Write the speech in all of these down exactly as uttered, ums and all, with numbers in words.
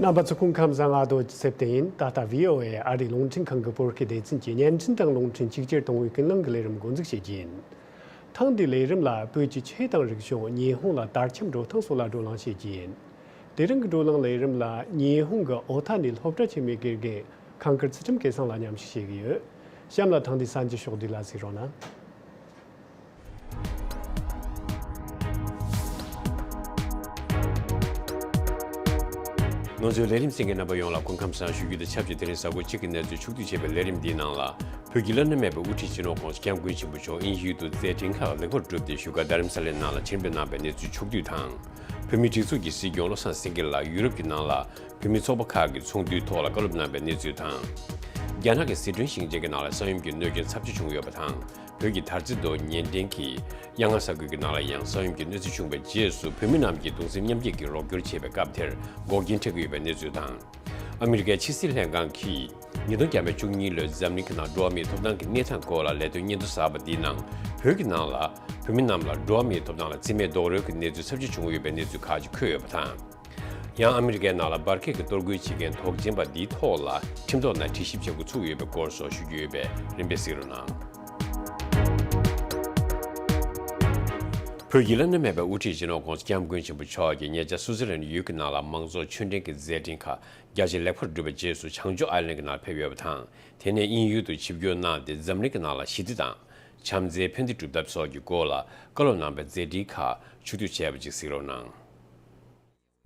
རྣམ་པ་ཚོ་སྐུ་ཁམས་བཟང་། ང་རྡོ་རྗེ་ཚེ་བརྟན་ཡིན། ད་ལྟ་བྷི་ཨོ་ཨེ་ཨ་རིའི་རླུང་འཕྲིན་ཁང་གི་བོད་སྐད་སྡེ་ཚན་གྱི་བརྙན་འཕྲིན་དང་རླུང་འཕྲིན་གཅིག་གྱུར་གཏོང་བའི་ཀུན་གླེང་གི་ལས་རིམ་འགོ་འཛུགས་བྱེད་ཀྱི་ཡིན། ཐེངས་འདིའི་ལས་རིམ་ལ་བོད་ཀྱི་ཆོས་དང་རིག་གཞུང་ཉི་ཧོང་ལ་དར་ཁྱབ་འགྲོ་སྟངས་སོགས་ལ་བགྲོ་གླེང་བྱེད་ཀྱི་ཡིན། དེ་རིང་གི་བགྲོ་གླེང་ལས་རིམ་ལ་ཉི་ཧོང་གི་ཨོ་ཐ་ནས་སློབ་གྲྭ་ཆེན་མོའི་དགེ་རྒན་ཁང་དཀར་ཚུལ་ཁྲིམས་སྐལ་བཟང་ལ་མཉམ་ཞུགས་བྱེད་ཀྱི་ཡོད། གཤམ་ལ་ཐེངས་འདིའི་གསར་འགྱུར་ཕྱོགས་བསྡུས་ལ་གཟིགས་རོགས་གནང་། ང་ཚོའི་ལས་རིམ་གསན་མཁན་རྣམ་པ་ཡོངས་ལ་སྐུ་ཁམས་བཟང་ཞུ་རྒྱུ་དང་ཆབས་ཅིག་དེ་རིང་གཟའ་འཁོར་གཅིག་གི་གནས་ཚུལ་ཕྱོགས་བསྡུས་བྱས་པའི་ལས་རིམ་འདིའི་ནང་ལ། བོད་ཀྱི་བླ་ན་མེད་པའི་དབུ་ཁྲིད་སྤྱི་ནོར་༸གོང་ས་༸སྐྱབས་མགོན་ཆེན་པོ་མཆོག་དབྱིན་ཡུལ་དུ་མཛད་འཕྲིན་ཁག་ལེགས་པར་གྲུབ་སྟེ་བཞུགས་སྒར་རྡ་རམ་ས་ལའི་ནང་ལ་ཕྱིར་འབུད་གནང་བའི་གནས་ཚུལ་ཕྱོགས་བསྡུས་དང་། བོད་མིའི་སྒྲིག་འཛུགས་ཀྱི་སྲིད་སྐྱོང་བློ་བཟང་སེང་གེ་ལགས་ཡུ་རོབ་ཀྱི་ནང་ལ་བོད་མིའི་ཚོགས་པ་ཁག་གི་ཚོགས་འདུའི་ཐོག་ལ་བཀའ་སློབ་གནང་བའི་གནས་ཚུལ་དང་། རྒྱ་ནག་གི་སི་ཁྲོན་ཞིང་ཆེན་གྱི་ནང་ལ་ས་ཡོམ་གྱི་གནོད་སྐྱོན་ཚབས་ཆེ་བྱུང་ཡོད་པ་དང་། བོད་ཀྱི་དར་རྩེ་མདོ་ཉེ་འགྲམ་གྱི་གཡང་ལྔ་ས་ཁུལ་གྱི་ནང་ལ་ཡང་ས་ཡོམ་གྱི་གནོད་འཚེ་བྱུང་བའི་རྗེས་སུ་བོད་མི་རྣམས་ཀྱིས་གདུང་སེམས་མཉམ་སྐྱེད་ཀྱི་རོགས་སྐྱོར་བྱེད་པའི་སྐབས་དེར་འགོག་རྐྱེན་འཕྲད་ཀྱི་ཡོད་པའི་གནས་ཚུལ་དང་། ཨ་མི་རི་ཀའི་ཕྱི་སྲིད་ལྷན་ཁང་གིས་ཉིས་སྟོང་བརྒྱ་མེད་བཅུ་གཉིས་ལོའི་འཛམ་གླིང་གི་ནང་འགྲོ་བ་མིའི་ཐོབ་ཐང་གི་གནས་སྟངས་སྐོར་ལ་ལས་དོན་སྙན་ཐོ་གསར་པ་འདིའི་ནང་བོད་ཀྱི་ནང་ལ་བོད་མི་རྣམས་ལ་འགྲོ་བ་མིའི་ཐོབ་ཐང་ལ་བརྩི་མེད་རྡོག་རོལ་གྱི་གནས་ཚུལ་ཚབས་ཆེ་བྱུང་ཡོད་པའི་གནས་ཚུལ་ཁག་ཅིག་འཁོད་ཡོད་པ་དང་། ཡང་ཨ་མི་རི་ཀའི་ནང་ལ་འབར་གས་ཀྱི་གཏོར་རྒོལ་བྱེད་མཁན་དོགས་ཅན་པ་འདིའི་ཐོག་ལ་ཁྲིམས་ཐོག་ནས་དྲི་ཞིབ་བྱེད་འགོ་ཚུགས་ཡོད་པའི་སྐོར་སོགས་ཞུ་རྒྱུ་ཡོད་པས་རིམ་པས་གཟིགས་རོགས་གནང་། བོད་ཀྱི་བླ་ན་མེད་པའི་དབུ་ཁྲིད་སྤྱི་ནོར་༸གོང་ས་༸སྐྱབས་མགོན་ཆེན་པོ་མཆོག་གིས་ཉེ་ཆར་སུའུ་ཙི་ལན་ཡུལ་གྱི་ནང་ལ་མང་ཚོགས་ཆོས་འབྲེལ་གྱི་མཛད་འཕྲིན་ཁག་རྒྱ་ཆེ་ལེགས་པར་གྲུབ་པའི་རྗེས་སུ་བྱང་ཕྱོགས་ཨའི་ལན་གྱི་ནང་ཕེབས་ཡོད་པ་དང་། དེ་ནས་དབྱིན་ཡུལ་དུ་ཆིབས་བསྒྱུར་གནང་སྟེ་འཛམ་གླིང་གི་ནང་ལ་ཞི་བདེ་དང་། བྱམས་བརྩེའི་ཕན་བདེ་སྒྲུབ་ཐབས་སོགས་ཀྱི་སྐོར་ལ་བཀའ་སློབ་གནང་བའི་མཛད་འཕྲིན་ཁག་ཕྱོགས་བསྡུས་བྱས་པ་ཅིག་གཟིགས་རོགས་གནང་།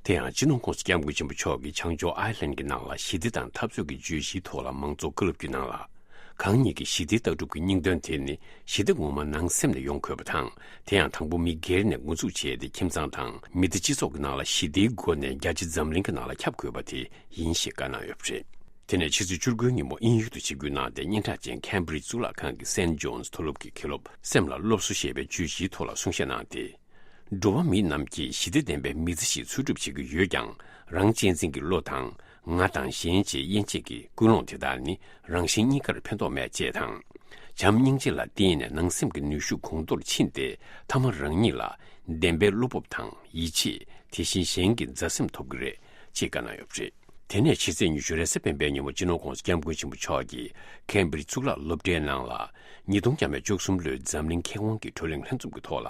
དེ་ཡང་སྤྱི་ནོར་༸གོང་ས་༸སྐྱབས་མགོན་ཆེན་པོ་མཆོག་གིས་བྱང་ཕྱོགས་ཨའི་ལན་གྱི་ནང་ལ་ཞི་བདེ་དང་འཐབ་རྩོད་ཀྱི་བརྗོད་གཞིའི་ཐོག་ལ་མང་གཙོ་བཀའ་སློབ་ཀྱི་ནང་ལ། གང་ཉིད་ཀྱི་ཞི་བདེའི་ལྟ་གྲུབ་ཀྱི་སྙིང་དོན་དེ་ནི་ཞི་བདེ་ངོ་མ་ནང་སེམས་ནས་ཡོང་དགོས་པ་དང་། དེ་ཡང་དང་པོ་མི་སྒེར་ནས་འགོ་འཛུགས་བྱས་ཏེ་ཁྱིམ་ཚང་དང་མི་སྡེ་སྤྱི་ཚོགས་ཀྱི་ནང་ལ་ཞི་བདེའི་སྒོ་ནས་རྒྱ་ཆེ་འཛམ་གླིང་གི་ནང་ལ་ཁྱབ་དགོས་པ་དེ་ཡིན་ཞེས་བཀའ་གནང་ཡོད་པ་རེད། དེ་ནས་ཕྱི་ཚེས་བཅུ་དགུའི་ཉིན་མོ་དབྱིན་ཡུལ་དུ་ཆིབས་བསྒྱུར་གནང་སྟེ་སྙན་གྲགས་ཅན་ཁེམ་བྷི་རིཇ་གཙུག་ལག་ཁང་གི་སེན་ཇོན་མཐོ་སློབ་ཀྱི་མཁན་སློབ་སེམས་ལ་སློབ་གསོ་ཞེས་པའི་བརྗོད་གཞིའི་ཐོག་ལ་གསུང་བཤད་གནང་སྟེ། འགྲོ་བ་མི་རྣམས་ཀྱིས་ཞི་བདེ་ལྡན་པའི་མི་ཚེ་ཞིག་འཚོལ་སྒྲུབ་བྱེད་ཀྱི་ཡོད་ཀྱང་། རང་གཅེས་འཛིན་གྱི་བློ་དང་། ང་དང་གཞན་ཞེས་དབྱེ་འབྱེད་ཀྱི་ཀུན་སློང་དེ་དག་ནི་རང་གཞན་གཉིས་ཀར་ཕན་ཐོགས་མེད་ཅེས་དང་། བྱམས་སྙིང་རྗེ་ལ་བརྟེན་ནས་ནང་སེམས་ཀྱི་ནུས་ཤུགས་གོང་མཐོར་ཕྱིན་ཏེ། མཐའ་མ་རང་ཉིད་ལ་བདེན་པའི་བློ་སྤོབས་དང་ཡིད་ཆེས། དེ་བཞིན་གཞན་གྱི་མཛའ་སེམས་ཐོབ་ཀྱི་རེད་ཅེས་བཀའ་གནང་ཡོད་པ་རེད། དེ་ནས་ཕྱི་ཚེས་ཉི་ཤུ་རེས་གཟའ་སྤེན་པའི་ཉིན་མོ་སྤྱི་ནོར་༸གོང་ས་༸སྐྱབས་མགོན་ཆེན་པོ་མཆོག་གིས་ཁེམ་བྷི་རིཇ་གཙུག་ལག་སློབ་གྲྭའི་ནང་ལ་ཉིས་སྟོང་བརྒྱ་མེད་བཅུ་གསུམ་ལོའི་འཛམ་གླིང་མཁས་དབང་གི་གྲོས་གླེང་ལྷན་འཛོམས་ཀྱི་ཐོག་ལ་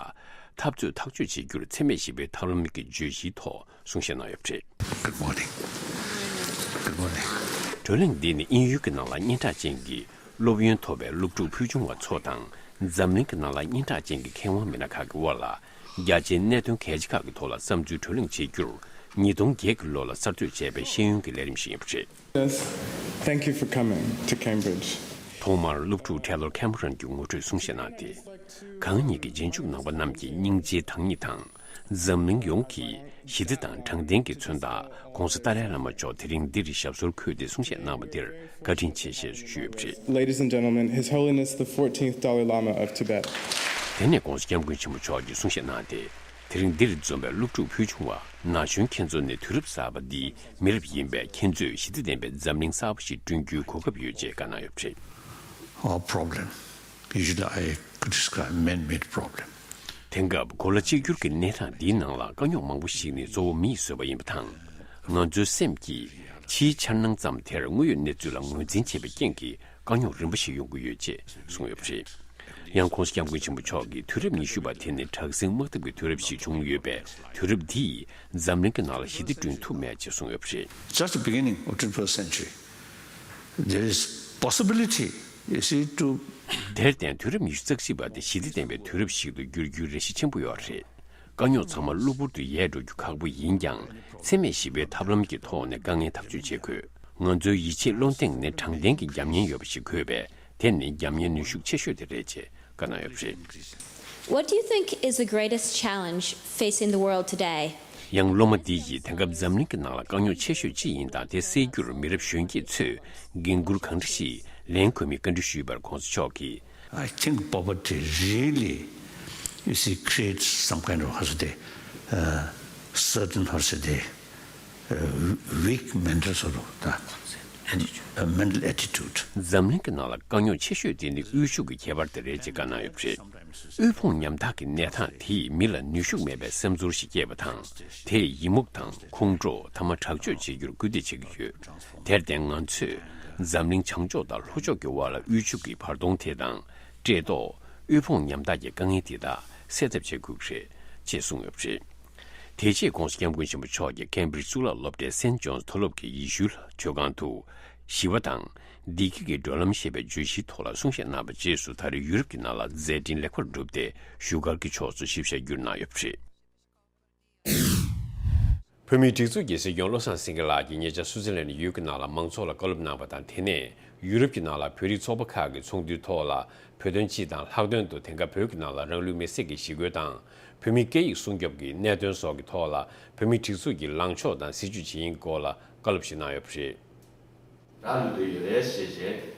འཐབ་རྩོད་ཐག་གཅོད་བྱེད་རྒྱུར་འཚེ་མེད་ཞི་བའི་ཐབས་ལམ་གྱི་བརྗོད་གཞིའི་ཐོག་གསུང་བཤད་གནང་ཡོད་པ་རེད། Good morning. Good morning. གྲོས་གླེང་འདི་ནི་དབྱིན་ཡུལ་གྱི་ནང་ལ་སྙན་གྲགས་ཅན་གྱི་སློབ་ཡོན་ཐོབ་པའི་སློབ་ཕྲུག་ཕུལ་བྱུང་བ་ཚོ་དང་འཛམ་གླིང་གི་ནང་ལ་སྙན་གྲགས་ཅན་གྱི་མཁས་དབང་མི་སྣ་ཁག་གི་དབར་ལ། རྒྱ་ཆེའི་གནད་དོན་གལ་ཆེ་ཁག་གི་ཐོག་ལ་བསམ་ཚུལ་གྲོས་གླེང་བྱེད་རྒྱུར་ཉིས་སྟོང་བརྒྱད་ཀྱི་ལོ་ལ་གསར་གཏོད་བྱས་པའི་ཤེས་ཡོན་གྱི་ལས་རིམ་ཞིག་ཡིན་པ་རེད། Yes. Thank you for coming to Cambridge. ཐོག་མར་སློབ་ཕྲུག་ཊེ་ལོར་ཁེམ་རོན་གྱིས་ངོ་སྤྲོད་གསུང་བཤད་གནང་སྟེ། གང་ཉིད་ཀྱི་རྗེས་འཇུག་ནང་པ་རྣམས་ཀྱིས་སྙིང་རྗེའི་བདག་ཉིད་དང་། འཛམ་གླིང་ཡོངས་ཀྱིས་ཞི་བདེ་དང་དྲང་བདེན་གྱི་མཚོན་རྟགས་༸གོང་ས་ཏཱ་ལའི་བླ་མ་མཆོག་དེ་རིང་འདིར་ཞབས་སོར་འཁོད་དེ་གསུང་བཤད་གནང་བ་འདིར་བཀའ་དྲིན་ཆེ་ཞེས་ཞུས་ཡོད་པ་རེད། Ladies and gentlemen, His Holiness the fourteenth Dalai Lama of Tibet. དེ་ནས་༸གོང་ས་༸སྐྱབས་མགོན་ཆེན་པོ་མཆོག་གིས་གསུང་བཤད་གནང་སྟེ། དེ་རིང་འདིར་འཛོམས་པའི་སློབ་ཕྲུག་ཕུལ་བྱུང་བ་ན་གཞོན་ཁྱེད་ཚོ་ནི་དུས་རབས་གསར་པ་འདིའི་མི་རབས་ཡིན་པས། ཁྱེད་ཚོས་ཞི་བདེ་ལྡན་པའི་འཛམ་གླིང་གསར་པ་ཞིག་བསྐྲུན་རྒྱུའི་གོ་སྐབས་ཡོད་ཅེས་བཀའ་གནང་ཡོད་པ་རེད། Our problem, usually I could describe man-made problem. དེང་སྐབས་གོ་ལ་གཅིག་གྱུར་གྱི་གནས་སྟངས་འདིའི་ནང་ལ་དཀའ་རྙོག་མང་པོ་ཞིག་ནི་གཙོ་བོ་མིས་བཟོས་པ་ཡིན་པ་དང་། ང་ཚོའི་སེམས་ཀྱིས་ཕྱིའི་འཆར་སྣང་ཙམ་དེར་དངོས་ཡོད་གནས་ཚུལ་ལ་ངོས་འཛིན་བྱེད་པའི་རྐྱེན་གྱིས་དཀའ་རྙོག་རིམ་པ་ཞིག་ཡོང་གི་ཡོད་ཅེས་གསུངས་ཡོད་པ་རེད། ཡང་༸གོང་ས་༸སྐྱབས་མགོན་ཆེན་པོ་མཆོག་གིས་དུས་རབས་ཉི་ཤུ་པ་དེ་ནི་དྲག་ཟིང་དམག་འཐབ་ཀྱི་དུས་རབས་ཤིག་བྱུང་ཡོད་པས། དུས་རབས་འདིས་འཛམ་གླིང་གི་ནང་ལ་ཞི་བདེ་བསྐྲུན་ཐུབ་མེད་ཅེས་གསུངས་ཡོད་པ་རེད། Just the beginning of twenty-first century. There is possibility, you see, to དེར་བརྟེན་དུས་རབས་ཉི་ཤུ་རྩ་གཅིག་པ་དེ་ཞི་བདེ་ལྡན་པའི་དུས་རབས་ཤིག་ཏུ་འགྱུར་རྒྱུའི་རེ་ཞེ་ཆེན་པོ་ཡོད་རེད། དཀའ་རྙོག་ཚང་མ་གློ་བུར་དུ་ཡལ་འགྲོ་རྒྱུ་ཁག་པོ་ཡིན་ཀྱང་། འཚེ་མེད་ཞི་བའི་ཐབས་ལམ་གྱི་ཐོག་ནས་དཀའ་ངལ་ཐག་གཅོད་བྱེད་དགོས། ང་ཚོའི་ཡིད་ཆེས་བློ་གདེང་ནི་དྲང་བདེན་གྱི་རྒྱབ་གཉེར་ཡོད་པ་ཞིག་དགོས་པས། དེ་ནི་རྒྱབ་གཉེར་ནུས་ཤུགས་ཆེ་ཤོས་དེ་རེད་ཅེས་བཀའ་གནང་ཡོད་པ་རེད། What do you think is the greatest challenge facing the world today? ཡང་སློབ་མ་འདི་ཡིས་དེང་སྐབས་འཛམ་གླིང་གི་ནང་ལ་དཀའ་རྙོག་ཆེ་ཤོས་ཅི་ཡིན་དང་། དེ་སེལ་རྒྱུར་མི་རབས་གཞོན་སྐྱེས་ཚོས་འགན་འཁུར་གང་འདྲ་ཞིག་ལེན་དགོས་མིན་བཀའ་འདྲི་ཞུས་པར་༸གོང་ས་མཆོག་གིས། I think poverty really, you see, creates some kind of, how should I say, uh, certain, how should I say, uh, weak mental sort of, uh, and a mental attitude. འཛམ་གླིང་གི་ནང་ལ་དཀའ་རྙོག་ཆེ་ཤོས་དེ་ནི་དབུལ་ཕྱུག་གི་ཁྱད་པར་དེ་རེད་ཅེས་བཀའ་གནང་ཡོད་པ་རེད། དབུལ་ཕོངས་ཉམ་ཐག་གི་གནས་སྟངས་དེས་མི་ལ་ནུས་ཤུགས་མེད་པའི་སེམས་ཚོར་ཞིག་སྐྱེས་པ་དང་། དེས་ཡི་མུག་དང་ཁོང་ཁྲོ། ཐ་མ་དྲག་སྤྱོད་བྱེད་རྒྱུར་སྐུལ་འདེད་བྱེད་ཀྱི་ཡོད། དེར་བརྟེན་ང་ཚོས་འཛམ་གླིང་བྱང་ཕྱོགས་དང་ལྷོ་ཕྱོགས་ཀྱི་དབར་ལ་དབུལ་ཕྱུག་གི་བར་སྟོང་དེ་དང་། བཀྲེས་ལྟོགས། དབུལ་ཕོངས་ཉམ་ཐག་གི་དཀའ་ངལ་དེ་དག་སེལ་ཐབས་བྱེད་དགོས་ཀྱི་རེད་ཅེས་གསུངས་ཡོད་པ་རེད། དེ་རྗེས་༧གོང་ས་༧སྐྱབས་མགོན་ཆེན་པོ་མཆོག་གིས་ཀེམ་བྷི་རིཇ་གཙུག་ལག་སློབ་གྲྭའི་སེན་ཇོན་མཐོ་སློབ་ཀྱི་ཡེ་ཤུའི་ལྷ་མཆོད་ཁང་དུ། ཞི་བ་དང་། བདེ་སྐྱིད་ཀྱི་བགྲོད་ལམ་ཞེས་པའི་བརྗོད་གཞིའི་ཐོག་ལ་གསུང་བཤད་གནང་བའི་རྗེས་སུ། ད་རེས་ཡུ་རོབ་ཀྱི་ནང་ལ་མཛད་འཕྲིན་ལེགས་པར་གྲུབ་སྟེ། བཞུགས་སྒར་གྱི་ཕྱོགས་སུ་ཞིབ་བཤེར་བསྒྱུར་གནང་ཡོད་པ་རེད། བོད་མིའི་སྒྲིག་འཛུགས་ཀྱི་སྲིད་སྐྱོང་བློ་བཟང་སེང་གེ་ལགས་ཀྱིས་ཉེ་ཆར་སུའུ་ཙེར་ལན་ཡུལ་གྱི་ནང་ལ་མང་ཚོགས་ལ་བཀའ་སློབ་གནང་བ་དང་། དེ་ནས་ཡུ་རོབ་ཀྱི་ནང་ལ་བོད་རིགས་ཚོགས་པ་ཁག་གི་ཚོགས་འདུའི་ཐོག་ལ་བོད་དོན་སྤྱི་དང་ལྷག་དོན་དུ་དེང་སྐབས་བོད་ཀྱི་ནང་ལ་རང་ལུས་མེར་སྲེག་གི་ཞི་རྒོལ་དང་། བོད་མིའི་སྐད་ཡིག་སྲུང་སྐྱོབ་ཀྱི་གནད་དོན་སོགས་ཀྱི་ཐོག་ལ་བོད་མིའི་སྒྲིག་འཛུགས་ཀྱི་ལངས་ཕྱོགས་དང་སྲིད་བྱུས་ཇི་ཡིན་སྐོར་ལ་བཀའ་སློབ་ཞིག་གནང་ཡོད་པ་རེད། རག་ལུས་བསྡད་ཡོད་རེད་ཞེས་བཤད།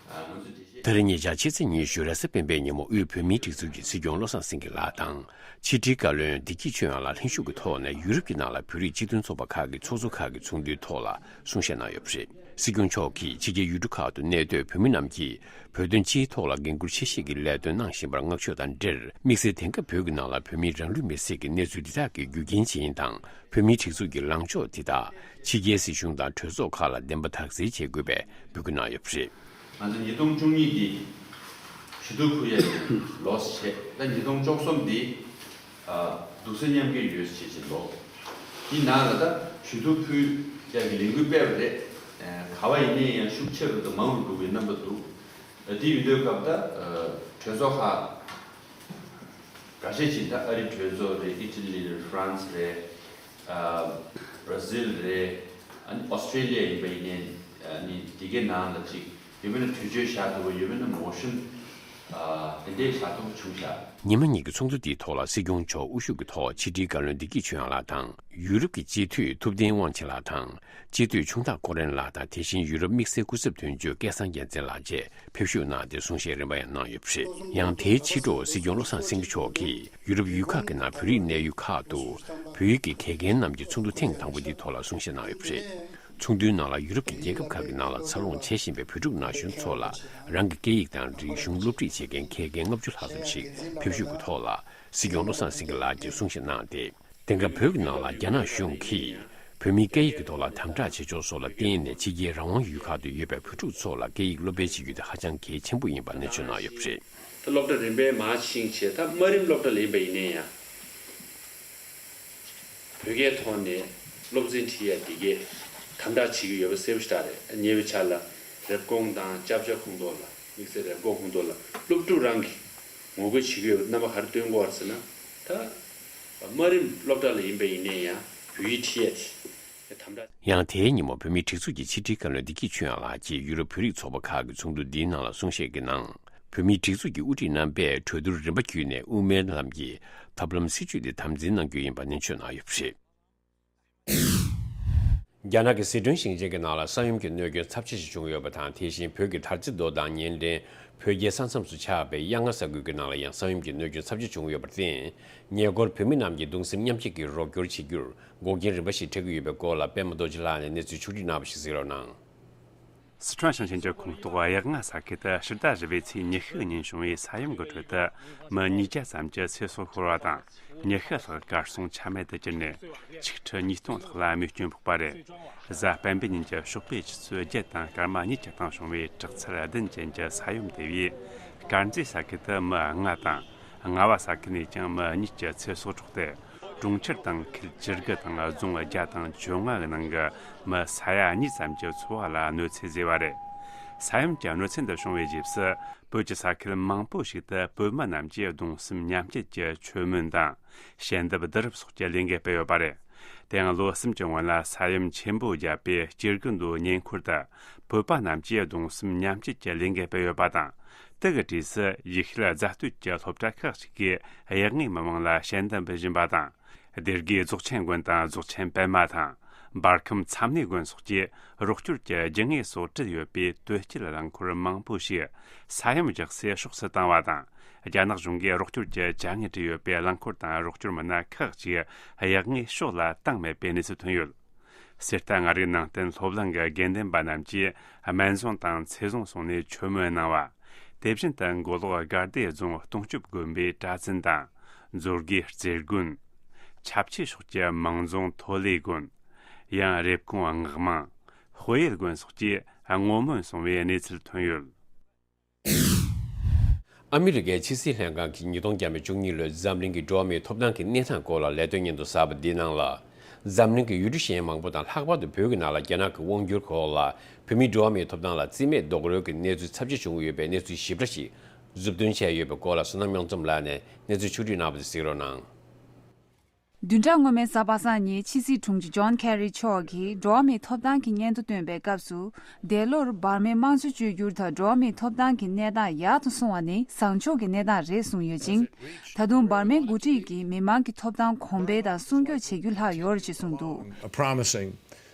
ང་ཚོས་འགྲེལ་བཤད། ད་རེས་ཉེ་ཆར་ཕྱི་ཚེས་ཉི་ཤུ་རེས་གཟའ་སྤེན་པའི་ཉིན་མོ། དབུས་བོད་མིའི་སྒྲིག་འཛུགས་ཀྱི་སྲིད་སྐྱོང་བློ་བཟང་སེང་གེ་ལགས་དང་། ཕྱི་དྲིལ་བཀའ་བློན་བདེ་སྐྱིད་ཆོས་དབྱངས་ལགས་ལྷན་བཞུགས་ཀྱི་ཐོག་ནས་ཡུ་རོབ་ཀྱི་ནང་ལ་བོད་རིགས་སྤྱི་མཐུན་ཚོགས་པ་ཁག་གི་ཚོགས་གཙོ་ཁག་གི་ཚོགས་འདུའི་ཐོག་ལ་གསུང་བཤད་གནང་ཡོད་པ་རེད། སྲིད་སྐྱོང་མཆོག་གིས་ཕྱི་རྒྱལ་ཡུལ་གྲུ་ཁག་ཏུ་གནས་སྡོད་བོད་མི་རྣམས་ཀྱིས་བོད་དོན་སྤྱིའི་ཐོག་ལ་འགན་འཁུར་ཆེ་བཞེས་ཀྱི་ལས་དོན་གནང་བཞིན་པར་བསྔགས་བརྗོད་དང་འབྲེལ། དམིགས་བསལ་དེང་སྐབས་བོད་ཀྱི་ནང་ལ་བོད་མིའི་རང་ལུས་མེར་སྲེག་གི་གནས་ཚུལ་འདི་དག་གི་རྒྱུ་རྐྱེན་ཇི་ཡིན་དང་། བོད་མིའི་སྒྲིག་འཛུགས་ཀྱི་ལངས་ཕྱོགས་དེ་དག་ཕྱི་རྒྱལ་སྲིད་གཞུང་དང་གྲོས་ཚོགས་ཁག་ལ་བདེན་པ་དག་གསལ་བྱེད་དགོས་པའི་འབོད་སྐུལ་གནང་ཡོད་པ་རེད། ང་ཚོ་ཉིས་སྟོང་བཅུ་གཉིས་འདི་ཞུ་གཏུག་ཕུལ་ཡ་ཡིན་ལོས་བྱས། ད་ཉིས་སྟོང་བཅུ་གསུམ་འདི་ཨ་སྡུག་བསྔལ་མཉམ་སྐྱེད་ཡོད་བྱས་བྱས་ལོ། འདི་ནང་ལ་ད་ཞུ་གཏུག་ཕུལ་ཡ་གི་ལས་འགུལ་སྤེལ་བ་རེད། ཨ་ག་བ་ཡིན་ནའི་ཡང་ཤུགས་ཆེ་རུ་དང་མང་རུ་འགྲོ་བའི་རྣམ་པ་འདུག། ཨ་འདི་ཡོད་དུས་སྐབས་ད་ཨ་གྲོས་ཚོགས་ཁག་ཁ་ཤས་ཅིག་ད་ཨ་རི་གྲོས་ཚོགས་རེད། ཨི་ཊ་ལི་རེད། ཧྥ་རན་སི་རེད། ཨ་བྷ་ར་ཟིལ་རེད། ཨ་ནི་ཨོ་སི་ཀྲེ་ལི་ཡ་ཡིན་པ་ཡིན་ནའི། ཨ་ནི་དེ་གའི་ནང་ལ་ཅིག་ཡོད་མེད་ན་གྲོས་ཆོད་བཞག་ཐུབ་པ། ཡོད་མེད་ན་མོ་ཤན་ཨ་དེ་འདྲས་བཞག་ཐུབ་པ་བྱུང་ཤག། ཉི་མ་གཉིས་ཀྱི་ཚོགས་འདུ་འདིའི་ཐོག་ལ་སྲིད་སྐྱོང་མཆོག་དབུ་བཞུགས་ཀྱི་ཐོག་ཕྱི་དྲིལ་བཀའ་བློན་བདེ་སྐྱིད་ཆོས་དབྱངས་ལགས་དང་། ཡུ་རོབ་ཀྱི་སྤྱི་འཐུས་ཐུབ་བསྟན་དབང་ཆེན་ལགས་དང་། སྤྱི་འཐུས་ཆུང་བདག་ཀོ་རན་ལགས་དང་། དེ་བཞིན་ཡུ་རོབ་དམིགས་བསལ་སྐུ་ཚབ་དོན་གཅོད་སྐལ་བཟང་རྒྱལ་མཚན་ལགས་བཅས་ཕེབས་ཞུགས་གནང་སྟེ་གསུང་བཤད་རིམ་པ་ཡང་གནང་ཡོད་པ་རེད། ཡང་དེའི་ཕྱི་དྲོ་སྲིད་སྐྱོང་བློ་བཟང་སེང་གེ་མཆོག་གིས་ཡུ་རོབ་ཡུལ་ཁག་གི་ནང་བོད་རིགས་གནས་ཡུལ་ཁག་ཏུ་བོད་ཡིག་གི་དགེ་རྒན་རྣམས་ཀྱི་ཚོགས་འདུ་ཐེངས་དང་པོ་འདིའི་ཐོག་ལ་གསུང་བཤད་གནང་ཡོད་པ་རེད། ཚོགས་འདུའི་ནང་ལ་ཡུ་རོབ་ཀྱི་རྒྱལ་ཁབ་ཁག་གི་ནང་ལ་འཚར་ལོངས་བྱེད་བཞིན་པའི་བོད་ཕྲུག་ན་གཞོན་ཚོ་ལ་རང་གི་སྐད་ཡིག་དང་རིག་གཞུང་སློབ་ཁྲིད་བྱེད་མཁན་མཁས་རྒན་ལྔ་བཅུ་ལྷག་ཙམ་ཞིག་ཕེབས་ཞུགས་ཀྱི་ཐོག་ལ་སྲིད་སྐྱོང་བློ་བཟང་སེང་གེ་ལགས་ཀྱིས་གསུང་བཤད་གནང་སྟེ། དེང་སྐབས་བོད་ཀྱི་ནང་ལ་རྒྱ་ནག་གཞུང་གིས་བོད་མིའི་སྐད་ཡིག་གི་ཐོག་ལ་དམ་དྲག་བྱེད་ཕྱོགས་སོགས་ལ་བརྟེན་ནས་ཕྱི་རྒྱལ་རང་དབང་ཡུལ་ཁག་ཏུ་ཡོད་པའི་བོད་ཕྲུག་ཚོ་ལ་སྐད་ཡིག་སློབ་སྤེལ་བྱེད་རྒྱུ་དེ་ཧ་ཅང་གལ་ཆེན་པོ་ཡིན་པ་གནས་ཚུལ་གནང་ཡོད་པ་རེད། ད་སློབ་གྲྭ་རིམ་པས་མར་ཕྱིན་བྱས། ད་དམའ་རིམ་སློབ་གྲྭ་ལ་ཡིན་པ་ཡིན་ནའི་ཡང་། བོད་སྐད་ཐོག་ནས་སློབ་ཚན་ཁྲིད་ཡ་དེ་གས་དམ་དྲག་བྱེད་ཀྱི་ཡོད་པ་གསལ་པོ་ཞེ་དྲག་རེད། ཉེ་བའི་ཆར་ལ་རེབ་གོང་དང་ལྕགས་བྱ་ཁོངས་གཏོགས་ལ། དམིགས་བསལ་རེབ་གོང་ཁོངས་གཏོགས་ལ་སློབ་ཕྲུག་རང་གིས་ངོ་རྒོལ་བྱེད་ཀྱི་ཡོད་པའི་རྣམ་པ་ག་རེ་སྟོན་གྱི་ཡོད་རེད་ཟེར་ན། ད་དམའ་རིམ་སློབ་གྲྭ་ལ་ཡིན་པ་ཡིན་ནའི་ཡང་བོད་ཡིག་ཁྲིད་ཡ་དེ་དམ་དྲག། ཡང་དེའི་ཉིན་མོ་བོད་མིའི་སྒྲིག་འཛུགས་ཀྱི་ཕྱི་དྲིལ་བཀའ་བློན་བདེ་སྐྱིད་ཆོས་དབྱངས་ལགས་ཀྱིས་ཡུ་རོབ་བོད་རིགས་ཚོགས་པ་ཁག་གི་ཚོགས་འདུ་འདིའི་ནང་ལ་གསུང་བཤད་ཀྱི་ནང་། བོད་མིའི་སྒྲིག་འཛུགས་ཀྱི་དབུ་ཁྲིད་རྣམ་པས་གྲོས་བསྡུར་རིམ་པ་བརྒྱུད་ནས་དབུ་མའི་ལམ་གྱི་ཐབས་ལམ་སྲིད་བྱུས་དེ་དམ་འཛིན་གནང་རྒྱུ་ཡིན་པ་ནན་བརྗོད་གནང་ཡོད་པ་རེད། རྒྱ་ནག་གི་སི་ཁྲོན་ཞིང་ཆེན་གྱི་ནང་ལ་ས་ཡོམ་གྱི་གནོད་སྐྱོན་ཚབས་ཆེ་ཞིག་བྱུང་ཡོད་པ་དང་། དེ་བཞིན་བོད་ཀྱི་དར་རྩེ་རྡོ་དང་ཉེ་འབྲེལ་བོད་རྒྱའི་ས་མཚམས་སུ་ཆགས་པའི་གཡག་རྔ་ས་ཁུལ་གྱི་ནང་ལ་ཡང་ས་ཡོམ་གྱི་གནོད་སྐྱོན་ཚབས་ཆེ་བྱུང་ཡོད་པར་བརྟེན། ཉེ་འཁོར་བོད་མི་རྣམས་ཀྱིས་གདུང་སེམས་མཉམ་སྐྱེད་ཀྱི་རོགས་སྐྱོར་བྱེད་རྒྱུར་འགོག་རྐྱེན་རིམ་པ་ཞིག་འཕྲད་ཀྱི་ཡོད་པའི་སྐོར་ལ་པད་མ་རྡོ་རྗེ་ལགས་ནས་གནས་ཚུལ་ཕྱོགས་བསྒྲིགས་གནང་བ་ཞིག་གཟིགས་རོགས་གནང་། སི་ཁྲོན་ཞིང་ཆེན་གྱི་ཁོངས་གཏོགས་གཡག་རྔ་ས་ཁུལ་དུ་ཕྱི་ཟླ་བཞི་པའི་ཚེས་ཉི་ཤུ་ཉིན་བྱུང་བའི་ས་ཡོམ་གྱི་ཁྲོད་དུ་མི་ཉིས་བརྒྱ་ཙམ་གྱི་ཚེ་སྲོག་ཤོར་བ་དང་། ཉི་ཤུ་ལྷག་གར་སོང་ཆ་མེད་དུ་གྱུར་ནས། ཆིག་ཁྲི་ཉིས་སྟོང་ལྷག་ལ་རྨས་སྐྱོན་ཕོག་པ་རེད། གཟའ་སྤེན་པའི་ཉིན་གྱི་ཞོགས་པའི་ཆུ་ཚོད་བརྒྱད་དང་སྐར་མ་གཉིས་ཀྱི་སྟེང་བྱུང་བའི་དྲག་ཚད་བདུན་ཅན་གྱི་ས་ཡོམ་དེ་བས། དཀར་མཛེས་ས་ཁུལ་དུ་མི་ལྔ་དང་། རྔ་བ་ས་ཁུལ་ནས་ཀྱང་མི་གཉིས་ཀྱི་ཚེ་སྲོག་འཕྲོག་སྟེ། གྲོང་ཁྱེར་དང་ཁུལ་བཅུ་དགུ་དང་རྫོང་བརྒྱ་དང་བཅོ་ལྔ་གི་ནང་གི་མི་ས་ཡ་གཉིས་ཙམ་གྱི་འཚོ་བ་ལ་གནོད་འཚེ་བཟོས་པ་རེད། ས་ཡོམ་གྱི་གནོད་འཚེ་འདི་བྱུང་བའི་རྗེས་སུ། བོད་ཀྱི་ས་ཁུལ་མང་པོ་ཞིག་ཏུ་བོད་མི་རྣམས་ཀྱིས་གདུང་སེམས་མཉམ་སྐྱེད་ཀྱི་མཆོད་མེ་དང་། ཞལ་འདེབས་བསྡུ་རུབ་སོགས་ཀྱི་ལས་འགུལ་སྤེལ་ཡོད་པ་རེད། དེ་ཡང་ལོ་གསུམ་གྱི་སྔོན་ལ་ས་ཡོམ་ཆེན་པོ་བརྒྱབ་པའི་སྐྱེ་རྒུ་མདོ་ཉེ་འཁོར་དུ་བོད་པ་རྣམས་ཀྱིས་གདུང་སེམས་མཉམ་སྐྱེད་ཀྱི་ལས་འགུལ་སྤེལ་ཡོད་པ་དང་། དེ་གི་གྲས་སུ་ཡུལ་ཤུལ་རྫ་སྟོད་ཀྱི་སློབ་གྲྭ་ཁག་ཅིག་གིས་གཡག་རྔའི་མི་མང་ལ་ཞལ་འདེབས་འབུལ་བཞིན་པ་དང་། སྡེ་དགེ་རྫོགས་ཆེན་དགོན་དང་རྫོགས་ཆེན་པད་མ་ཐང་། འབར་ཁམས་མཚམས་གནས་དགོན་སོགས་ཀྱིས་རོགས་སྐྱོར་གྱི་རྒྱུ་དངོས་སོགས་བྲིས་ཡོད་པའི་དོས་སྐྱེལ་རླངས་འཁོར་མང་པོ་ཞིག་ས་ཡོམ་རྒྱག་སའི་ཕྱོགས་སུ་བཏང་བ་དང་། རྒྱ་ནག་གཞུང་གིས་རོགས་སྐྱོར་གྱི་བྱ་དངོས་བྲིས་ཡོད་པའི་རླངས་འཁོར་དང་རོགས་སྐྱོར་མི་སྣ་ཁག་ཅིག་གཡག་རྔའི་ཕྱོགས་ལ་བཏང་མེད་པའི་གནས་ཚུལ་ཐོན་ཡོད། གསེར་རྟ་ལྔ་རིག་ནང་བསྟན་སློབ་གླིང་གི་དགེ་འདུན་པ་རྣམས་ཀྱིས་སྨན་བཟང་དང་ཚེ་བཟང་གསུངས་ནས་མཆོད་མེ་གནང་བ། དེ་བཞིན་དུ་མགོ་ལོག་དགའ་བདེ་རྫོང་སྟོང་སྐྱོབ་དགོན་པའི་གྲྭ་བཙུན་དང་མཛོད་དགེ་རྩེ་དགོན། ཆབ་ཆའི་ཕྱོགས་ཀྱི་མང་རྫོང་ཐོ་ལེ་དགོན། ཡང་རེབ་གོང་སྔགས་མང་། དཔལ་ཡུལ་དགོན་སོགས་ཀྱིས་བསྔོ་སྨོན་གསུང་བའི་གནས་ཚུལ་ཐོན་ཡོད། ཨ་མི་རི་ཀའི་ཕྱི་སྲིད་ལྷན་ཁང་གིས་ཉིས་སྟོང་བརྒྱ་མེད་བཅུ་གཉིས་ལོའི་འཛམ་གླིང་གི་འགྲོ་བ་མིའི་ཐོབ་ཐང་གི་གནས་སྟངས་སྐོར་ལ་ལས་དོན་སྙན་ཐོ་གསར་པ་འདིའི་ནང་ལ། འཛམ་གླིང་གི་ཡུལ་གྲུ་གཞན་མང་པོ་དང་ལྷག་པར་དུ་བོད་ཀྱི་ནང་ལ་རྒྱ་ནག་གི་དབང་སྒྱུར་འོག་ལ་བོད་མིའི་འགྲོ་བ་མིའི་ཐོབ་ཐང་ལ་རྩིས་མེད་རྡོག་རོལ་གྱི་གནས་ཚུལ་ཚབས་ཆེ་བྱུང་ཡོད་པའི་གནས་ཚུལ་ཞིབ་ཕྲ་ཞིག་མཛུབ་སྟོན་བྱས་ཡོད་པའི་སྐོར་ལ་བསོད་ནམས་གཡུང་ཚམ་ལགས་ནས་གནས་ཚུལ་ཕྱོགས་སྒྲིག་གནང་བ་དེ་གཟིགས་རོགས་གནང་། བདུན་ཕྲག་སྔོན་མའི་གཟའ་པ་སངས་ཉིན་ཕྱི་སྲིད་དྲུང་ཆེ་ཇོན་ཁེ་རི་མཆོག་གིས་འགྲོ་བ་མིའི་ཐོབ་ཐང་གི་སྙན་ཐོ་བཏོན་པའི་སྐབས་སུ། འདས་ལོར་འབར་མའི་དམངས་གཙོ་བཅོས་བསྒྱུར་དང་འགྲོ་བ་མིའི་ཐོབ་ཐང་གི་གནས་སྟངས་ཡག་ཏུ་སོང་བ་ནི་བཟང་ཕྱོགས་ཀྱི་གནས་སྟངས་རེད་གསུངས་ཡོད་ཅིང་། ད་དུང་འབར་མའི་འགོ་ཁྲིད་ཀྱིས་མི་མང་གི་ཐོབ་ཐང་གོང་འཕེལ་དང་སྲུང་སྐྱོབ་བྱེད་རྒྱུ་ལྷག་ཡོད་རེད་ཅེས་གསུངས་འདུག A promising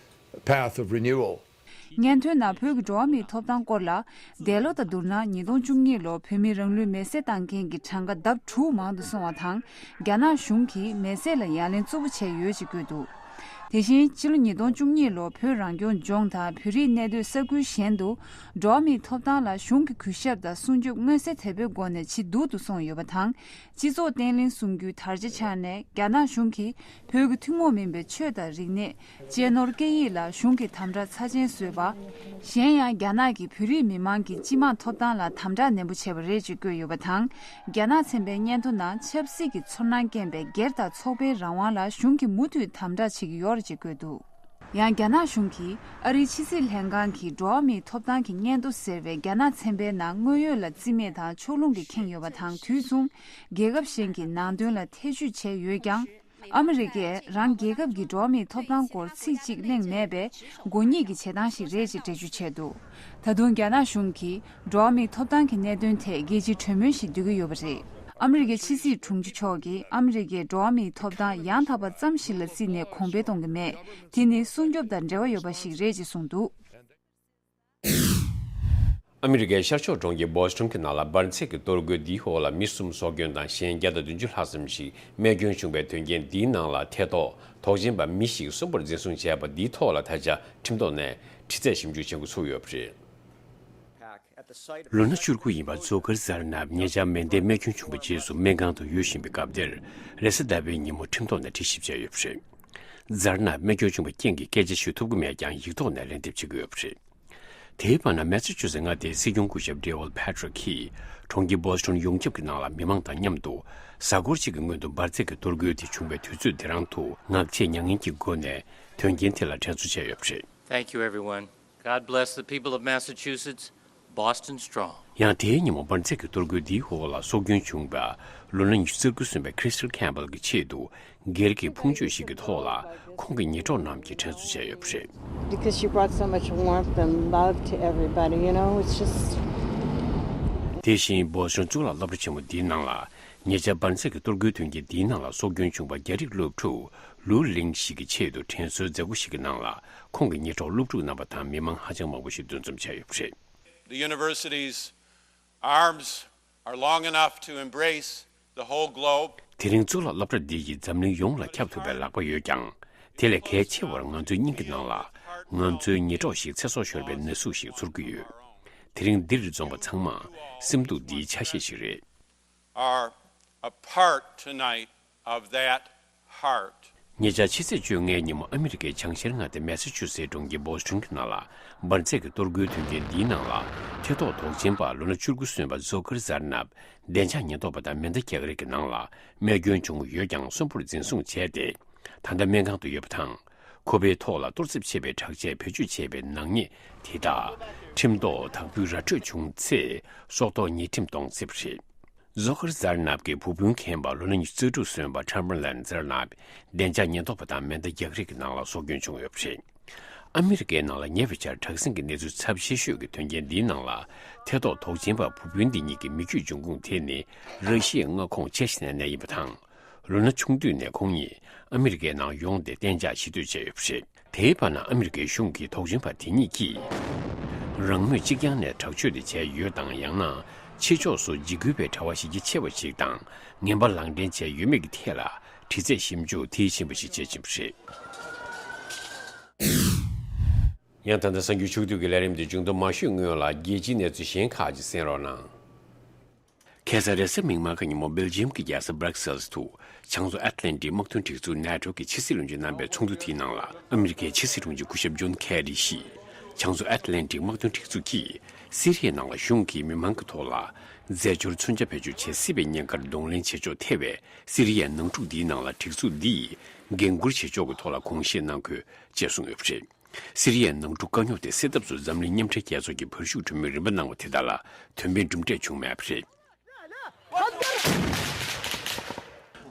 path of renewal. སྙན་ཐོའི་ནང་བོད་ཀྱི་འགྲོ་བ་མིའི་ཐོབ་ཐང་སྐོར་ལ། འདས་ལོ་དང་བསྡུར་ན་ཉིས་སྟོང་བཅུ་གཉིས་ལོར་བོད་མིའི་རང་ལུས་མེར་སྲེག་བཏང་མཁན་གྱི་གྲངས་ཀ་ལྡབ་དྲུག་མང་དུ་སོང་བ་དང་། རྒྱ་ནག་གཞུང་གིས་མེར་སྲེག་ལ་ཡ་ལན་རྩུབ་པོ་བྱས་ཡོད་ཅེས་བཀོད་འདུག་དེ་བཞིན་ཕྱི་ལོ་ཉིས་སྟོང་བཅུ་གཉིས་ལོར་བོད་རང་སྐྱོང་ལྗོངས་དང་བོད་རིགས་གནས་སྡོད་ས་ཁུལ་གཞན་དུ། འགྲོ་བ་མིའི་ཐོབ་ཐང་ལ་གཞུང་གི་གུས་ཞབས་དང་སྲུང་སྐྱོབ་མངོན་གསལ་དོད་པོའི་སྒོ་ནས་ཇེ་སྡུག་ཏུ་སོང་ཡོད་པ་དང་། སྤྱི་ཚོགས་བརྟན་ལྷིང་སྲུང་རྒྱུའི་དར་ཆ་འཕྱར་ནས་རྒྱ་ནག་གཞུང་གིས་བོད་ཀྱི་ཐུན་མོང་མིན་པའི་ཆོས་དང་རིག་གནས། གཅེས་ནོར་སྐད་ཡིག་ལ་གཞུང་གི་དམ་དྲག་ཚབས་ཆེན་བཟོས་པ། གཞན་ཡང་རྒྱ་ནག་གིས་བོད་རིགས་མི་མང་གི་སྤྱི་དམངས་ཐོབ་ཐང་ལ་དམ་དྲག་ནན་པོ་བྱས་པ་རེད་ཅེས་བཀོད་ཡོད་པ་དང་། རྒྱ་ནག་ཚན་པའི་སྙན་ཐོ་ནང་ཆབ་སྲིད་ཀྱི་ཚོར་སྣང་སྐྱེན་པའི་སྒེར་དང་ཚོགས་པའི་རང་དབང་ལ་གཞུང་གིས་མུ་མཐུད་དམ་དྲག་བྱེད་ཀྱི་ཡོད་རེད་ཅེས་བཀོད་འདུག་ཡང་རྒྱ་ནག་གཞུང་གིས་ཨ་རིའི་ཕྱི་སྲིད་ལྷན་ཁང་གི་འགྲོ་བ་མིའི་ཐོབ་ཐང་གི་སྙན་ཐོ་ཟེར་བའི་རྒྱ་ནག་ཚན་པའི་ནང་དངོས་ཡོད་ལ་རྩིས་མེད་དང་ཕྱོགས་ལྷུང་གིས་ཁེངས་ཡོད་པ་དང་། དུས་མཚུངས་རྒྱལ་ཁབ་གཞན་གྱི་ནང་དོན་ལ་ཐེ་ཇུས་བྱས་ཡོད་ཀྱང་། ཨ་མི་རི་ཀས་རང་རྒྱལ་ཁབ་ཀྱི་འགྲོ་བ་མིའི་ཐོབ་ཐང་སྐོར་ཚིག་གཅིག་གླེང་མེད་པའི་མགོ་བརྙན་གྱི་བྱེད་སྟངས་ཤིག་རེད་ཅེས་འགྲེལ་བརྗོད་བྱས་འདུག་ད་དུང་རྒྱ་ནག་གཞུང་གིས་འགྲོ་བ་མིའི་ཐོབ་ཐང་གི་གནད་དོན་ཐད་རྒྱལ་སྤྱིའི་གྲོས་མོལ་ཞིག་བསྡུ་གི་ཡོད་པ་རེད། ཨ་མི་རི་ཀའི་ཕྱི་སྲིད་དྲུང་ཆེ་མཆོག་གིས་ཨ་མི་རི་ཀས་འགྲོ་བ་མིའི་ཐོབ་ཐང་ཡང་དག་པ་ཙམ་ཞིག་ལ་བརྩིས་ནས་གོང་འཕེལ་གཏོང་གི་མེད། དེ་ནི་སྲུང་སྐྱོབ་དང་འབྲེལ་བ་ཡོད་པ་ཞིག་རེད་ཅེས་གསུངས་འདུག་ཨ་མི་རི་ཀའི་ཤར་ཕྱོགས་གྲོང་ཁྱེར་བོ་སི་ཊོན་གྱི་ནང་ལ་འབར་རྫས་ཀྱི་གཏོར་རྒོལ་འདིའི་འོག་ལ་མི་གསུམ་སྲོག་སྐྱོན་དང་གཞན་བརྒྱ་དང་བདུན་ཅུ་ལྷག་ཙམ་ཞིག་རྨས་སྐྱོན་བྱུང་བའི་དོན་རྐྱེན་འདིའི་ནང་ལ་ཐེ་གཏོགས་དོགས་ཅན་པ་མི་ཞིག་གསོན་པོར་འཛིན་བཟུང་བྱས་པ་འདིའི་ཐོག་ལ་ད་ཆ་ཁྲིམས་ཐོག་ནས་དྲི་རྩད་ཞིབ་འཇུག་བྱེད་འགོ་ཚུགས་ཡོད་པ་རེད། ལོ་ན་བཅུ་དགུ་ཡིན་པ་ཛོ་ཀར་ཛར་ནབ་ཉེ་ཆར་མེ་མདས་རྨས་སྐྱོན་བྱུང་བའི་རྗེས་སུ་སྨན་ཁང་དུ་ཡོད་བཞིན་པའི་སྐབས་དེར་རེས་གཟའ་ཟླ་བའི་ཉིན་མོ་ཁྲིམས་ཐོག་ནས་དྲི་ཞིབ་བྱས་ཡོད་པ་རེད། ཛར་ནབ་རྨས་སྐྱོན་བྱུང་བའི་རྐྱེན་གྱིས་སྐད་ཆ་ཤོད་ཐུབ་ཀྱི་མེད་ཀྱང་ཡིག་ཐོག་ནས་ལན་འདེབས་བྱེད་ཀྱི་ཡོད་པ་རེད། དེའི་བར་ན་མེ་ས་ཆུ་སི་མངའ་སྡེའི་སྲིད་སྐྱོང་སྐུ་ཞབས་ཌེ་ཝལ་ཕེ་ཏྲིག་གིས་གྲོང་ཁྱེར་བོ་སི་ཊོན་ཡོངས་ཁྱབ་ཀྱི་ནང་ལ་མི་མང་དང་མཉམ་དུ་གཟའ་འཁོར་གཅིག་གི་སྔོན་དུ་འབར་རྫས་ཀྱི་གཏོར་རྒོལ་དེ་བྱུང་བའི་དུས་ཚོད་དེ་རང་དུ་ངག་བཅད་མྱ་ངན་གྱི་སྒོ་ནས་དོན་རྐྱེན་དེ་ལ་དྲན་གསོ་བྱས་ཡོད་པ་རེད། Thank you, everyone. God bless the people of Massachusetts. Boston strong. ཡང་དེའི་ཉིན་མོ་འབར་རྫས་ཀྱི་གཏོར་རྒོལ་འདིའི་འོག་ལ་སྲོག་སྐྱོན་བྱུང་བ་ལོ་ན་ཉི་ཤུ་རྩ་དགུ་སོན་པའི་Crystal Campbell་གྱི་ཆེད་དུ་སྒེར་གྱི་ཕུང་མཆོད་ཞིག་གི་ཐོག་ལ་ཁོང་གི་ཉེ་གྲོགས་རྣམས་ཀྱིས་དྲན་གསོ་བྱས་ཡོད་པ་རེད། Because she brought so much warmth and love to everybody, you know, it's just དེ་བཞིན་བོ་སི་ཊོན་གཙུག་ལག་སློབ་གྲྭ་ཆེན་མོ་འདིའི་ནང་ལ་ཉེ་ཆར་འབར་རྫས་ཀྱི་གཏོར་རྒོལ་དོན་རྐྱེན་འདིའི་ནང་ལ་སྲོག་སྐྱོན་བྱུང་བ་རྒྱ་རིགས་སློབ་ཕྲུག་ལུའུ་ལིང་ཞིག་གི་ཆེད་དུ་དྲན་གསོའི་མཛད་སྒོ་ཞིག་གི་ནང་ལ་ཁོང་གི་ཉེ་གྲོགས་སློབ་ཕྲུག་རྣམ་པ་དང་མི་མང་ཧ་ཅང་མང་པོ་ཞིག་འདུ་འཛོམས་བྱས་ཡོད་པ་རེད། The university's arms are long enough to embrace the whole globe. དེ་རིང་གཙུག་ལག་སློབ་གྲྭ་འདི་ཡིས་འཛམ་གླིང་ཡོངས་ལ་ཁྱབ་ཐུབ་པའི་ལག་པ་ཡོད་ཀྱང་། དེ་ལས་གལ་ཆེ་བར་ང་ཚོའི་སྙིང་གི་ནང་ལ་ང་ཚོའི་ཉེ་གྲོགས་ཤིག་ཚེ་སྲོག་ཤོར་བའི་ན་ཟུག་ཞིག་ཚོར་གྱི་ཡོད། དེ་རིང་འདིར་འཛོམས་པ་ཚང་མ་སེམས་སྡུག་འདིའི་ཆ་ཤས་ཤིག་རེད། Are a part tonight of that heart. ཉེ་ཆར་ཕྱི་ཚེས་བཅོ་ལྔའི་ཉིན་མོ་ཨ་མི་རི་ཀའི་བྱང་ཤར་མངའ་སྡེ་མེ་ས་ཆུ་སེ་གྲོང་ཁྱེར་བོ་སི་ཊོན་གྱི་ནང་ལ་འབར་རྫས་ཀྱི་གཏོར་རྒོལ་དོན་རྐྱེན་འདིའི་ནང་ལ་ཐེ་གཏོགས་དོགས་ཅན་པ་ལོ་ན་བཅུ་དགུ་སོན་པ་ཛོ་ཀར་ཛར་ནབ་བདེ་འཇགས་ཉེན་རྟོག་པ་དང་མེ་མདའ་རྒྱག་རེས་ཀྱི་ནང་ལ་རྨས་སྐྱོན་བྱུང་ཡོད་ཀྱང་གསོན་པོར་འཛིན་བཟུང་བྱས་ཏེ། ད་ལྟ་སྨན་ཁང་དུ་ཡོད་པ་དང་། ཁོ་པའི་ཐོག་ལ་གཏོར་རྩིབ་ཆེ་བའི་དྲག་ཆས་བེད་སྤྱོད་བྱས་པའི་ནག་ཉེས་དེ་དག་ཁྲིམས་ཐོག་དག་འབུད་ར་སྤྲོད་བྱུང་ཚེ་སྲོག་ཐོག་ཉེས་ཁྲིམས་གཏོང་རྩིས་པ་རེད། ཛོ་ཀར་ཛར་ནབ་ཀྱི་བུ་སྤུན་མཁན་པ་ལོ་ན་ཉི་ཤུ་རྩ་དྲུག་སོན་པ་ཁྲ་མར་ལན་ཛར་ནབ་བདེ་འཇགས་ཉེན་རྟོག་པ་དང་མེ་མདའ་རྒྱག་རེས་ཀྱི་ནང་ལ་སྲོག་སྐྱོན་བྱུང་ཡོད་པ་རེད། ཨ་མི་རི་ཀའི་ནང་ལ་ཉེ་བའི་ཆར་དྲག་ཟིང་གི་གནས་ཚུལ་ཚབས་ཆེ་ཤོས་ཀྱི་དོན་རྐྱེན་འདིའི་ནང་ལ་ཐེ་གཏོགས་དོགས་ཅན་པ་བུ་སྤུན་འདི་གཉིས་ཀྱི་མི་རྒྱུད་འབྱུང་ཁུངས་དེ་ནི་ར་ཤི་ཡའི་མངའ་ཁོངས་ཆེ་ཤ་ནན་ནས་ཡིན་པ་དང་། ལོ་ན་ཆུང་དུས་ནས་ཁོང་གཉིས་ཨ་མི་རི་ཀའི་ནང་ཡོང་སྟེ་གཏན་འཇགས་གཞིས་སྡོད་བྱས་ཡོད་པ་རེད། དེའི་བར་ན་ཨ་མི་རི་ཀའི་གཞུང་གིས་དོགས་ཅན་པ་དེ་གཉིས་ཀྱིས་རང་མོས་གཅིག་རྐྱང་ནས་དྲག་སྤྱོད་དེ་བྱས་ཡོད་དང་། ཡང་ན་ཕྱི་ཕྱོགས་སུ་འཇིགས་སྐུལ་བའི་དྲ་བ་གཞི་རྒྱ་ཆེ་བ་ཞིག་དང་ངན་པ་ལག་འདྲེན་བྱས་ཡོད་མེད་ཀྱི་ཐད་ལ་དྲི་རྩད་ཞིབ་འཇུག་མཐིལ་ཕྱིན་པ་ཞིག་བྱེད་བཞིན་པ་རེད། ཡང་ད་ལྟ་གསར་འགྱུར་ཕྱོགས་བསྡུས་ཀྱི་ལས་རིམ་འདི་མཇུག་བསྡོམས་མ་ཞུས་སྔོན་ལ་རྒྱལ་སྤྱིའི་གནས་ཚུལ་གཞན་ཁག་ཅིག་གསན་རོགས་གནང་། ཁ་སང་རེས་གཟའ་མིག་དམར་གྱི་ཉིན་མོ་སྦེལ་ཇིམ་གྱི་རྒྱལ་ས་Brussels་དུ་བྱང་མཚོ་ཨེཊ་ལན་ཊིག་དམག་དོན་སྒྲིག་འཛུགས་NATO་གི་ཕྱི་སྲིད་བློན་ཆེན་རྣམ་པའི་ཚོགས་འདུ་དེའི་ནང་ལ་ཨ་མི་རི་ཀའི་ཕྱི་སྲིད་དྲུང་ཆེ་སྐུ་ཞབས་ཇོན་ཁེ་རི་ཞིས་བྱང་མཚོ་ཨེཊ་ལན་ཊིག་དམག་དོན་སྒྲིག་འཛུགས་ཀྱིས་སི་རི་ཡའི་ནང་ལ་གཞུང་གིས་མི་མང་གི་ཐོག་ལ་རྫས་སྦྱོར་མཚོན་ཆ་བེད་སྤྱོད་བྱེད་སྲིད་པའི་ཉེན་ཁར་གདོང་ལེན་བྱེད་ཕྱོགས་ཐེ་བའི་སི་རི་ཡའི་ནང་འཁྲུག་འདིའི་ནང་ལ་སྒྲིག་འཛུགས་འདིས་འགན་འཁུར་བྱེད་ཕྱོགས་ཀྱི་ཐོག་ལ་དགོངས་བཞེས་གནང་དགོས་ཅེས་གསུངས་ཡོད་པ་རེད། སི་རི་ཡའི་ནང་འཁྲུག་དཀའ་རྙོག་དེ་སེལ་ཐབས་སུ་འཛམ་གླིང་མཉམ་འབྲེལ་རྒྱལ་ཚོགས་ཀྱིས་བར་ཞུགས་གྲོས་མོལ་རིམ་པ་གནང་བ་དེ་དག་ལ་དོན་ཕན་གྲུབ་འབྲས་བྱུང་མེད་པ་རེད།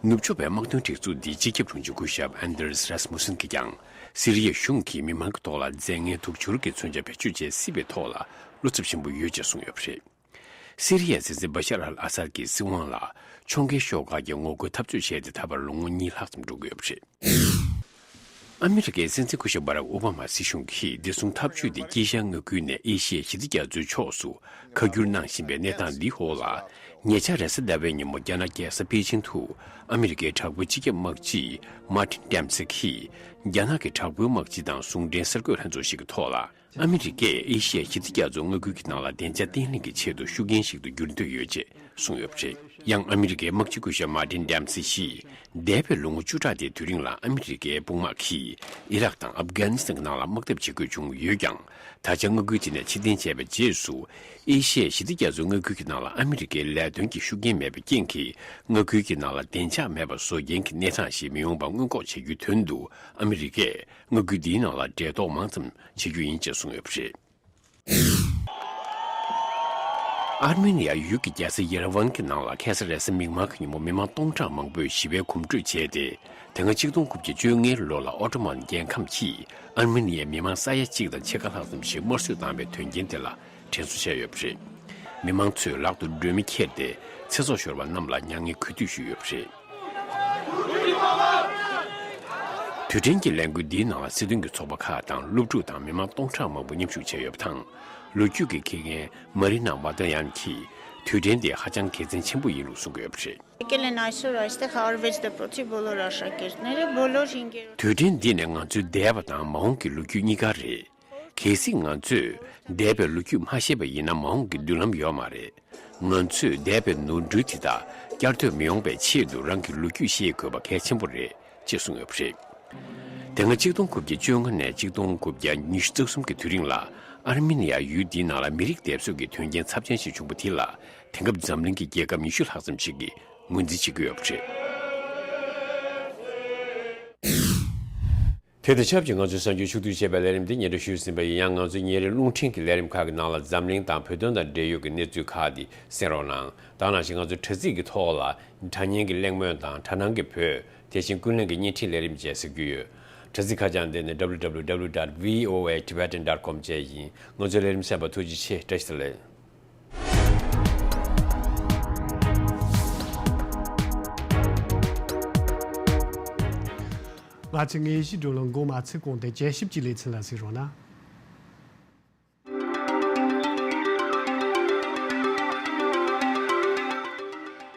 ནུབ་ཕྱོགས་པའི་དམག་དོན་སྒྲིག་འཛུགས་འདིའི་སྤྱི་ཁྱབ་དྲུང་ཆེ་སྐུ་ཞབས་Anders Rasmussen་གྱིས་ཀྱང་སི་རི་ཡའི་གཞུང་གིས་མི་མང་གི་ཐོག་ལ་རྫས་ངན་དུག་སྦྱོར་གྱི་མཚོན་ཆ་བེད་སྤྱོད་བྱེད་སྲིད་པའི་ཐོག་ལ་བློ་འཚབ་ཆེན་པོ་ཡོད་ཅེས་གསུངས་ཡོད་པ་རེད། སི་རི་ཡའི་སྲིད་འཛིན་བྷ་ཤར་ཨལ་ཨ་སཱད་ཀྱི་སྲིད་དབང་ལ་ཕྱོགས་འགལ་ཤོག་ཁག་གིས་ངོ་རྒོལ་འཐབ་རྩོད་བྱས་ཏེ་ད་བར་ལོ་ངོ་གཉིས་ལྷག་ཙམ་འགྲོ་གི་ཡོད་པ་རེད། ཨ་མི་རི་ཀའི་སྲིད་འཛིན་སྐུ་ཞབས་བྷ་རག་ཨོ་བྷ་མ་སྲིད་གཞུང་གིས་བདེ་སྲུང་འཐབ་ཇུས་དེ་དཀྱིལ་ཤར་མངའ་ཁུལ་ནས་ཨེ་ཤི་ཡའི་ཞི་བདེ་རྒྱ་མཚོའི་ཕྱོགས་སུ་ཁ་བསྒྱུར་གནང་བཞིན་པའི་གནས་སྟངས་འདིའི་འོག་ལ། ཉེ་ཆར་རེས་གཟའ་ཟླ་བའི་ཉིན་མོ་རྒྱ་ནག་རྒྱལ་ས་པེ་ཅིང་དུ་ཨ་མི་རི་ཀའི་དྲག་པོའི་སྤྱི་ཁྱབ་དམག་སྤྱི་Martin Dempsey་གིས་རྒྱ་ནག་གི་དྲག་པོའི་དམག་སྤྱི་དང་ཟུང་འབྲེལ་གསར་འགོད་ལྷན་ཚོགས་ཤིག་གི་ཐོག་ལ། ཨ་མི་རི་ཀས་ཨེ་ཤི་ཡ་ཞི་བདེ་རྒྱ་མཚོ་མངའ་ཁུལ་གྱི་ནང་ལ་བདེ་འཇགས་བརྟན་ལྷིང་གི་ཆེད་དུ་ཤུགས་རྐྱེན་ཞིག་ཏུ་འགྱུར་འདོད་ཡོད་ཅེས་གསུངས་ཡོད་པ་རེད། ཡང་ཨ་མི་རི་ཀའི་དམག་སྤྱི་སྐུ་ཞབས་Martin Dempsey་ཞིས་འདས་པའི་ལོ་ངོ་བཅུ་ཕྲག་དེའི་དུས་རིང་ལ་ཨ་མི་རི་ཀའི་དཔུང་དམག་གིས་ཨི་རག་དང་ཨབ་གྷ་ནི་སི་ཐན་གྱི་ནང་ལ་དམག་འཐབ་བྱེད་དགོས་བྱུང་ཡོད་ཀྱང་། ད་ཆ་མངའ་ཁུལ་དེ་ནས་ཕྱིར་འཐེན་བྱས་པའི་རྗེས་སུ་ཨེ་ཤི་ཡའི་ཞི་བདེ་རྒྱ་མཚོ་མངའ་ཁུལ་གྱི་ནང་ལ་ཨ་མི་རི་ཀའི་ལས་དོན་གྱི་ཤུགས་རྐྱེན་མེད་པའི་རྐྱེན་གྱིས་མངའ་ཁུལ་གྱི་ནང་ལ་བདེ་འཇགས་མེད་པ་བཟོ་རྐྱེན་གྱི་གནས་སྟངས་ཤིག་མི་ཡོང་བ་སྔོན་འགོག་བྱེད་རྒྱུའི་དོན་དུ་ཨ་མི་རི་ཀས་མངའ་ཁུལ་འདིའི་ནང་ལ་འབྲེལ་གཏོགས་མང་ཙམ་བྱེད་རྒྱུ་ཡིན་ཅེས་གསུངས་ཡོད་པ་རེད། ཨར་མེ་ནི་ཡ་ཡུལ་གྱི་རྒྱལ་ས་ཡེ་ར་ཝན་གྱི་ནང་ལ་ཁ་སང་རེས་གཟའ་མིག་དམར་གྱི་ཉིན་མོ་མི་མང་སྟོང་ཕྲག་མང་པོས་ཞི་བའི་གོམ་བགྲོད་བྱས་ཏེ། དེ་སྔ་ཆིག་སྟོང་དགུ་བརྒྱ་བཅོ་ལྔའི་ལོ་ལ་ཨོ་ཏོ་མན་རྒྱལ་ཁམས་ཀྱིས་ཨར་མེ་ནི་ཡའི་མི་མང་ས་ཡ་གཅིག་དང་ཕྱེད་ཀ་ལྷག་ཙམ་ཞིག་དམར་གསོད་བཏང་བའི་དོན་རྐྱེན་དེ་ལ་དྲན་གསོ་བྱས་ཡོད་པ་རེད། མི་མང་ཚོས་ལག་ཏུ་སྒྲོན་མེ་འཁྱེར་ཏེ་ཚེ་སྲོག་ཤོར་བ་རྣམས་ལ་མྱ་ངན་གུས་འདུད་ཞུས་ཡོད་པ་རེད། དུས་དྲན་གྱི་ལས་འགུལ་འདིའི་ནང་ལ་སྲིད་དོན་གྱི་ཚོགས་པ་ཁག་དང་སློབ་ཕྲུག་དང་མི་མང་སྟོང་ཕྲག་མང་པོ་མཉམ་ཞུགས་བྱས་ཡོད་པ་དང་། ལོ་རྒྱུས་ཀྱི་མཁས་མཁན་མ་རི་ན་ཝ་ཏ་ཡན་གྱིས་དུས་དྲན་འདི་ཧ་ཅང་དགེ་མཚན་ཆེན་པོ་ཡིན་ལུགས་གསུང་གི་ཡོད་པ་རེད། Եկել են այսօր այստեղ հարվեց դպրոցի բոլոր աշակերտները, բոլոր հինգերորդ དུས་དྲན་འདི་ནི་ང་ཚོའི་འདས་པ་དང་མ་འོངས་ཀྱི་ལོ་རྒྱུས་གཉིས་ཀ་རེད། གལ་སྲིད་ང་ཚོས་འདས་པའི་ལོ་རྒྱུས་མ་ཤེས་པ་ཡིན་ན་མ་འོངས་ཀྱི་མདུན་ལམ་ཡོད་མ་རེད། ང་ཚོས་འདས་པའི་ནོར་འཁྲུལ་དེ་དག་བསྐྱར་ཟློས་མི་ཡོང་བའི་ཆེད་དུ་རང་གི་ལོ་རྒྱུས་ཤེས་དགོས་པ་གལ་ཆེན་པོ་རེད་ཅེས་གསུངས་ཡོད་པ་རེད། དེ་སྔ་ཆིག་སྟོང་དགུ་བརྒྱ་བཅོ་ལྔ་ནས་ཆིག་སྟོང་དགུ་བརྒྱ་ཉི་ཤུ་རྩ་གསུམ་གྱི་དུས་རིང་ལ་ཨར་མེ་ནི་ཡ་ཡུལ་འདིའི་ནང་ལ་མི་རིགས་སྡེབ་གསོད་ཀྱི་དོན་རྐྱེན་ཚབས་ཆེན་ཞིག་བྱུང་བ་དེ་ལ་དེང་སྐབས་འཛམ་གླིང་གི་རྒྱལ་ཁབ་ཉི་ཤུ་ལྷག་ཙམ་ཞིག་གིས་ངོས་འཛིན་བྱེད་ཀྱི་ཡོད་པ་རེད། དེ་དང་ཆབས་ཅིག་ང་ཚོའི་གསར་འགྱུར་ཕྱོགས་བསྡུས་བྱས་པའི་ལས་རིམ་འདི་སྙན་སྒྲོན་ཞུས་ཟིན་པ་ཡིན། ཡང་ང་ཚོའི་ཉིན་རེའི་རླུང་འཕྲིན་གྱི་ལས་རིམ་ཁག་གི་ནང་ལ་འཛམ་གླིང་དང་བོད་དོན་དང་འབྲེལ་ཡོད་ཀྱི་གནས་ཚུལ་ཁག་འདི་གསན་རོགས་གནང་། ད་ནང་བཞིན་ང་ཚོའི་དྲ་ཚིགས་ཀྱི་ཐོག་ལ་དྲ་བརྙན་གྱི་གླེང་མོལ་དང་དྲ་སྣང་གི་བོད། དེ་བཞིན་ཀུན་གླེང་གི་བརྙན་འཕྲིན་ལས་རིམ་བཅས་གཟིགས་རྒྱུ་ཡོད། དྲ་ཚིགས་ཁ་བྱང་འདི་ནི་www dot voatibetan dot com བཅས་ཡིན། ང་ཚོའི་ལས་རིམ་གསན་པར་ཐུགས་རྗེ་ཆེ། བཀྲ་ཤིས་བདེ་ལེགས། ང་ཚོའི་དངོས་གཞིའི་བགྲོ་གླེང་འགོ་མ་ཚུགས་གོང་དུ་དཔྱད་ཞིབ་ཀྱི་ལེ་ཚན་ལ་གཟིགས་རོགས་གནང་།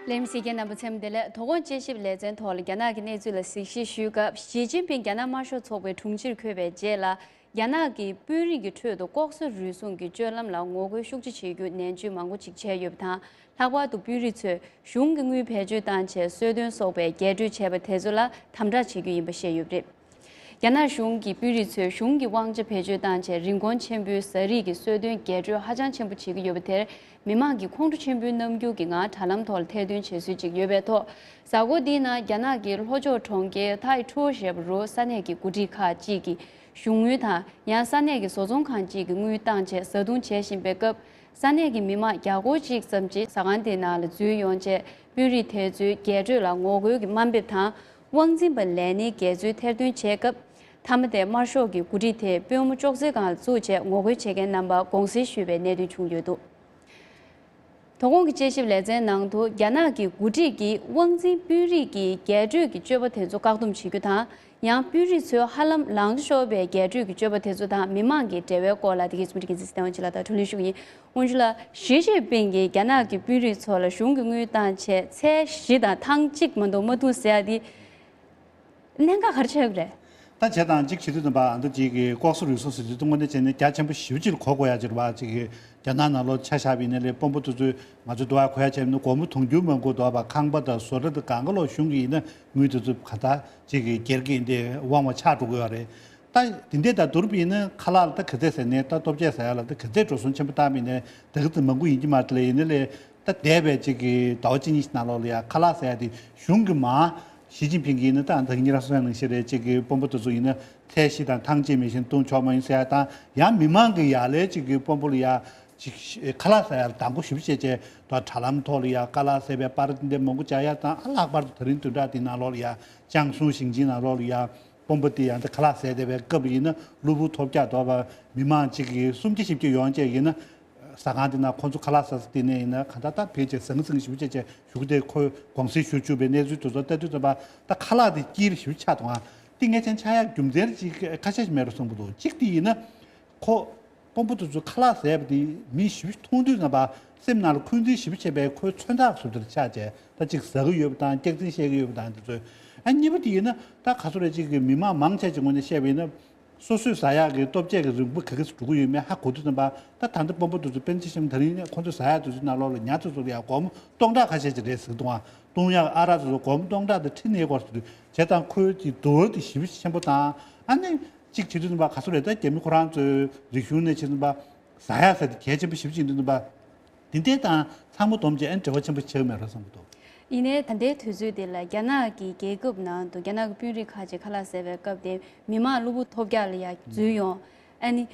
ལས་མི་སྲིད་མཁན་རྣམ་པ་ཚང་མ་བདེ་ལེགས། དོ་དགོང་དཔྱད་ཞིབ་ལེ་ཚན་ཐོག་ལ་རྒྱ་ནག་གི་གནས་ཚུལ་ལ་གཟིགས་ཞིབ་ཞུས་སྐབས། ཞི་ཅིན་ཕིང་རྒྱ་ནག་དམར་ཤོག་ཚོགས་པའི་དྲུང་ཆེར་འཁོད་པའི་རྗེས་ལ། རྒྱ་ནག་གིས་དཔོན་རིགས་ཀྱི་ཁྲོད་དུ་ལྐོག་ཟ་རུལ་སུངས་ཀྱི་སྤྱོད་ལམ་ལ་ངོ་རྒོལ་ཤུགས་ཆེ་བྱེད་རྒྱུ་ནན་བརྗོད་མང་པོ་ཅིག་བྱས་ཡོད་པ་དང་། ལྷག་པར་དུ་དཔོན་རིགས་ཚོས་གཞུང་གི་དངུལ་བེད་སྤྱོད་བཏང་བྱས་གསོལ་སྟོན་སོགས་པའི་རྒྱས་སྤྲོས་བྱས་པ་དེ་ཚོ་ལ་དམ་དྲག་བྱེད་རྒྱུ་ཡིན་པ་བཤད་ཡོད་པ་རེད། རྒྱ་ནག་གཞུང་གིས་དཔོན་རིགས་ཚོས་གཞུང་གི་དབང་ཆ་བེད་སྤྱོད་བཏང་བྱས་རིན་གོང་ཆེན་པོའི་ཟ་རིགས་ཀྱི་གསོལ་སྟོན་རྒྱས་སྤྲོས་ཧ་ཅང་ཆེན་པོ་བྱེད་ཀྱི་ཡོད་པ་དེར། མི་མང་གིས་ཁོང་ཁྲོ་ཆེན་པོའི་རྣམ་འགྱུར་གྱི་ངང་དྲ་ལམ་ཐོག་ལ་ཐེར་འདོན་བྱེད་སྲོལ་ཅིག་ཡོད་པའི་ཐོག་གཟའ་འཁོར་འདིའི་ནང་རྒྱ་ནག་གི་ལྷོ་ཕྱོགས་གྲོང་ཁྱེར་ཐའི་ཁྲོ་ཞེས་པ་རུ་ས་གནས་ཀྱི་འགོ་ཁྲིད་ཁག་ཅིག་གིས་གཞུང་དངུལ་དང་། ཡང་ས་གནས་ཀྱི་བཟོ་ཚོང་ཁང་ཅིག་གི་དངུལ་བཏང་བྱས་བཟའ་བཏུང་བྱེད་བཞིན་པའི་སྐབས། ས་གནས་ཀྱི་མི་མང་བརྒྱ་སྐོར་ཅིག་ཙམ་གྱིས་ཟ་ཁང་དེའི་ནང་ལ་འཛུལ་ཡོང་བྱས། དཔོན་རིགས་དེ་ཚོའི་རྒྱས་སྤྲོས་ལ་ངོ་རྒོལ་གྱི་དམའ་འབེབས་དང་། དབང་འཛིན་པ་ལས་སྣེའི་འགལ་འཛོལ་ཐེར་འདོན་བྱས་སྐབས། མཐའ་མ་དེ་དམར་ཤོག་གི་འགོ་ཁྲིད་དེས་དཔོན་མོ་ཅོག་ཙེའི་སྒང་ལ་བཙུགས་བྱས་ངོ་རྒོལ་བྱེད་མཁན་རྣམ་པར་དགོངས་སེལ་ཞུས་པའི་གནད་དོན་བྱུང་ཡོད་འདུག་དོ་དགོང་གི་དཔྱད་ཞིབ་ལེ་ཚན་ནང་དུ། རྒྱ་ནག་གི་འགོ་ཁྲིད་ཀྱིས་དབང་འཛིན་དཔོན་རིགས་ཀྱི་རྒྱས་སྤྲོས་ཀྱི་སྤྱོད་པ་དེ་ཚོ་བཀག་སྡོམ་བྱེད་རྒྱུ་དང་། ཡང་དཔོན་རིགས་ཚོའི་ཧ་ལམ་ལངས་ཤོར་བའི་རྒྱས་སྤྲོས་ཀྱི་སྤྱོད་པ་དེ་ཚོ་དང་མི་མང་གི་འབྲེལ་བའི་སྐོར་ལ། དེ་གའི་རྩོམ་སྒྲིག་འགན་འཛིན་ཚེ་བརྟན་དབང་ཕྱུག་ལགས་དང་བགྲོ་གླེང་ཞུ་གི་ཡིན། དབང་ཕྱུག་ལགས། ཞི་ཅིན་ཕིང་གིས་རྒྱ་ནག་གི་དཔོན་རིགས་ཚོ་ལ་གཞུང་གི་དངུལ་བཏང་བྱས་ཚལ་བཞི་དང་ཐང་གཅིག་མ་གཏོགས་མ་འདུག་ཟེར་ཡ་དེ། གནད་འགག་ག་རེ་ཆགས་ཡོད་རེད། ད་བྱས་ཙང་གཅིག་བྱེད་དུས་ཙམ་པ་ཨ་འདི་གཅིག་གི་ལྐོག་ཟ་རུལ་སུངས་ཟེར་དུས་ཙམ་པ་ནས་བྱས་ནས་རྒྱ་ཆེན་པོ་ཞེ་པོ་ཅིག་ལ་གོ་དགོས་ཡ་ཅིག་རེད་པ། གཅིག་གི་རྒྱ་ནག་ནང་ལོགས་ཆ་བཞག་པ་ཡིན་ན་ལས་དཔོན་པོ་དེ་ཚོས་ང་ཚོ་འདི་བ་གོ་ཡ་བྱས་ན་སྒོར་མོ་དུང་ཕྱུར་མང་པོ་འདུག་པ། ཁང་པ་དང་བཟོ་གྲྭ་དང་གང་ག་ལོག་གཞུང་གི་ཡིན་ན་དངུལ་དེ་ཚོ་ག་ད་གཅིག་གི་སྒེར་གྱི་འདི་དབང་བ་ཆགས་འགྲོ་གི་ཡོད་རེད། ད་དེ་འདྲས་ད་བསྡུར་བ་ཡིན་ན་ཁ་ལག་ལ་ད་ག་ཚད་ཟེར་ནས་ད་ལྟོ་ཆས་ཟ་ཡ་ལ་ད་ག་ཚད་འགྲོ་སོང་ཆེན་པོ་བཏང་བ་ཡིན་ན་ད་ག་ཚད་མང་པོ་ཡིན་གྱི་མ་རེད། དེ་ལས་ཡིན་ན་ལས་ད་འདས་པའི་གཅིག་གི་ཟླ་བ་གཅིག་གཉིས་ཤིག་ནང་ལོགས་ལ་ཡ་ཁ་ལག་ཟ་ཡ་དེ་གཞུང་གི་མ་ཞི་ཅིན་ཕིང་གིས་ཡིན་ན་ད་ད་གིན་ཁྱེད་རང་གསུངས་ཡ་ནང་བཞིན་རེད། གཅིག་གི་དཔོན་པོ་དེ་ཚོ་ཡིན་ན་ཚད་གཞི་དང་ཐང་ཆད་མེ་བཞིན་བཏུང་ཆོག་མ་ཡིན་ཟེར་ཡ་དང་ཡང་མི་མང་གི་ཡ་ལས་གཅིག་གི་དཔོན་པོ་ལ་ཡ་ཅིག་ཁ་ལག་ཟ་ཡ་ལ་དང་པོ་ཞིབ་བྱས་བྱས་ད་དྲ་ལམ་ཐོག་ལ་ཡ་ཁ་ལག་ཟ་བའི་པར་དེ་འདྲ་མང་པོ་བྱ་ཡ་དང་ཨ་ལྷག་པར་དུ་ད་རིང་བདུན་ཕྲག་འདི་ནང་ལོགས་ལ་ཡ་ཅང་སུའུ་ཞིང་ཆེན་ནང་ལོགས་ལ་ཡ། དཔོན་པོ་དེ་ཡང་དེ་ཁ་ལག་ཟས་བསྡད་པའི་སྐབས་ཡིན་ན་གློ་བུར་ཐོལ་རྒྱག་འདྲ་པོ་མི་མང་གཅིག་གིས་སུམ་བརྒྱ་བཞི་བརྒྱ་ཡོང་བྱས་ཡིན་ན། ཟ་ཁང་དེ་ན་ཁོང་ཚོ་ཁ་ལག་ཟ་ས་དེ་ནས་ཡིན་ན་གང་ལྟར་ད་ཕལ་ཆེར་ཟང་ཟིང་ཞེ་པོ་ཅིག་བྱས་བཞུགས་དེ་ཁོས་དགོངས་སེལ་ཞུ་བཅུག་པའི་གནས་ཚུལ་དེ་ཚོ་ལྟ་དུས་ཙམ་པ་ད་ཁ་ལག་དེ་དཀྱིལ་ཞེ་པོ་ཆགས་འདུག་ཨ། དེ་ངས་ཀྱང་ཆགས་ཡག་རྒྱུ་མཚན་ཅིག་ཁ་ཤས་ཤིག་མེད་རུང་བསམ་གྱི་འདུག་གཅིག་དེ་ཡིན་ན། ཁོ། དཔོན་པོ་དེ་ཚོས་ཁ་ལག་ཟས་པ་དེ་མི་ཞེ་པོ་མཐོང་དུས་ཙམ་པ་སེམས་ནང་ལ་འཁོན་འཛིན་ཞེ་པོ་བྱས་པའི་ཁོའི་མཚོན་རྟགས་བཟོ་འདྲ་ཆགས་བྱས་ད་གཅིག་ཟ་གི་ཡོད་པ་དང་སྐྱག་རྫུན་བཤད་ཀྱི་ཡོད་པ་དང་དེ་ཚོས། ཨ་གཉིས་པ་དེ་ཡིན་ན་ད་ག་ཚོད་རེད་གཅིག་གི་མི་མང་མང་ཆེ་གི་ངོས་ནས་བཤད་པ་ཡིན་ན་སོ་སོས་ཟ་ཡག་གི་ལྟོ་ཆས་ཀྱི་རིན་པ་ག་གི་སུ་འགྲོ་གི་ཡོད་མེད་ཧ་གོ་དུས་ཙམ་པ་ད་ད་ལྟ་དཔོན་པོ་དེ་ཚོ་པཎ་ཆེན་བཤམས་ད་རིང་ནས་ཁོང་ཚོས་ཟ་ཡག་དེ་ཚོའི་ནང་ལོགས་ལ་ཉ་དེ་ཚོ་ལ་ཡང་སྒོར་མོ་སྟོང་ཕྲག་ཁ་ཤས་ཅིག་རེད་ཟེར་གི་འདུག་ཨ། བཏུང་ཡག་ཨ་རག་དེ་ཚོ་སྒོར་མོ་སྟོང་ཕྲག་དང་ཁྲི་གཉིས་སྐོར་ཟེར་དུས་བྱས་ཙང་ཁོའི་དེ་འདུ་བ་དེ་ཞེ་པོ་ཆེན་པོ་དང་ཨ་ནི། གཅིག་བྱེད་དུས་ཙམ་པ་ག་ཚོད་རེད་ད་རྒྱ་མི་ཁོ་རང་ཚོའི་རིག་གཞུང་ནས་བྱེད་དུས་ཙམ་པ་ཟ་ཡག་ཟ་དེ་གལ་ཆེན་པོ་ཞེ་པོ་ཅིག་ཡིན་དུས་ཙམ་པ། དེ་འདྲས་དང་ཚང་མ་བསྡོམས་བྱས་ཨ་ནི་འབྲེལ་བ་ཆེན་པོ་ཆགས་ཀྱི་མེད་རེད་བསམ་གྱི་འདུག་ཡིན་ནའི་ད་ལྟའི་དུས་ཚོད་འདི་ལ་རྒྱ་ནག་གི་རྒྱལ་ཁབ་ནང་དུ་རྒྱ་ནག་གི་དཔོན་རིགས་ཁག་ཅིག་ཁ་ལག་ཟས་པའི་སྐབས་དེ་མི་མང་གློ་བུར་ཐོལ་རྒྱག་ལ་ཡ་འཛུལ་ཡོང་། ཨ་ནི།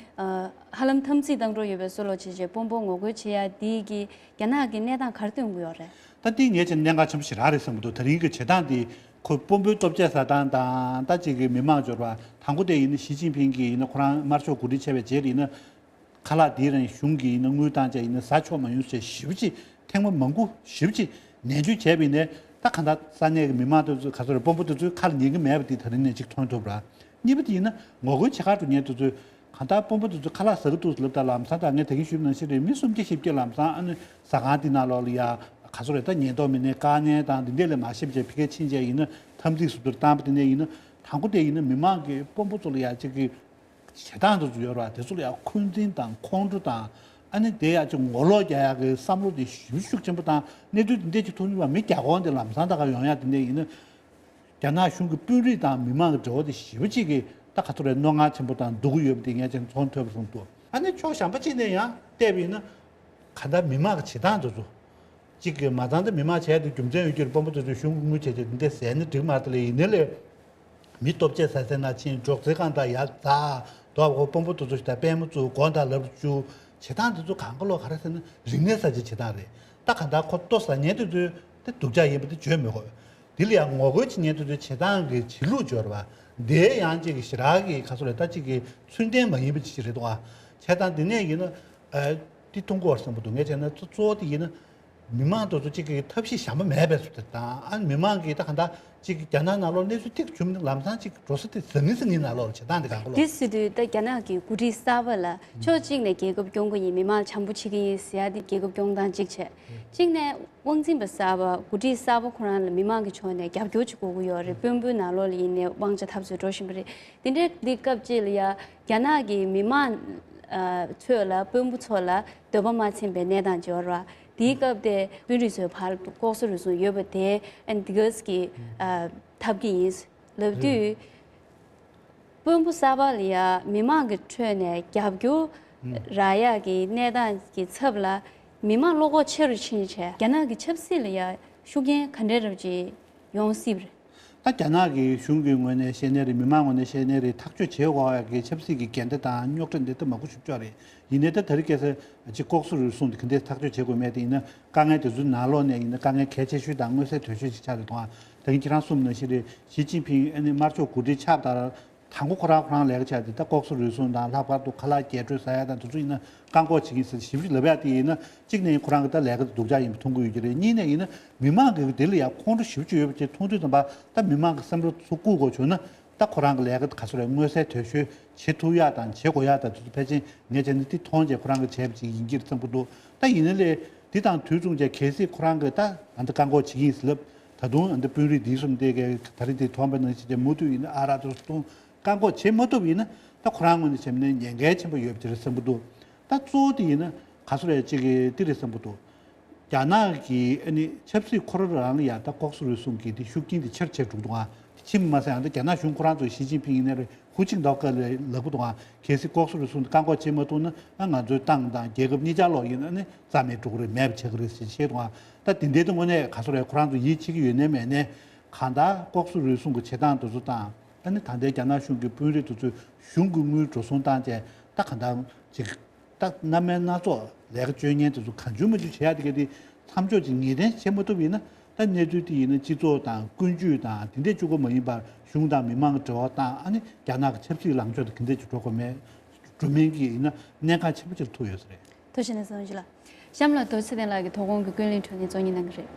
ཧ་ལམ་འཐབ་འཛིང་བཏང་འགྲོ་ཡོད་པའི་བཟོ་ལོ་བྱས་བྱས་དཔོན་པོ་ངོ་རྒོལ་བྱེད་ཡ་འདི་གི་རྒྱ་ནག་གི་གནས་སྟངས་ག་རེ་སྟོན་གྱི་ཡོད་རེད། ད་འདི་ངས་ཀྱང་གནད་འགག་ཆེན་པོ་ཞེ་དྲག་རེད་བསམ་གྱི་འདུག་ད་རིང་གི་བྱེད་སྟངས་འདི་ཁོ་དཔོན་པོའི་ལྟོ་ཆས་ཟ་སྟངས་དང་ད་ཅིག་གི་མི་མང་འབྱོར་བ་དང་པོ་དེ་ཡིན་ན་ཞི་ཅིན་ཕིང་གིས་ཡིན་ན་ཁོ་རང་དམར་ཤོག་འགོ་ཁྲིད་བྱས་པའི་རྗེས་ལ་ཡིན་ན། ཁ་ལག་འདི་རང་གཞུང་གིས་ཡིན་ན་དངུལ་བཏང་བྱས་ཡིན་ན་ཟ་ཆོག་མ་ཡོང་ཟེར་ཞེ་པོ་ཅིག་ཐེངས་མ་མང་པོ་ཞེ་པོ་ཅིག་ནན་བརྗོད་བྱས་པ་ཡིན་ནའི་ད་གང་ལྟར་ས་གནས་ཀྱི་མི་མང་དེ་ཚོ་ག་ཚོད་རེད་དཔོན་པོ་དེ་ཚོའི་ཁ་ལ་ཉན་གྱི་མེད་པ་དེ་ད་རིང་ནས་ཅིག་མཐོང་ཐུབ་ར། གཉིས་པ་དེ་ཡིན་ན་ངོ་རྒོལ་བྱེད་གར་འགྲོ་མཁན་དེ་ཚོས་གང་ལྟར་དཔོན་པོ་དེ་ཚོ་ཁ་ལག་ཟ་གི་འདུག་ཟེར་ལབ་ད་ལམ་སང་ད་ངས་ད་གིན་ཞུས་པ་ནང་བཞིན་རེད། མི་སུམ་བརྒྱ་བཞི་བརྒྱ་ལམ་སང་ཨ་ནི་ཟ་ཁང་དེ་ནང་ལོགས་ལ་ཡ་ག་ཚོད་རེད་ད་ཉེན་རྟོག་མི་སྣས་བཀག་ཉར་དང་དེ་འདྲས་ལས་མ་ཤེས་པ་བྱས་ཕ་གིར་ཕྱིན་བྱས་ཡིན་ན་འཐབ་འཛིང་བཟོ་འདྲ་བཏང་པ་དེ་ནས་ཡིན་ན་དང་པོ་དེ་ཡིན་ན་མི་མང་གི་དཔོན་པོ་ཚོ་ལ་ཡ་གཅིག་གི་བྱེད་སྟངས་དེ་ཚོ་ཡོད་རེད་བ། དེ་ཚོ་ལ་ཡང་འཁོན་འཛིན་དང་ཁོང་ཁྲོ་དང་ཨ་ནི་དེ་ཡང་ཅིག་ངོ་ལོག་རྒྱག་ཡག་གི་བསམ་བློ་དེ་ཞེ་པོ་ཤུགས་ཆེན་པོ་དང་གནས་ཚུལ་དེ་འདྲས་ཅིག་མཐོང་མྱོང་བ་མི་བརྒྱ་གོང་དེ་ལམ་སང་ད་ག་ཡོང་ཡག་དེ་འདྲས་ཡིན་ན། རྒྱ་ནག་གཞུང་གི་དཔོན་རིགས་དང་མི་མང་གི་འབྲེལ་བ་དེ་ཞེ་པོ་ཅིག་གི་ད་ག་ཚོད་རེད་རྣོ་ངར་ཆེན་པོ་དང་སྡུག་གི་ཡོད་པ་དེ་ངས་ཅིག་མཐོང་ཐུབ་པ་སོང་འདུག་ཨ་ནི་ཕྱོགས་གཞན་པ་ཅིག་ནས་ཡང་བལྟས་པ་ཡིན་ན་ག་ད་མི་མང་གི་བྱེད་སྟངས་དེ་ཚོ། གཅིག་གིས་མ་ཚང་ད་མི་མང་བྱས་ཏེ་རྒྱུ་མཚན་ཡོད་རྒྱུར་དཔོན་པོ་དེ་ཚོས་གཞུང་གི་དངུལ་བྱས་ཏེ་འདི་འདྲ་ཟས་ནི་འགྲིག་མ་རེད་ལ་ཡིན་ནའི་ལས། མི་ལྟོ་ཆས་ཟ་སའི་ནང་ཕྱིན་འབྲོག་རྩེད་ཁང་དང་ཡར་འཛེགས་དོག་ཁོ་དཔོན་པོ་དེ་ཚོ་ཞིག་དང་པད་མོ་བཙུགས་སྒོ་དང་ལབ་བཅུག་བྱེད་སྟངས་དེ་ཚོ་གང་ག་ལོག་ག་རེ་ཟེར་ན་རིག་གནས་གསར་བརྗེ་བྱེད་སྟངས་རེད། ད་གང་ལྟར་ཁོ་ལྟོ་ཟ་མཁན་དེ་ཚོའི་དེ་སྡུག་ཅག་ཡིན་པ་དེ་བརྗོད་མི་དགོས། དེ་ལ་ཡང་ངོ་རྒོལ་བྱེད་མཁན་དེ་ཚོའི་བྱེད་སྟངས་ཀྱི་བྱེད་ལུགས་འབྱོར་བ་དེ་ཡང་གཅིག་གི་ཞེ་དྲག་གི་ག་ཚོད་རེད་ད་གཅིག་གི་ཚུལ་ལྡན་མ་ཡིན་པ་ཅིག་རེད་འདུག་ཨ། བྱས་ཙང་དེ་ནས་ཡིན་ན། ཨ། དེ་མཐོང་གི་ཡོད་བསམ་གྱི་འདུག་ངས་བྱས་ན་གཙོ་བོ་དེ་ཡིན་ན། མི་མང་དེ་ཚོ་གཅིག་གི་ཐབས་ཤེས་གཞན་པ་མེད་པའི་ཚུལ་དེ་དང་ཨ་མི་མང་གིས་ད་ག་འདྲ་གཅིག་གི་རྒྱ་ནག་ནང་ལོགས་གནས་ཚུལ་ཏིག་བྱུང་མིན་ལམ་སང་གཅིག་འགྲོ་ས་དེ་ཟང་ངེ་ཟིང་ངེ་ནང་ལོགས་ལ་བྱེད་སྟངས་དེ་གང་ག་ལོག་དེ་ཟེར་དུས་ད་རྒྱ་ནག་གི་འགོ་ཁྲིད་གསར་པ་ལ་ཕྱོགས་གཅིག་ནས་རྒྱལ་ཁབ་སྐྱོང་གི་ཡིན་མི་མང་བྱམས་པོ་བྱེད་ཀྱི་ཡིན་ཟེར་ཡ་དེ་རྒྱལ་ཁབ་སྐྱོང་སྟངས་གཅིག་བྱས། གཅིག་ནས་དབང་འཛིན་པ་གསར་པ་འགོ་ཁྲིད་གསར་པ་ཁོ་རང་ལ་མི་མང་གི་ཕྱོགས་ནས་རྒྱབ་སྐྱོར་བྱེད་དགོས་ཀྱི་ཡོད་རེད། དཔོན་པོའི་ནང་ལོགས་ལ་ཡིན་ནའི་དབང་ཆ་འཐབ་རྩོད་འགྲོ་བཞིན་པ་རེད། དེ་འདྲའི་འདི་སྐབས་ཅིག་ལ་ཡ་རྒྱ་ནག་གི་མི་མང་ཨ་ཚོས་ལ་དཔོན་པོ་ཚོ་ལ་འདོད་པ་མ་ཚིམ་པའི་གནས་སྟངས་ཅིག་ཡོད་རེད་བ། དེའི་སྐབས་དེ་དཔོན་རིགས་ཚོའི་བར་དུ་ལྐོག་ཟ་རུལ་སུངས་ཡོད་པ་དེ་ཨན་དི་ག་སི་གི་ཨ་འཐབ་ཀྱི་ཡིན་ལབ་དུས། དཔོན་པོ་གསར་པ་ལ་ཡ་མི་མང་གི་ཁྲོད་ནས་རྒྱབ་སྐྱོར་རག་ཡག་གི་གནས་སྟངས་ཀྱི་ཚབ་ལ་མི་མང་བློ་ཁོག་ཆེ་རུ་ཕྱིན་བྱས་རྒྱ་ནག་གི་ཆབ་སྲིད་ལ་ཡ་ཤུགས་རྐྱེན་ག་འདྲ་རབ་ཅིག་ཡོང་སྲིད་པ་རེད། ད་རྒྱ་ནག་གི་གཞུང་གི་ངོས་ནས་བཤད་ནའི་རེད། མི་མང་ངོས་ནས་བཤད་ནའི་རེད། ཐག་གཅོད་བྱེད་དགོས་ཡག་གི་ཆབ་སྲིད་ཀྱི་འགལ་ཟླ་དང་རྙོག་དྲ་འདི་ལྟ་མང་པོ་ཞིག་ཡོད་རེད། ཡིན་ནའི་ད་ད་རེས་ཁ་སང་ཅིག་ལྐོག་ཟ་རུལ་སུངས་དེ་ག་འདྲས་ཐག་གཅོད་བྱེད་དགོས་མེད་དེ་ཡིན་ན་དཀའ་ངལ་དེ་ཚོའི་ནང་ལོགས་ནས་ཡིན་ན་དཀའ་ངལ་གལ་ཆེ་ཤོས་དང་མངོན་གསལ་དོད་ཤོས་ཤིག་ཆགས་རེད་དང་། ད་གིན་ཁྱེད་རང་གསུངས་ནང་བཞིན་རེད། ཞི་ཅིན་ཕིང་ཨ་ནི་དམར་ཤོག་འགོ་ཁྲིད་ཆགས་ལྟར། དང་པོ་ཁོ་རང་ཁོ་རང་ལས་ཀ་བྱས་ཏེ་ད་ལྐོག་ཟ་རུལ་སུངས་དང་ལྷག་པར་དུ་ཁ་ལག་རྒྱས་སྤྲོས་ཟ་ཡ་དང་དེ་ཚོ་ཡིན་ན་བཀག་འགོག་བྱེད་ཀྱི་ཡིན་ཟེར་ཞིབ་ཞིབ་ལབ་ཡ་དེ་ཡིན་ན་གཅིག་ནས་ཁོ་རང་གི་ད་ལས་ཀ་དེ་སྡུག་ཅག་ཡིན་པ་མཐོང་གི་ཡོད་ཀྱི་རེད། གཉིས་ནས་ཡིན་ན་མི་མང་གི་དེ་ལ་ཡང་ཁོང་ཁྲོ་ཞེ་པོ་ཅིག་ཡོད་པ་ཅིག་མཐོང་དུས་ཙམ་པ་ད་མི་མང་གི་བསམ་བློ་ཚུར་བསྐུར་དགོས་བྱུང་ན་ད་ཁོ་རང་གི་ལས་ཀ་དེ་ག་ཚོད་རེད་མངོན་གསལ་དོད་ཤོས་བྱེད་ཐུབ་ཡ་དང་བྱེད་དགོས་ཡ་དང་དེ་ཚོ་ཕལ་ཆེར་ངས་བྱས་ན་དེ་མཐོང་རྗེས་ཁོ་རང་གིས་བྱས་པ་ཅིག་ཡིན་གྱི་རེད་བསམ་གྱི་འདུག་ད་ཡིན་ན་ལས་དེ་དང་དུས་མཚུངས་བྱས་གལ་སྲིད་ཁོ་རང་གིས་ད་ཨ་ད་བཀག་འགོག་བྱེད་ཀྱི་ཡིན་ཟེར་ལབ་ད་དུང་ཨ་ད་དཔོན་རིགས་འདི་གསུམ་དེ་གས་ད་རེས་དེ་མཐོང་པ་ནང་བཞིན་བྱས་མུ་མཐུད་ཡིན་ན་ཨ་རག་དེ་ཚོ་བཏུང་། བཀག་འགོག་བྱེད་མ་ཐུབ་ཡིན་ན་ད་ཁོ་རང་ངོས་ནས་བྱས་ན་ཉེན་ཁ་ཆེན་པོ་ཡོད་པ་དེ་རེད་བསམ་གྱི་འདུག་ད་གཙོ་བོ་དེ་ཡིན་ན་ག་ཚོད་རེད་ཅིག་གི་དེ་རེད་བསམ་གྱི་འདུག་རྒྱ་ནག་གིས་ཨ་ནི་ཆབ་སྲིད་ཁོ་རང་རང་ལ་ཡང་ད་ལྐོག་ཟ་རུལ་སུངས་ཀྱི་དེ་ཤུགས་རྐྱེན་དེ་ཆེ་རུ་ཆེ་རུ་འགྲོ་གི་འདུག་ཨ། དེ་ཕྱིན་མ་ཟད་ཡང་ད་རྒྱ་ནག་གཞུང་ཁོ་རང་ཚོ་ཞི་ཅིན་ཕིང་ཡིན་ན་རེད། ཧུའུ་ཅིན་ཏའོ་ཀ་ལ་ལབ་གི་འདུག་ཨ། གལ་སྲིད་ལྐོག་ཟ་རུལ་སུངས་དེ་བཀག་འགོག་བྱེད་མ་ཐུབ་ན་ཨ་ང་ཚོའི་ཏང་དང་རྒྱལ་ཁབ་གཉིས་ཆ་ལོག་ཡིན་ན་ཨ་ནི་རྩ་མེད་འགྲོ་གི་རེད། མེད་པ་ཆགས་ཀྱི་རེད་ཟེར་བཤད་འདུག་ཨ། ད་དེ་འདྲའི་དེ་དངོས་གནས་ག་ཚོད་རེད། ཁོ་རང་ཚོ་ཡིད་ཆེས་ཀྱི་ཡོད་ནའི་མེད་ནའི་གང་ལྟར་ལྐོག་ཟ་རུལ་སུངས་ཀྱི་བྱེད་སྟངས་དེ་ཚོ་དང་ཨ་ནི་ད་ལྟའི་རྒྱ་ནག་གཞུང་གི་དཔོན་རིགས་དེ་ཚོས་གཞུང་གི་དངུལ་འགྲོ་སོང་བཏང་བྱས་ད་གང་ལྟར་ཅིག་ད་སྣ་མིན་སྣ་ཚོགས་ལས་ཀ་སྤྱོད་མཁན་དེ་ཚོ་གང་བྱུང་མང་བྱུང་བྱེད་ཡ་དེ་ག་དེ་མཚམས་འཇོག་ཅིག་ངེས་གཏན་བྱེད་མ་ཐུབ་ཡིན་ན་ད་གནས་ཚུལ་དེ་ཡིན་ན་སྤྱི་ཚོགས་དང་ཀུན་སྤྱོད་དང་དེ་འདྲས་གཅིག་པོ་མ་ཡིན་པར་གཞུང་དང་མི་མང་གི་འབྲེལ་བ་དང་ཨ་ནི་རྒྱ་ནག་གི་ཆབ་སྲིད་ལངས་ཕྱོགས་དེ་ག་འདྲས་ཅིག་འགྲོ་དགོས་མེད་འགྲོ་མིན་གྱི་ཡིན་ན་གནད་འགག་ཆེན་པོ་ཅིག་ཐུག་ཡོད་ས་རེད། ཐུགས་རྗེ་ཆེ་གནས་ཚུལ་ཞུ་ལ། གཤམ་ལ་རྡོ་རྗེ་ཚེ་བརྟན་ལགས་ཀྱིས་དོ་དགོང་གི་ཀུན་གླེང་དྲ་བརྙན་གཙོ་གཉེར་གནང་གི་རེད།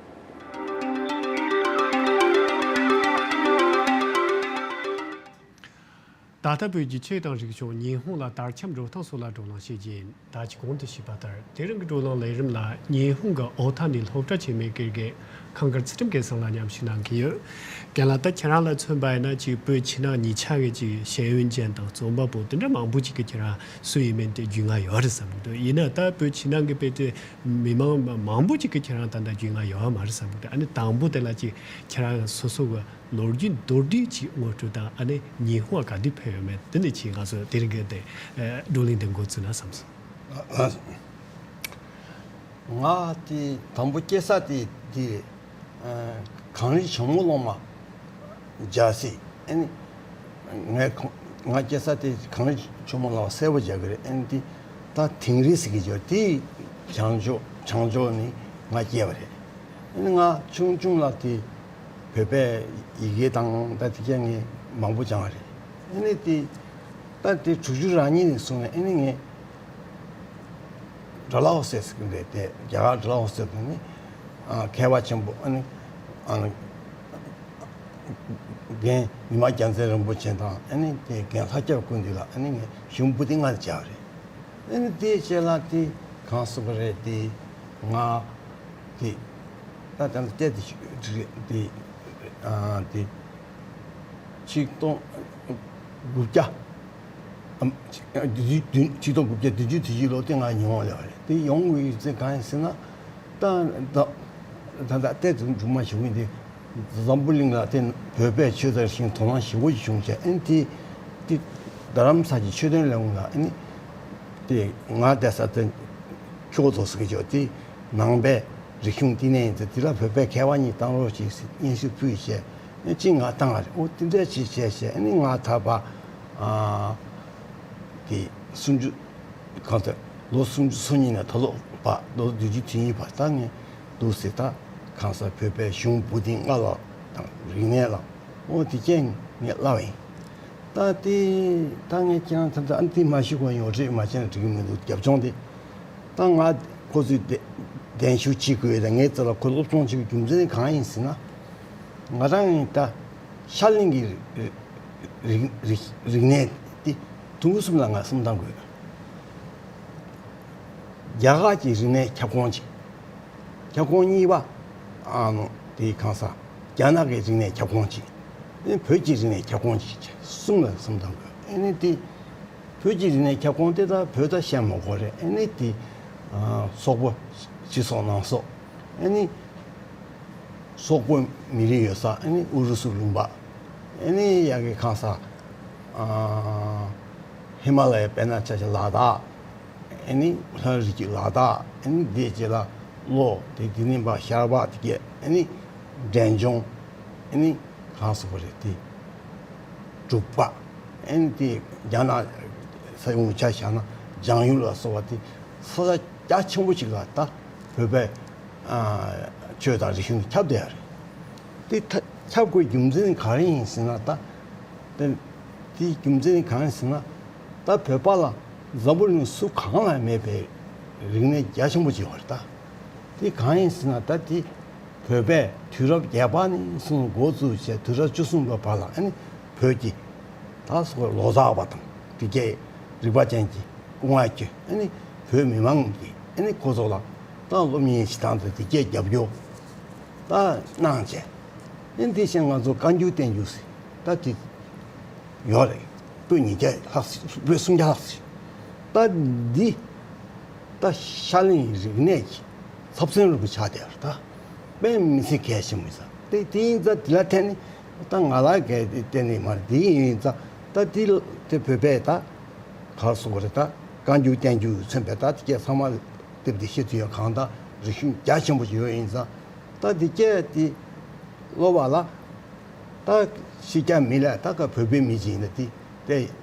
ད་ལྟ་བོད་ཀྱི་ཆོས་དང་རིག་གཞུང་ཉི་ཧོང་ལ་དར་ཁྱབ་འགྲོ་སྟངས་སོགས་ལ་བགྲོ་གླེང་བྱེད་ཀྱིན་ད་ཅི་གོང་དུ་ཞུས་པ་ལྟར་དེ་རིང་གི་བགྲོ་གླེང་ལས་རིམ་ལ་ཉི་ཧོང་གི་ཨོ་ཐ་ནི་སློབ་གྲྭ་ཆེན་མོའི་དགེ་རྒན་ཁང་དཀར་ཚུལ་ཁྲིམས་སྐལ་བཟང་ལགས་མཉམ་ཞུགས་གནང་གི་ཡོད། རྒན་ལགས། ད་ཁྱེད་རང་ལ་མཚོན་པ་ཡིན་ན་ཅིག་བོད་ཕྱི་ནང་གཉིས་ཆ་གི་ཅིག་ཤེས་ཡོན་ཅན་དང་རྩོམ་པ་པོ་དེ་འདྲ་མང་པོ་ཅིག་གིས་ཁྱེད་རང་སུ་ཡིན་མིན་དེ་རྒྱུས་མངའ་ཡོད་རེད་བསམ་གྱི་འདུག་ཡིན་ན་ད་བོད་ཕྱི་ནང་གི་དཔེ་དེ་མི་མང་མང་པོ་ཅིག་གིས་ཁྱེད་རང་ད་ལྟ་རྒྱུས་མངའ་ཡོད་མ་རེད་བསམ་གྱི་འདུག་ཨ་ནི་དང་པོ་དེ་ལ་ཅིག་ཁྱེད་རང་སོ་སོ་གི་ལོ་རྒྱུས་མདོར་བསྡུས་ཅིག་ངོ་སྤྲོད་དང་ཨ་ནི་ཉི་ཧོང་ག་དུས་ཕེབས་ཡོད་མེད་དེ་ནས་ཅིག་ང་ཚོ་དེ་རིང་གི་དེ་བགྲོ་གླེང་དེ་འགོ་བཙུགས་ན་བསམ་སོང་། ང་དེ་དང་པོ་སྐྱེས་ས་དེ་དེ་གངས་རི་ཇོ་མོ་གླང་མ་རྒྱལ་སྲིད། ཨ་ནི་ངས་ཁོ་ང་སྐྱེས་ས་དེ་གངས་རི་ཇོ་མོ་གླང་མ་སེར་པོ་རྒྱལ་གྱི་རེད། ཨ་ནི་དེ་ད་དིང་རི་ཟེར་གྱི་ཡོད་དེ་བྱང་ཕྱོགས་བྱང་ཕྱོགས་ནས་ང་སྐྱེས་པ་རེད། ཨ་ནི་ང་ཆུང་ཆུང་ལ་དེ་བོད་པའི་ཡི་གེ་དང་ད་དེ་ག་ངས་མང་པོ་སྦྱངས་པ་རེད། ཨ་ནི་དེ་ད་དེ་དྲུག་ཅུ་རེ་གཉིས་ནས་བཟུང་ནས་ཨ་ནི་ངས་ཌལ་ཧོ་སི་ཟེར་གྱི་རེད་དེ་རྒྱ་གར་ཌལ་ཧོ་སི་ཟེར་གྱི་ནི་མཁས་པ་ཆེན་པོ་ཨ་ནི་རྒན་ཉི་མ་རྒྱལ་མཚན་རིན་པོ་ཆེ་དང་ཨ་ནི་དེ་རྒན་ལྷ་སྐྱབས་ཀུན་འདུས་ལ་ཨ་ནི་ངས་ཞུ་བོ་ཏི་ལྔ་ལ་བྱས་པ་རེད། ཨ་ནི་དེའི་རྗེས་ལ་དེ་གང་སུ་བ་རེད་དེ་ང་དེ་ད་ད་ལྟ་དེ་དེ་ཆིག་སྟོང་དགུ་བརྒྱ་ཆིག་སྟོང་དགུ་བརྒྱ་བདུན་ཅུ་དེ་ཡི་ལོ་དེ་ང་ཉི་ཧོང་ལ་ཡོད་རེད། དེ་ཡོང་དགོས་ཡོད་ཚད་གང་ཡིན་ཟེར་ན་ད་ད་ད་ལྟ་དེ་ཚོ་སྒྲུང་མ་ཞུ་གི་འདི། འཛམ་བུ་གླིང་ལ་དེ་བོད་པའི་ཆོས་དར་ཞིང་དོ་སྣང་ཞེ་པོ་ཞིག་བྱུང་བྱས་ཨ་ནི་དེ་དེ་རྡ་རམ་ས་ཀྱི་ཆོས་དོན་ལས་ཁུངས་ལ་ཨ་ནི་དེ་ང་བསྡད་ས་དེ་ཁྱོ་རྫོང་ཟེར་གྱི་ཡོད་དེ་ནང་པའི་རིག་གཞུང་བསྟི་གནས་ཡིན་ཚེ་དེ་ལ་བོད་པའི་མཁས་པ་གཉིས་བཏང་རོགས་ཞེས་སྙན་ཞུ་ཕུལ་བྱས་ཨ་ནི་གཅིག་ང་བཏང་བ་རེད། ཨོ་དེ་འདྲ་ཅིག་བྱས་བྱས་ཨ་ནི་ང་ད་བར་ཨ་དེ་སུམ་ཅུ། གང་ལྟར་ལོ་སུམ་ཅུ་སོ་གཉིས་ནས་ད་ལོ་བར་ལོ་བདུན་ཅུ་དོན་གཉིས་བར་ད་ངས་འདུག་སེ་ད་གང་ཟག་བོད་པའི་གཞུང་བོ་ཏི་ལྔ་ལ་དང་རིག་གནས་ལ་འོ་དེ་རྐྱེན་ངས་བསླབས་ཡིན། ད་དེ་ད་ངས་ཁྱེད་རང་ད་ད་ཨ་ནི་དེ་མ་ཤི་གོ་ཡོད་རེད་མ་བྱས་ན་འགྲིག་གི་མི་འདུག་རྒྱབ་ལྗོངས་དེ་ད་ང་ཁོ་ཚོས་གདན་ཞུ་བྱེད་དགོས་ད་ངའི་རྩ་ལ་ཁོ་སློབ་སྦྱོང་བྱེད་པའི་རྒྱུ་མཚན་གང་ཡིན་ཟེར་ན་ང་རང་ཡིན་ད་ཤར་གླིང་གི་རིག་རིག་རིག་གནས་དེ་དུས་གསུམ་ལ་ང་བསམ་བཏང་དགོས། རྒྱ་གར་གྱི་རིག་གནས་ཁྱབ་ཁོངས་གཅིག་ཁྱབ་ཁོངས་གཉིས་པ་ཨ་ནོ་དེ་གང་ཟག་རྒྱ་ནག་གི་རིག་གནས་ཁྱབ་ཁོངས་གཅིག་ཨེ་བོད་ཀྱི་རིག་གནས་ཁྱབ་ཁོངས་གཅིག་བྱས་གསུམ་ལ་བསམ་བཏང་དགོས། ཨེ་ནི་དེ་བོད་ཀྱི་རིག་གནས་ཁྱབ་ཁོངས་དེ་དག་བོད་ད་བཤད་མ་དགོས་རེད། ཨེ་ནི་དེ་ཨ་སོག་པོ་སྤྱི་ཚོགས་ནང་སོག་ཨེ་ནི། སོག་པོ་མི་རིགས་ཡོད་ས་ཨ་ནི་ཨུ་རུ་སུ་ལུང་པ། ཨ་ནི་ཡ་གི་ཁ་ས་ཨ་ཧི་མ་ལ་ཡའི་དཔེར་ན་ཆ་བཞག་ལ་དྭགས། ཨ་ནི་ལྷོའི་རི་རྒྱུད་ལ་དྭགས། ཨ་ནི་དེའི་རྗེས་ལ་ལྷོ་དེ་དེ་ནས་ཕར་ཤར་པ་དེ་གས་ཨ་ནི་འབྲས་ལྗོངས། ཨ་ནི་གང་སོགས་པ་རེད་དེ། འབྲུག་པ། ཨ་ནི་དེ་རྒྱ་ནག་ས་ཡོངས་ཆ་བཞག་ན་འཇང་ཡུལ་ལ་སོགས་པ་དེ་ས་ཆ་རྒྱ་ཆེན་པོ་ཅིག་ལ་ད་བོད་པའི་ཨ་ཆོས་དང་རིག་གཞུང་ཁྱབ་བསྡད་ཡོད་རེད། དེ་ད་ཁྱབ་དགོས་རྒྱུ་མཚན་ག་རེ་ཡིན་ཟེར་ན་ད་དེ་དེའི་རྒྱུ་མཚན་གང་ཡིན་ཟེར་ན་ད་བོད་པ་ལ་འཛམ་བུ་གླིང་སུ་གང་ལ་མེད་པའི་རིག་གནས་རྒྱ་ཆེན་པོ་ཅིག་ཡོད་རེད་ད། དེ་གང་ཡིན་ཟེར་ན་ད་དེ་བོད་པས་དུས་རབས་བརྒྱད་པ་ནས་བཟུང་འགོ་བཙུགས་བྱས་དུས་རབས་བཅུ་གསུམ་པ་བར་ལ་ཨ་ནི་བོད་ཀྱི་ད་སོགས་ལོ་ཙཱ་བ་དང་དེ་གའི་རིག་པ་ཅན་གྱི་སྐུ་ངག་གི་ཨ་ནི་བོད་མི་མང་གི་ཨ་ནི་ཁོ་ཚོ་ལ་ད་སློབ་གཉེར་བྱེད་སྟངས་དང་དེ་གའི་རྒྱབ་སྐྱོར་ད་གནང་བྱས་ཨ་ནི་དེ་བཞིན་ང་ཚོ་བཀའ་འགྱུར་བསྟན་འགྱུར་ཟེར་ད་དེ་ཡོད་རེད། པོད་ཉིས་བརྒྱ་ལྷག་ཙམ། པོད་སུམ་བརྒྱ་ལྷག་ཙམ། ད་འདི་ད་ཤར་གླིང་རིག་གནས་ཀྱི་ཚབ་མཚོན་རུ་ཆགས་བསྡད་པ་རེད། ད་དཔེ་མི་སྲིད་གལ་ཆེན་པོ་ཡིན་ཙང་། དེ་དེ་ཡིན་ཙང་འདི་ལ་བརྟེན་ནས། ད་ང་ལ་གལ་ཏེ་བརྟེན་ནས་མ་རེད། འདི་ཡིན་ཙང་ད་འདི་དེ་བོད་པས་ད་ག་རེ་ཟེར་དགོས་རེད། ད་བཀའ་འགྱུར་བསྟན་འགྱུར་མཚོན་པའི་ད་དེ་སྐད་ཚང་མ་དེབ་འདི་ཤེས་ཚུལ་ཡང་གང་ལྟར་རིག་གཞུང་རྒྱ་ཆེན་པོ་ཞིག་ཡོད། ཡིན་ཙང་ད་འདི་སྐད་དེ་ཀློག་པ་ལ། ད་ཕྱི་རྒྱལ་མི་ལ་ད་ག་བོད་པའི་མི་ཅིག་ཡིན་ན་དེ་དཔེ་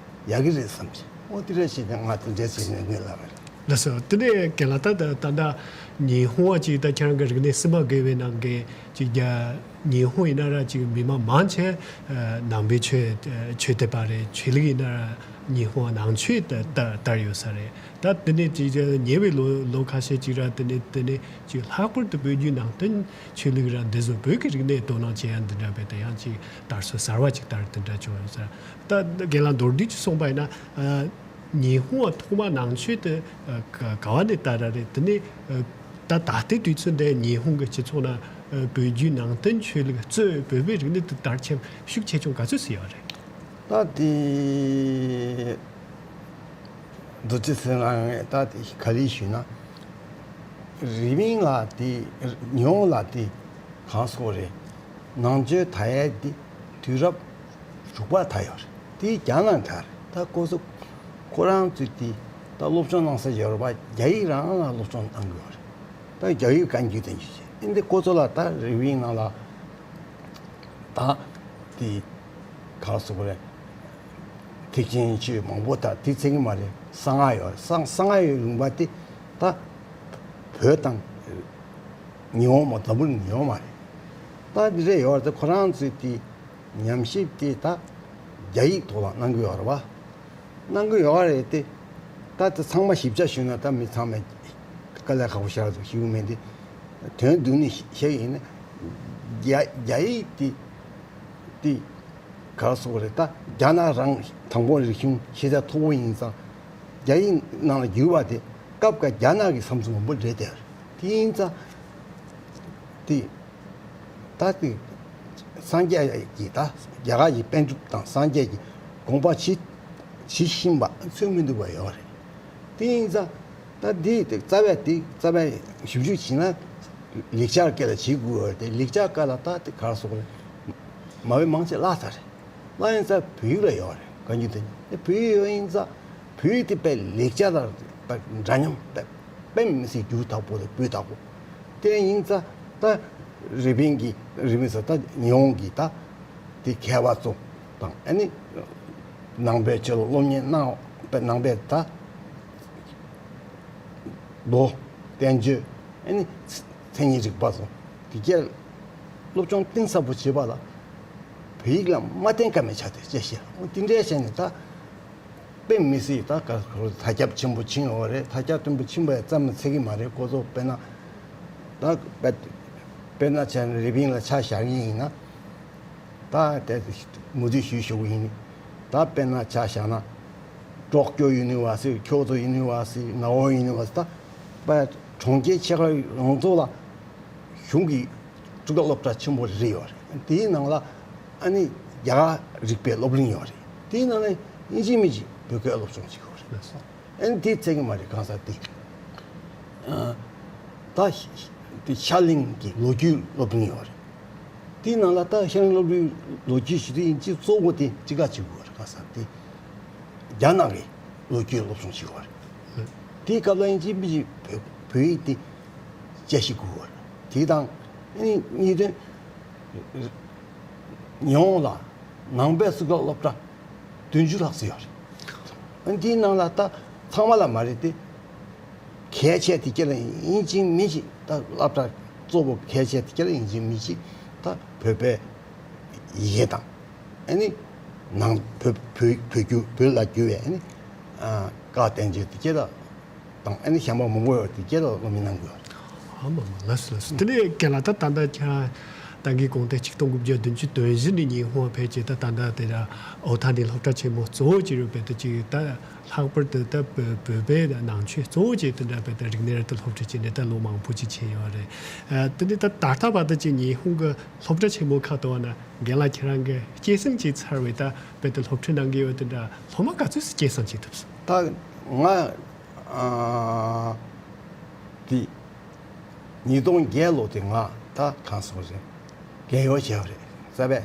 ཡག་གི་རེད་བསམ་གྱི། འོ་དེ་རེད་བྱས་ནས་ང་དེ་འདྲ་བྱས་ནས་ངས་ལབ་པ་རེད། ལགས་སོ། དེ་ནས་རྒན་ལགས། ད་ད་ད་ལྟ་ཉི་ཧོང་བ་ཅིག་ད་ཁྱེད་རང་གི་རིག་གནས་སྲིད་མ་དགེ་བའི་ནང་གི་ཅིག་རྒྱ་ཉི་ཧོང་ཡིན་ན་ར་ཅིག་མི་མང་མང་ཆེ་ནང་པའི་ཆོས་ཆོས་དད་པ་རེད། ཆོས་ལུགས་ཡིན་ན་ར་ཉི་ཧོང་ནང་ཆོས་དར་དར་ཡོད་ས་རེད། ད་དེ་ནས་ཅིག་ཉེ་བའི་ལོ་ལོ་ཁ་ཤས་ཅིག་ར་དེ་ནས་དེ་ནས་ཅིག་ལྷག་པར་དུ་བོད་བརྒྱུད་ནང་བསྟན་ཆོས་ལུགས་ར་འདི་ཚོ་བོད་ཀྱི་རིག་གནས་དོ་སྣང་བྱེད་ཡ་འདི་འདྲ་བས། ད་ཡང་ཅིག་དར་སྲོལ་གསར་བ་ཅིག་དར་འདི་འདྲ་བྱུང་ཡོད་ས་རེད། ད་རྒན་ལགས་མདོར་བསྡུས་ཅིག་གསུངས་པ་ཡིན་ན། ཉི་ཧོང་བ་ཐོག་མ་ནང་ཆོས་དེ་ག་ག་བ་ནས་དར་ར་རེད། དེ་ནས་ད་ད་ལྟའི་དུས་ཚོད་འདི་ཉི་ཧོང་གི་སྤྱི་ཚོགས་ནང་བོད་བརྒྱུད་ནང་བསྟན་ཆོས་ལུགས་གཙོས་བོད་པའི་རིག་གནས་དེ་དར་ཁྱབ་ཤུགས་ཆེ་ཆུང་ག་ཚོད་ཙམ་ཡོད་རེད། ད་དེ་འདུ་བྱེད་ཟེར་ན་ད་དེ་ག་རེ་ཞུས་ན། རི་པིན་ལ་དེ་ཉི་ཧོང་ལ་དེ་གང་སོགས་རེད། ནང་ཆོས་དར་ཡས་དེ་དུས་རབས་དྲུག་པ་དར་ཡོད་རེད། དེ་རྒྱ་ནག་དར་རེད། ད་ཁོ་ཚོ་ཁོ་རང་ཚོས་དེ་ད་སློབ་སྦྱོང་གནང་ས་ཡོད་རེད་པ། རྒྱ་ཡིག་རང་ལ་སློབ་སྦྱོང་གནང་གི་ཡོད་རེད། ད་རྒྱ་ཡིག་བཀའ་འགྱུར་དེ་འཇུ་བྱས། ཨེ་འདི་ཁོ་ཚོ་ལ་ད་རི་པིན་ནང་ལ་ད་དེ་ག་རེ་ཟེར་དགོས་རེད། ཐེག་ཆེན་ཆོས་མང་པོ་དར། དེ་ཚད་ཀྱི་མ་རེད། གསང་སྔགས་ཡོད་རེད། གསང་གསང་སྔགས་ཡོད་ལུང་པ་དེ་ད་བོད་དང་ཉི་ཧོང་མ། འཛམ་བུ་གླིང་ཉི་ཧོང་མ་རེད། ད་འདི་རེད་ཡོད་རེད། ད་ཁོ་རང་ཚོས་དེ་ཉམས་ཞིབ་དེ་ད་རྒྱ་ཡིག་ཐོག་ལ་གནང་གི་ཡོད་རེད་པ། གནང་གི་ཡོད་རེད་དེ། ད་དེ་ཚང་མ་ཞིབ་ཆ་ཞུས་ན་ད་མི་ཚང་མས་དཀའ་ལས་ཁག་པོ་ཞེ་དྲག་འདུག་ཤེས་ཀྱི་མེད་དེ། དོན་བསྡུས་ནས་བཤད་ཡིན་ན། རྒྱ་རྒྱ་ཡིག་དེ་དེ་ག་རེ་ཟེར་དགོས་རེད། ད་རྒྱ་ནག་རང་དང་པོ་རིག་གཞུང་ཤེས་བྱ་མཐོ་པོ་ཡིན་ཙང་། རྒྱ་ཡིག་ནང་ལ་བསྒྱུར་བ་དེ་སྐབས་འགའ་རྒྱ་ནག་གི་བསམ་ཚུལ་མང་པོ་རེད་དེ། དེ་ཡིན་ཙང་དེ། ད་དེ་སངས་རྒྱས་ཀྱི། ད་རྒྱ་གར་གྱི་པཎ་གྲུབ་དང་སངས་རྒྱས་ཀྱི་དགོངས་པ་ཇི་ཇི་བཞིན་པ་མཚོན་མི་ཐུབ་པ་ཡོད་རེད། དེ་ཡིན་ཙང་ད་འདི་དེ་རྩ་བའི་དེ་རྩ་བའི་ཞིབ་འཇུག་བྱས་ན་ལེགས་སྦྱར་སྐད་ལ་བྱེད་དགོས་པ་རེད། ལེགས་སྦྱར་སྐད་ལ་ད་དེ་ག་རེ་ཟེར་དགོས་རེད། མ་བོས་མང་ཆེ་བརླག་ཚར་རེད། བརླག་ཡིན་ཙང་བོད་ཡིག་ལ་ཡོད་རེད། བཀའ་འགྱུར་དེ་བོད་ཡིག་ཡོད་ཡིན་ཙང་བོད་ཡིག་དེ་དཔེ་ལེགས་སྦྱར་དང་དཔེ་འདྲ་མཉམ་དཔེ་དཔེ་མི་སྲིད་འགྱུར་དག་པོ་དང་སྤུས་དག་པོ། དེ་ཡིན་ཙང་ད་རི་པིན་གྱི། རི་པིན་ཟེར། ད་ཉི་ཧོང་གི་ད་དེ་མཁས་པ་ཚོ་དང་། ཨ་ནི་ནང་པའི་ཆོས་ལ་སློབ་གཉེར་གནང་བའི། ནང་པའི་ད་མདོ། བསྟན་བཅོས། ཨ་ནི་མཚན་ཉིད་རིག་པ་ཚོ་དེ་གས་སློབ་སྦྱོང་གཏིང་ཟབ་པོ་བྱེད་པ་ལ་བོད་ཡིག་ལ་མ་བརྟེན་ཀ་མེད་ཆགས་ཏེ་ཅེས་བཤད། འོ་དེ་འདྲའི་བྱས་ནས་ད་དཔེ་མི་སྲིད་ད་ག་ག་དར་ཁྱབ་ཆེན་པོ་ཕྱིན་ཡོད་རེད། དར་ཁྱབ་ཆེན་པོ་ཕྱིན་པ་ཙམ་ལ་ཚད་ཀྱི་མ་རེད། ཁོ་ཚོ་དཔེར་ན་ད་དཔེ་དཔེར་ན་བྱས་ན་རི་པིན་ལ་ཆ་བཞག་གི་ཡིན་ན། ད་དེ་མུ་མཐུད་ཞུས་ཞུ་གི་ཡིན། ད་དཔེར་ན་ཆ་བཞག་ན། ཀྲོག་ཀྱོ་ཡུ་ནི་ཝར་སི། ཁྱོ་ཏོ་ཡུ་ནི་ཝར་སི། ནའོ་ཡུ་ནི་ཝར་སི། ད་དཔེ་གྲོང་ཁྱེར་ཆེ་ཁག་ཡོངས་རྫོགས་ལ་གཞུང་གི་གཙུག་ལག་སློབ་གྲྭ་ཆེན་པོ་རེ་རེ་ཡོད་རེད། དེའི་ནང་ལ་ཨ་ནི་རྒྱ་གར་རིག་པའི་སློབ་གླིང་ཡོད་རེད། དེའི་ནང་ལ་ཡིན་གཅིག་མིན་གཅིག་བོད་སྐད་སློབ་སྦྱོང་བྱེད་ཀྱི་ཡོད་རེད། ཨ་ནི་དེ་ཚད་ཀྱི་མ་རེད། གང་ཟག་དེ། ཨ། ད་དེ་ཤར་གླིང་གི་ལོ་རྒྱུས་སློབ་གླིང་ཡོད་རེད། དེའི་ནང་ལ་ད་ཤར་གླིང་སློབ་གླིང་ལོ་རྒྱུས་ཞུ་དུས་ཡིན་གཅིག་གཙོ་བོ་དེ་དཔྱིད་ཀ་བྱེད་དགོས་རེད། གང་ཟག་དེ་རྒྱ་ནག་གི་ལོ་རྒྱུས་སློབ་སྦྱོང་བྱེད་དགོས་རེད། དེའི་སྐབས་ལ་ཡིན་གཅིག་མིན་གཅིག་བོད་བོད་ཡིག་དེ་དཔྱད་ཞིབ་དགོས་རེད། དེ་དང་ཨ་ནི་གཉིས་དོན། ཉི་ཧོང་ལ་ནང་པའི་གཙུག་ལག་སློབ་གྲྭ་བདུན་ཅུ་ལྷག་ཙམ་ཡོད་རེད། ཨ་ནི་དེའི་ནང་ལ་ད་ཚང་མ་ལ་མ་རེད་དེ། གལ་ཆེ་དེ་ག་ལ་ཡིན་གཅིག་མིན་གཅིག་ད་སློབ་གྲྭ་གཙོ་བོ་གལ་ཆེ་དེ་ག་ལ་ཡིན་གཅིག་མིན་གཅིག་ད་བོད་པའི་ཡི་གེ་དང་། ཨ་ནི་ནང་བོད་བོད་བོད་བསྒྱུར། བོད་ལ་བསྒྱུར་བའི་ཨ་ནི་ཨ་བཀའ་བསྟན་བཅོས་དེ་ག་ལ་དང་། ཨ་ནི་གཞན་པ་མང་པོ་ཡོད། དེ་ག་ལ་སློབ་གཉེར་གནང་དགོས། ཨ་མ་མ། ལགས་སོ་ལགས་སོ། དེ་ནས་རྒན་ལགས། ད་ད་ལྟ་ཁྱེད་རང་ ད་གིན་གོང་དེ་ཆིག་སྟོང་དགུ་བརྒྱ་བདུན་ཅུ་དོན་བཞི་ནས་ཉི་ཧོང་ཕེབས་རྗེས་ད་ད་ལྟ་དེ་འདྲ་ཨོ་ཐ་ནས་སློབ་གྲྭ་ཆེན་མོ་གཙོ་བོ་བྱས་རུ་བོད་དུ་ཅིག་ད་ལྷག་པར་དུ་ད་བོད་བོད་པའི་ནང་ཆོས་གཙོ་བོ་བྱས་དེ་འདྲ་བོད་དུ་རིག་གནས་ར་དུ་སློབ་ཁྲིད་བྱས་ནས་ད་ལོ་མང་པོ་ཅིག་ཕྱིན་ཡོད་རེད། ཨ་དེ་ནས་ད་ད་ལྟ་བར་དུ་ཅིག་ཉི་ཧོང་གི་སློབ་གྲྭ་ཆེན་མོ་ཁག་ཏུ་བ་ན་རྒན་ལགས་ཁྱེད་རང་གི་སྐྱེད་སྲིང་བྱས་ཚར་བའི་ད་བོད་དུ་སློབ་ཁྲིད་གནང་གི་ཡོད་དེ་འདྲ་སློབ་མ་ག་ཚོད་སྐྱེད་སྲིང་བྱེད་ཐུབ་སོང་། ད་ང་ཨ་དེ། ཉིས་སྟོང་བརྒྱད་ལོ་དེ་ང་ད་གང་སོང་རེད། རྒས་ཡོལ་བྱས་པ་རེད། རྩ་བས།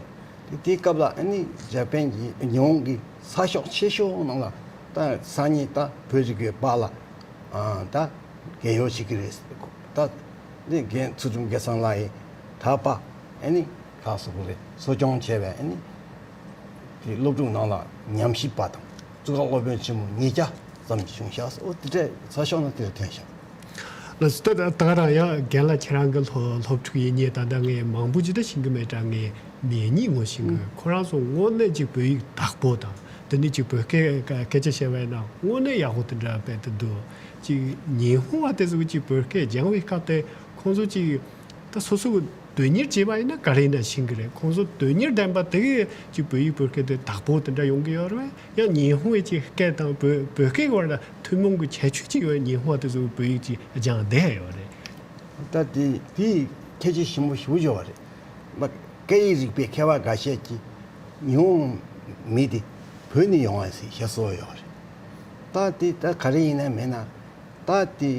དེ་དེའི་སྐབས་ལ་ཨ་ནི་འཇར་པན་གྱི་ཉི་ཧོང་གི་ས་ཕྱོགས་ཆེ་ཤོས་ནང་ལ་ད་སང་ཉིན་ད་བོད་རིག་པའི་པཱ་ལགས་ཨ་ད་རྒས་ཡོལ་བྱེད་ཀྱི་རེད། ད་ནི་རྒན་ཚུལ་ཁྲིམས་སྐལ་བཟང་ལགས་ཡིན་ད་པ་ཨ་ནི་གང་སོང་རེད། གསོ་སྐྱོང་བྱས་པས་ཨ་ནི་དེ་སློབ་ཕྲུག་ནང་ལ་ཉམས་ཞིབ་པ་དང་། གཙུག་ལག་སློབ་དཔོན་ཆེན་མོ་ཉིས་བརྒྱ་ཙམ་བྱུང་ཤག་ཨོ་དེ་འདྲས་ས་ཕྱོགས་ན་དེར་ཐོན་ཤག་ལགས་སོ། ད་ད་རང་ཡང་རྒན་ལགས་ཁྱེད་རང་གི་སློབ་སློབ་ཕྲུག་ཡིན་ཉེ་ད་ལྟ་ངས་མང་པོ་ཅིག་ད་ཤེས་ཀྱི་མེད་དྲ་ངས་མི་གཉིས་ངོ་ཤེས་ཀྱི། ཁོ་རང་ཚོ་དངོས་གནས་ཅིག་བོད་ཡིག་དག་པོ་དང་དེ་ནས་ཅིག་བོད་སྐད་སྐད་ཆ་བཤད་པ་ཡིན་ན་དངོས་གནས་ཡག་པོ་དེ་འདྲ་བས་དེ་འདུག་ཅིག་ཉི་ཧོང་བ་དེ་ཚོ་གིས་ཅིག་བོད་སྐད་སྦྱང་བའི་སྐབས་དེ་ཁོང་ཚོ་ཅིག་ད་སོ་སོ་གི་དོན་གཉེར་བྱས་པ་ཡིན་ན་ག་རེ་ཡིན་ན་ཤེས་ཀྱི་རེད། ཁོང་ཚོ་དོན་གཉེར་ལྡན་པ་དེ་གིས་ཅིག་བོད་ཡིག་བོད་སྐད་དེ་དག་པོ་དེ་འདྲ་ཡོང་གི་ཡོད་རེད། ཡང་ཉི་ཧོང་བའི་ཅིག་སྐད་དང་བོད་བོད་སྐད་ཀྱི་བར་ལ་ཐུན་མོང་གི་ཁྱད་ཆོས་ཅིག་ཡོད། ཉི་ཧོང་བ་དེ་ཚོ་བོད་ཡིག་ཅིག་སྦྱང་བསྡད་ཡོད་རེད། ད་དེ་དེ་ཁྱད་ཆོས་ཆེན་པོ་ཞེ་པོ་ཅིག་ཡོད་རེད། མ་སྐད་ཡིག་རིག་པའི་མཁས་པ་འགའ་ཤས་ཀྱིས་ཉི་ཧོང་མི་དེ་བོད་ནས་ཡོང་བ་ཟེར་བཤད་སྲོལ་ཡོད་རེད། ད་དེ་ད་ག་རེ་ཡིན་ན་མིན་ན་ད་དེ་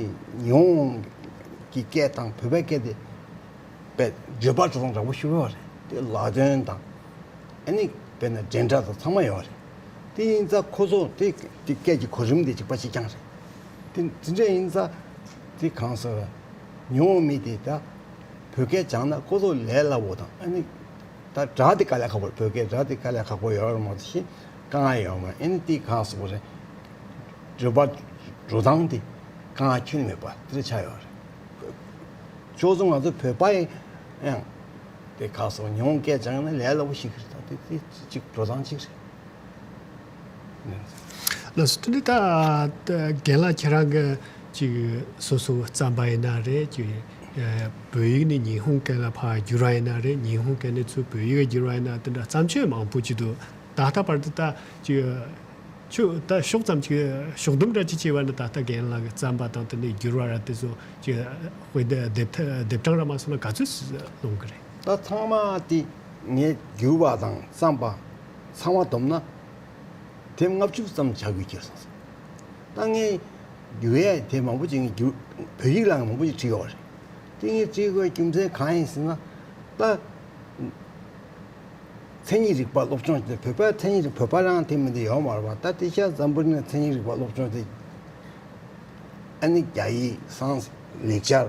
ཉི་ཧོང་གི་སྐད་དང་བོད་པའི་སྐད་དེ་དཔེ་བརྗོད་པ་འགྲོ་སྟངས་འདྲ་པོ་ཞིག་ཡོད་རེད། དེ་ལ་དོན་དང་ཨ་ནི་དཔེར་ན་འདྲེན་སྒྲ་དང་ཚང་མ་ཡོད་རེད། དེ་ཡིན་ཙང་ཁོ་ཚོ་དེ་དེ་སྐད་ཀྱི་གོ་རིམ་དེ་གཅིག་པ་གཅིག་རྐྱང་རེད། དེ་དེ་འདྲ་ཡིན་ཙང་དེ་གང་ཟེར་ཉི་ཧོང་མི་དེ་ད་བོད་སྐད་སྦྱངས་ན་ཁོ་ཚོ་ལས་སླ་པོ་དང་ཨ་ནི་ད་སྒྲ་དེ་དཀའ་ལས་ཁག་པོ་རེད། བོད་སྐད་སྒྲ་དེ་དཀའ་ལས་ཁག་པོ་ཡོད་རེད་མ་གཏོགས་ཤི་དཀའ་ངལ་ཡོད་མ་རེད། ཨ་ནི་དེ་གང་ཟེར་དགོས་རེད། འགྲོ་བ་འགྲོ་སྟངས་དེ་དཀའ་ངལ་ཁྱོན་ནས་མེད་པ་དེ་འདྲ་ཆགས་ཡོད་རེད། ཁྱོད་ཚོ་ང་ཚོ་བོད་པ་ཡིན་ཡང་དེ་གང་ཟེར་ཉི་ཧོང་སྐད་སྦྱངས་ན་ལས་སླ་པོ་ཞིག་རེད། ད་དེ་དེ་གཅིག་འགྲོ་སྟངས་གཅིག་རེད། ལགས་སོ། དེ་ནི་ད་རྒན་ལགས་ཁྱེད་རང་གི་ཅིག་སོ་སོ་བརྩམས་པ་ཡིན་ན་རེད། ཅིག་བོད་ཡིག་ནས་ཉི་ཧོང་སྐད་ལ་ཕར་བསྒྱུར་བ་ཡིན་ན་རེད། ཉི་ཧོང་སྐད་ནས་ཚུར་བོད་ཡིག་བསྒྱུར་བ་ཡིན་ན་དེ་འདྲ་བརྩམས་ཆོས་མང་པོ་ཅིག་འདུག་ད་ལྟ་བར་དུ་ད་ཅིག་ཆུ་ད་ཤོག་ཙམ་ཅིག་ཤོག་སྡོམ་འདྲ་ཅིག་བྱས་པ་ནི་ད་ལྟ་རྒན་ལགས་ཀྱི་བརྩམས་པ་དང་དེ་ནས་བསྒྱུར་བ་ར་དེ་ཚོ་ཅིག་དཔེ་དེབ་ཐེར་དེབ་གྲངས་ར་མ་སོང་ན་ག་ཚོད་ལོངས་ཀྱི་རེད། ད་ཚང་མ་དེ་ངས་བསྒྱུར་བ་དང་བརྩམས་པ་ཚང་མ་བསྡོམས་ན། དེབ་ལྔ་བཅུ་ཙམ་བྱ་དགོས་ཀྱི་སོང་ཟེར། ད་ངས་རྒྱུ་ཡས་དེབ་མང་པོ་ཅིག་ངས་རྒྱུ་བོད་ཡིག་ལ་མང་པོ་ཅིག་བྲིས་ཡོད་རེད། དེ་ངས་བྲིས་དགོས་རྒྱུ་མཚན་གང་ཡིན་ཟེར་ན། ད་མཚན་ཉིད་རིག་པ་སློབ་སྦྱོང་བྱས་ཏེ་བོད་པ་མཚན་ཉིད་རིག་བོད་པ་རང་དེ་མི་འདི་ཡོད་མ་རེད་པ། ད་དེ་ཤ་འཛམ་བུ་གླིང་ན་མཚན་ཉིད་རིག་པ་སློབ་སྦྱོང་དེ་ཨ་ནི་རྒྱ་ཡིག་སང་ལེགས་སྦྱར་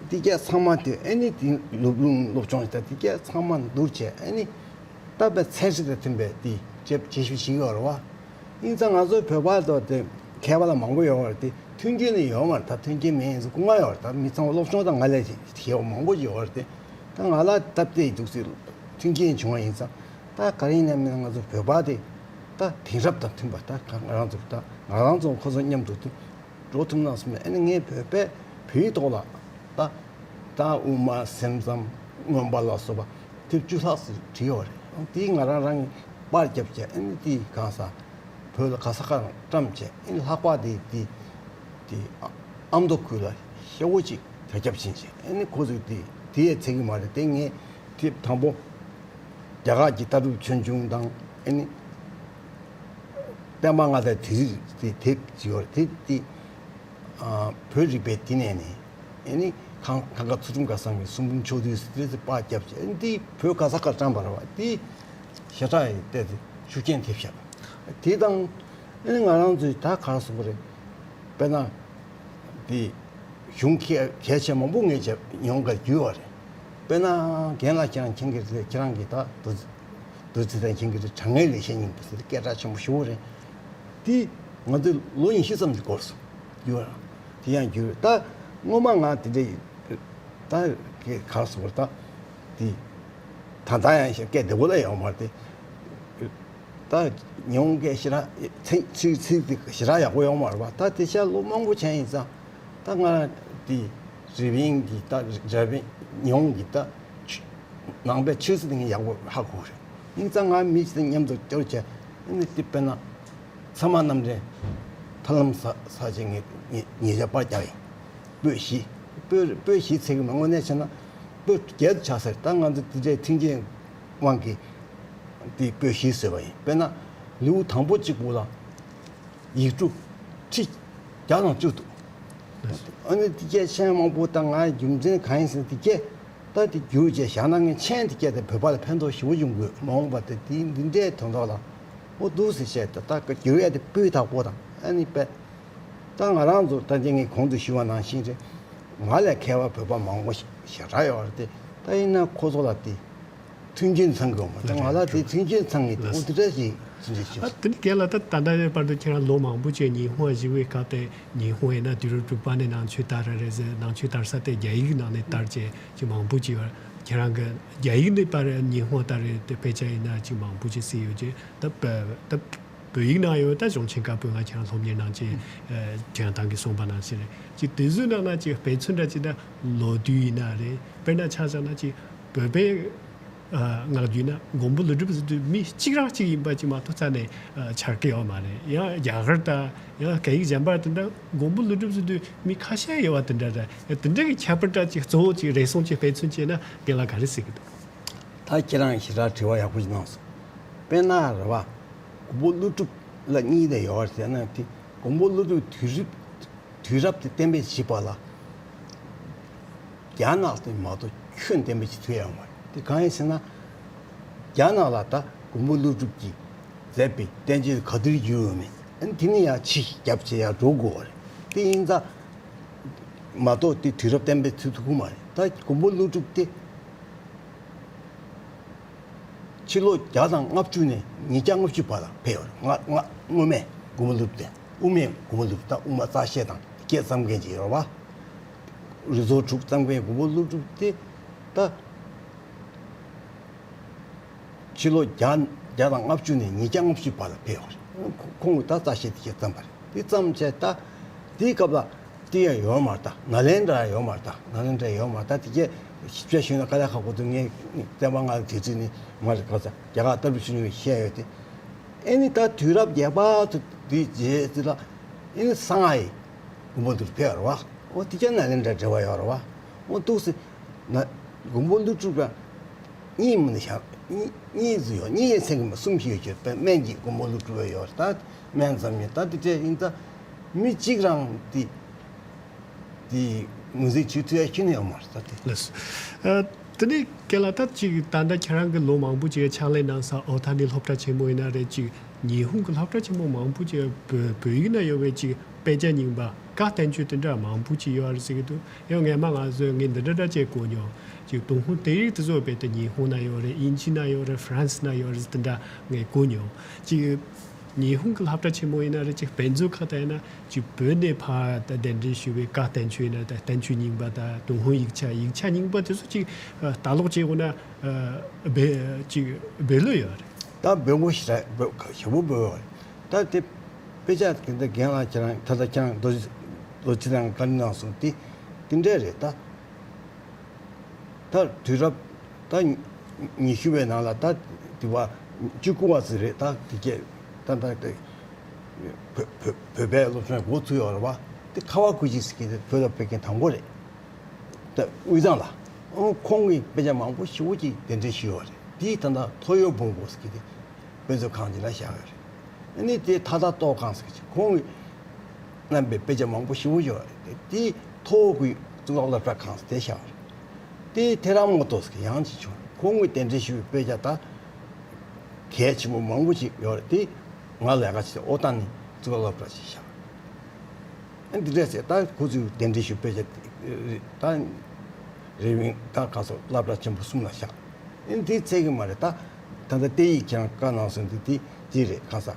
དེ་གས་ཚང་མ་དེ་ཨ་ནི་དེ་སློབ་སློབ་སྦྱོང་བྱས་ཏེ་དེ་གས་ཚང་མ་བསྡུར་བྱས་ཨ་ནི། ད་དཔེ་ཚན་རིག་དང་མཐུན་པའི་དེ་དཔྱད་དཔྱད་ཞིབ་བྱེད་ཀྱི་ཡོད་རེད་བ། ཡིན་ཙང་ང་ཚོའི་བོད་པ་དང་དེ་མཁས་པ་ལ་མང་པོ་ཡོད་རེད་དེ་མཐུན་རྐྱེན་ནི་ཡོད་མ་རེད། ད་མཐུན་རྐྱེན་མེད་ཡིན་ཙང་སྐུ་ངལ་ཡོད་རེད། ད་མི་ཚང་མ་སློབ་སྦྱོང་དང་ང་ལས་ཞེ་པོ་མང་པོ་ཡོད་རེད་དེ། ད་ང་ལ་སྟབས་བདེ་འདུག་ཟེར་མཐུན་རྐྱེན་བྱུང་བ་ཡིན་ཙང་ད་ག་རེ་ཡིན་ན་མིན་ན་ང་ཚོ་བོད་པ་དེ་ད་དེང་རབས་དང་མཐུན་པ་ད་ང་རང་ཚོ་ད་ང་རང་ཚོ་ཁོ་ཚོ་མཉམ་དུ་དེ། འགྲོ་ཐུབ་ན་བསམ་ནས་ཨ་ནི་ངས་བོད་པའི་བོད་ཡིག་ཐོག་ལ་ད་ད་དབུ་མ་སེམས་ཙམ་མངོན་པ་ལ་སོགས་པ་དེབ་བཅུ་ལྷག་ཙམ་བྲིས་ཡོད་རེད། དེ་ང་རང་རང་གིས་པར་བརྒྱབ་བྱས་ཨ་ནི་དེ་གང་ས་བོད་ལ་ག་ས་ག་རང་བཀྲམ་བྱས་ཨ་ནི་ལྷག་པར་དེ་དེ་དེ་ཨ་མདོ་ཁུལ་ལ་ཤ་བོ་ཅིག་དར་ཁྱབ་ཕྱིན་བྱས་ཨ་ནི་ཁོ་ཚོས་དེ་དེ་ཡས་ཚད་ཀྱི་མ་རེད། དེ་ངས་དེབ་དང་པོ། རྒྱ་གར་གྱི་ལྟ་གྲུབ་ཆོས་འབྱུང་དང་ཨ་ནི་པདྨ་མངའ་བདག་དེ་རིགས་དེ་དེབ་ཅིག་ཡོད་རེད། དེ་དེ་ཨ་བོད་རིག་པའི་དེ་ནས་ནི་ཨ་ནི་གངས་གངས་དཀར་ཚུལ་ཁྲིམས་དགའ་ཚང་གི་གསུང་འབུམ་ཕྱོགས་བསྡུས་ཟེར་དེ་པར་བརྒྱབ་བྱས་ཨ་ནི་དེ་བོད་ག་ས་གར་བཀྲམ་པ་རེད་བ། དེ་ཞེ་དྲག་ཡིན་ཏེ་དེ་ཤུགས་རྐྱེན་ཐེབས་ཤག་དེ་དང་ཨ་ནི་ང་རང་ཚོས་ད་ག་རེ་ཟེར་དགོས་རེད། དཔེར་ན་དེ། གཞུང་གལ་གལ་ཆེ་མང་པོ་ངས་བྱས་ཡོང་ག་རྒྱུ་བ་རེད། དཔེར་ན་རྒན་ལགས་ཀྱང་མཁྱེན་གྱི་རེད། ཁྱེད་རང་གིས་ད་རྡོ་རྡོ་རྗེ་གདན་མཁྱེན་གྱི་རེད། དྲང་ངེས་ལེགས་བཤད་སྙིང་པོ་ཟེར་སྐད་གྲགས་ཆེན་པོ་ཞེ་པོ་རེད། དེ་ང་ཚོས་ལོ་ཉི་ཤུ་ཙམ་གྱི་སྐོར་སུ་རྒྱུ་བ་རེད། དེ་ཡང་རྒྱུ་རེད། ད་སྔོན་མ་ང་དེ་འདྲའི་ད་ག་རེ་ཟེར་དགོས་རེད། ད་དེ་ད་ལྟ་ཡང་ཞེ་སྐད་བདེ་པོ་ལ་ཡོང་མ་རེད་དེ། ད་ཉི་ཧོང་སྐད་ཞེ་དྲག་ཚིག་ཚིག་ཚིག་དེ་ཞེ་དྲག་ཡག་པོ་ཡོང་མ་རེད་པ། ད་དེ་ཤ་ལོ་མང་པོ་ཕྱིན་ཡིན་ཙང་ད་ང་དེ་རི་པིན་གྱི་ད་རི་པིན་ཉི་ཧོང་གི་ད་ཆོས་ ནང་པའི་ཆོས་སྲིད་དེ་ངས་ཡག་པོ་ཧ་གོ་རེད། ཡིན་ཙང་ང་མི་ཞིག་དང་མཉམ་དུ་སྐྱོར་བྱས་ཨ་ནི་དེ་དཔེར་ན་ཚད་མ་རྣམ་འདྲེན་ཐར་ལམ་ས་ས་ཆེན་ངས་ངས་ཉེ་ཆར་པར་བརྒྱབ་ཡིན། པོད་བཞི། པོད་པོད་བཞི་ཚིག་གི་མ་དངོས་གནས་བྱས་ན་པོད་བརྒྱད་དུ་ཆགས་ཟེར། ད་ང་ཚོ་དེ་འདྲའི་མཐུན་རྐྱེན་དབང་གིས་དེ་པོད་བཞི་བཟོས་པ་ཡིན། དཔེར་ན་ལེའུ་དང་པོ་གཅིག་པོ་ལ་ཡིག་འབྲུ་ཁྲི་བརྒྱ་དང་བཅུ་འདུག་ཨ་ནི་དེ་གས་མཆན་མང་པོ་དང་ང་རྒྱུ་མཚན་གང་ཡིན་ཟེར་ན་དེ་གས་ད་དེ་བསྒྱུར་བྱས་བཞག་ན་ངས་མཆན་དེ་གས་དེ་བོད་པ་ལ་ཕན་ཐོགས་ཞེ་པོ་ཡོང་གི་ཡོད། མ་འོངས་པ་དེ་དེ་འདི་འདྲའི་དོན་དག་ལ་འོ་འདུག་ཟེར་བཤད། ད་ད་བསྒྱུར་ཡས་དེ་སྤུས་དག་པོ་དང་ཨ་ནི་དཔེ་ད་ང་རང་ཚོ་ད་ཅི་ངས་གོང་དུ་ཞུས་པ་ནང་བཞིན་རེད། ང་ལས་མཁས་པ་བོད་པ་མང་པོ་ཞེ་དྲག་ཡོད་རེད་དེ། ད་ཡིན་ན་ཁོ་ཚོ་ལ་དེ་མཐུན་རྐྱེན་ཚང་གི་ཡོད་མ་རེད། ང་ལ་དེ་མཐུན་རྐྱེན་ཚང་གི་འདུག་འོ་དེ་འདྲ་ཞིག་ཅི་འདྲ་ཞིག་ཨ་དེ་ནི་རྒན་ལགས། ད་ད་ལྟ་བར་དུ་ཁྱེད་རང་ལོ་མང་པོ་བྱས་ཉི་ཧོང་བཞུགས་པའི་སྐབས་དེ་ཉི་ཧོང་ཡིན་ན་དུས་རབས་དྲུག་པ་ནས་ནང་ཆོས་དར་ར་རེད་ཟེར། ནང་ཆོས་དར་ས་དེ་རྒྱ་ཡིག་ནང་ནས་དར་བྱས་ཅིག་མང་པོ་ཅིག་ཡོད། ཁྱེད་རང་གི་རྒྱ་ཡིག་ནས་པར་ཉི་ཧོང་དར་རེད་དེ་དཔེ་ཆ་ཡིན་ན་ཅིག་མང་པོ་ཅིག་གཟིགས་ཡོད་ཅེས། ད་བོད་ད་བོད་ཡིག་ནང་ཡོད། ད་གཞུང་ཆེན་བཀའ་པོད་ལྔ་ཁྱེད་རང་སློབ་གཉེར་གནང་ཅེས་ཁྱེད་རང་ཏང་གིས་གསུངས་པ་ནང་བཞིན་རེད། ཅིག་དེ་ཚོའི་ནང་ན་ཅིག་དཔེ་མཚོན་འདྲ་ཅིག་ད་ལོ་དུས་ཡིན་ན་རེད། དཔེར་ན་ཆ་བཞག་ན་ཅིག་བོད་པའི་ངག་རྒྱུན་ན་མགོན་པོ་ཀླུ་སྒྲུབ་ཟེར་དུས་མི་གཅིག་རང་གཅིག་ཡིན་པ་ཅིག་མ་གཏོགས་རྩ་ནས་འཆར་གི་ཡོད་མ་རེད། ཡང་རྒྱ་གར་དང་ཡང་སྐད་ཡིག་གཞན་པ་དེ་འདྲ་མགོན་པོ་ཀླུ་སྒྲུབ་ཟེར་དུས་མི་ཁ་ཤས་ཡོད་པ་དེ་འདྲ་རེད། དེ་འདྲ་གི་ཁྱད་པར་འདྲ་ཅིག་གཙོ་བོ་ཅིག་རེ་ཟུང་ཅིག་དཔེ་མཚོན་བྱས་ན་རྒན་ལགས་ག་རེ་ཟེར་གི་འདུག་ད་ཁྱེད་རང་ཞེ་དྲག་དྲི་བ་ཡག་པོ་ཞིག་གནང་སོང་། དཔེར་ན་རེད་བ། མགོན་པོ་ཀླུ་སྒྲུབ་ལ་གཉིས་དེ་ཡོད་རེད་ཟེར་ན་དེ་མགོན་པོ་ཀླུ་སྒྲུབ་དུས་རབས་དུས་རབས་དེ་གཏན་འབེབས་བྱེད་པ་ལ་རྒྱ་ནག་དེ་མ་གཏོགས་ཁྱོན་གཏན་འབེབས་བྱེད་ཐུབ་ཡོད་མ་རེད། དེ་གང་ཡིན་ཟེར་ན་རྒྱ་ནག་ལ་ད་མགོན་པོ་ཀླུ་སྒྲུབ་ཀྱིས་མཛད་པའི་བསྟན་བཅོས་ག་དུས་བསྒྱུར་ཡོད་མེད་ཨ་ནི་དེ་ནི་ཡང་ཕྱི་རྒྱབ་བྱེད་ཡག་འགྲོ་དགོས་པ་རེད། དེ་ཡིན་ཙང་མ་གཏོགས་དེ་དུས་རབས་གཏན་འབེབས་བྱེད་ཐུབ་ཀྱི་མ་རེད། ད་མགོན་པོ་ཀླུ་སྒྲུབ་དེ། ཕྱི་ལོ་བརྒྱ་དང་ལྔ་བཅུ་ནས་ཉིས་བརྒྱ་ལྔ་བཅུ་བར་ལ་ཕེབས་ཡོད་རེད། ང་ང་སྔོན་མའི་མགོན་པོ་ཀླུ་སྒྲུབ་དེ་དབུ་མའི་མགོན་པོ་ཀླུ་སྒྲུབ་དང་དབུ་མ་རྩ་ཤེ་དང་སྐད་བརྩམས་མཁན་ཅིག་ཡོད་རེད་བ། རིགས་ཚོགས་དྲུག་བརྩམས་མཁན་མགོན་པོ་ཀླུ་སྒྲུབ་དེ་ད་ཕྱི་ལོ་བརྒྱ་བརྒྱ་དང་ལྔ་བཅུ་ནས་ཉིས་བརྒྱ་ལྔ་བཅུ་བར་ལ་ཕེབས་ཡོད་རེད། ཁོ་ཁོང་གིས་ད་རྩ་ཤེ་དེ་སྐད་བརྩམས་པ་རེད། དེ་བརྩམས་བྱས་ད་དེའི་སྐབས་ལ། དེ་ཡང་ཡོད་མ་རེད་ད། ནཱ་ལེནྡྲ་ཡང་ཡོད་མ་རེད་ད། ནཱ་ལེནྡྲ་ཡང་ཡོད་མ་རེད་ད། དེ་གས་ཞིབ་ཆ་ཞུས་ན་དཀའ་ལས་ཁག་པོ་འདུག་ངས་བསྟན་པ་སྔ་དེ་ཚོ་ནི་མ་རེད་ག་ས་རྒྱ་གར་ལྟ་བུ་ཆུང་ཆུང་བཤད་ཡོད་དེ། ཨེ་ནི་ད་དུས་རབས་བརྒྱད་པ་དུ་དེ་རྗེས་དེ་ལ་ཨེ་ནི་གསང་སྔགས་ཡི་མགོན་པོ་ཀླུ་སྒྲུབ་ཕེབས་རེད་བ། འོ་དེ་གས་ནཱ་ལེནྡྲ་འབྲེལ་བ་ཡོད་རེད་བ། འོ་འདུག་སེ་ན་མགོན་པོ་ཀླུ་སྒྲུབ་ལ། གཉིས་མིན་ན་ཞག་གཉིས་གཉིས་ཙམ་ཡོད། གཉིས་ཡན་ཚན་གྱི་མ་གསུམ་ཞིག་ཡོད་ཀྱི་དཔེ་སྨན་གྱི་མགོན་པོ་ཀླུ་སྒྲུབ་ཡོད་རེད་ད། སྨན་ཙམ་ཡིན་ད། དེ་འདྲ་ཡིན་ད་མི་གཅིག་རང་དེ་དེ་ངོས་འཛིན་བྱེད་ཐུབ་ཡ་ཁྱོན་ནས་ཡོད་མ་རེད་ད་དེ། ལགས་སོ། ཨ། དེ་ནས་རྒན་ལགས་ད་ཅིག་ད་ལྟ་ཁྱེད་རང་གི་ལོ་མང་པོ་ཅིག་ཕྱག་ལས་གནང་ས་ཨོ་ཐ་ནི་སློབ་གྲྭ་ཆེན་མོ་ཡིན་ན་རེད། ཅིག་ཉི་ཧོང་གི་སློབ་གྲྭ་ཆེན་མོ་མང་པོ་ཅིག་བོད་བོད་ཡིག་ན་ཡོད་པའི་ཅིག་དཔེ་ཆ་རྙིང་པ་བཀའ་བསྟན་བཅོས་དེ་འདྲ་མང་པོ་ཅིག་ཡོད་རེད་ཟེར་གྱི་འདུག་ཡང་སྔས་མ་ང་ཚོས་ངས་འདི་འདྲ་འདྲ་བྱས་གོ་མྱོང་། ཅིག་ཏུན་ཧོང་དེབ་རིགས་དེ་ཚོ་རྦད་དེ་ཉི་ཧོང་ན་ཡོད་རེད། དབྱིན་ཇི་ན་ཡོད་རེད། ཧྥ་རན་སི་ན་ཡོད་རེད། དེ་འདྲ་ངས་གོ་མྱོང་། ཅིག་ཉི་ཧོང་གི་སློབ་གྲྭ་ཆེན་མོ་ཡིན་ན་རེད། ཅིག་དཔེ་མཛོད་ཁག་དང་ཡིན་ན་ཅིག་བོད་ནས་ཕར་ད་གདན་འདྲེན་ཞུས་པའི་བཀའ་བསྟན་བཅོས་ཡིན་ན་ད་བསྟན་བཅོས་རྙིང་པ་དང་ཏུན་ཧོང་ཡིག་ཆ་ཡིག་ཆ་རྙིང་པ་དེ་ཚོ་ཅིག་ལྟ་ཀློག་བྱེད་དགོས་ན་འབད་ཅིག་འབད་ལོས་ཡོད་རེད། ད་འབོད་སྐུལ་ཞེ་དྲག་འབོད་ཞེ་པོ་འབོད་ཡོད་རེད། ད་དེ་དཔེ་ཆ་དེ་འདྲ་རྒན་ལགས་ཁྱེད་རང་ད་ལྟ་ཁྱེད་རང་རྡོ་རྗེ་རྡོ་རྗེ་ལགས་བཀའ་འདྲི་གནང་སོང་དེ་དེ་འདྲ་རེད་ད། ད་དུས་རབས་ད་ཉི་ཤུ་བའི་ནང་ལ་ད་དེ་བ་བཅུ་དགུ་བ་ཙམ་རེད་ད། དེ་གས་ད་ད་ད་བོད་བོད་བོད་པའི་སློབ་ཆེན་འགོ་ཚུགས་ཡོད་རེད་བ། དེ་ཁ་བ་ཀུ་ཅི་ཟེར་མཁན་དེ་བོད་ལ་ཕེབས་མཁན་དང་པོ་རེད། ད་དབུས་གཙང་ལ། ཨོ་ཁོང་གིས་དཔེ་ཆ་མང་པོ་ཞེ་པོ་ཅིག་གདན་འདྲེན་ཞུས་ཡོད་རེད། དེའི་ད་ལྟ་ཐོ་ཡོར་བོན་པོ་ཟེར་གྱི་དེ་དཔེ་མཛོད་ཁང་ཅིག་ལ་བཞག་ཡོད་རེད། ཨ་ནི་དེ་ཐ་ཐ་ཏོག་ཁང་ཟེར་གྱི་ཁོང་གིས་བསྣམས་པའི་དཔེ་ཆ་མང་པོ་ཞེ་པོ་ཡོད་རེད། དེ་ཐོ་གི་གཙུག་ལག་སློབ་གྲྭ་ཁང་ཟེར་དེ་བཞག་ཡོད་རེད། དེ་ཐེ་རང་མོ་ཏོ་ཟེར་གྱི་ཡང་ཅིག་བྱུང་རེད། ཁོང་གིས་གདན་འདྲེན་ཞུས་པའི་དཔེ་ཆ་ད་གལ་ཆེན་པོ་མང་པོ་ཅིག་ཡོད་རེད། དེ་ང་ལས་ཀ་བྱེད་ཨོ་ཏ་ནི་གཙུག་ལག་སློབ་གྲྭ་ཞིག་བཞག་ཨ་འདི་འདྲ་ཟེར་ད་ཁོ་ཚོས་གདན་འདྲེན་ཞུ་དཔེ་ཆ་ད་རེ་བིན་ད་ག་སོ་སློབ་གྲྭ་ཆེན་པོ་གསུམ་ལ་བཞག་ཨ་འདི་ཚད་གི་མ་རེད། ད་ད་ལྟ་དཔེ་ཡིག་ཁྱེད་རང་བཀའ་གནང་སོང་དེ་དེ་དེ་རེད། གང་ས་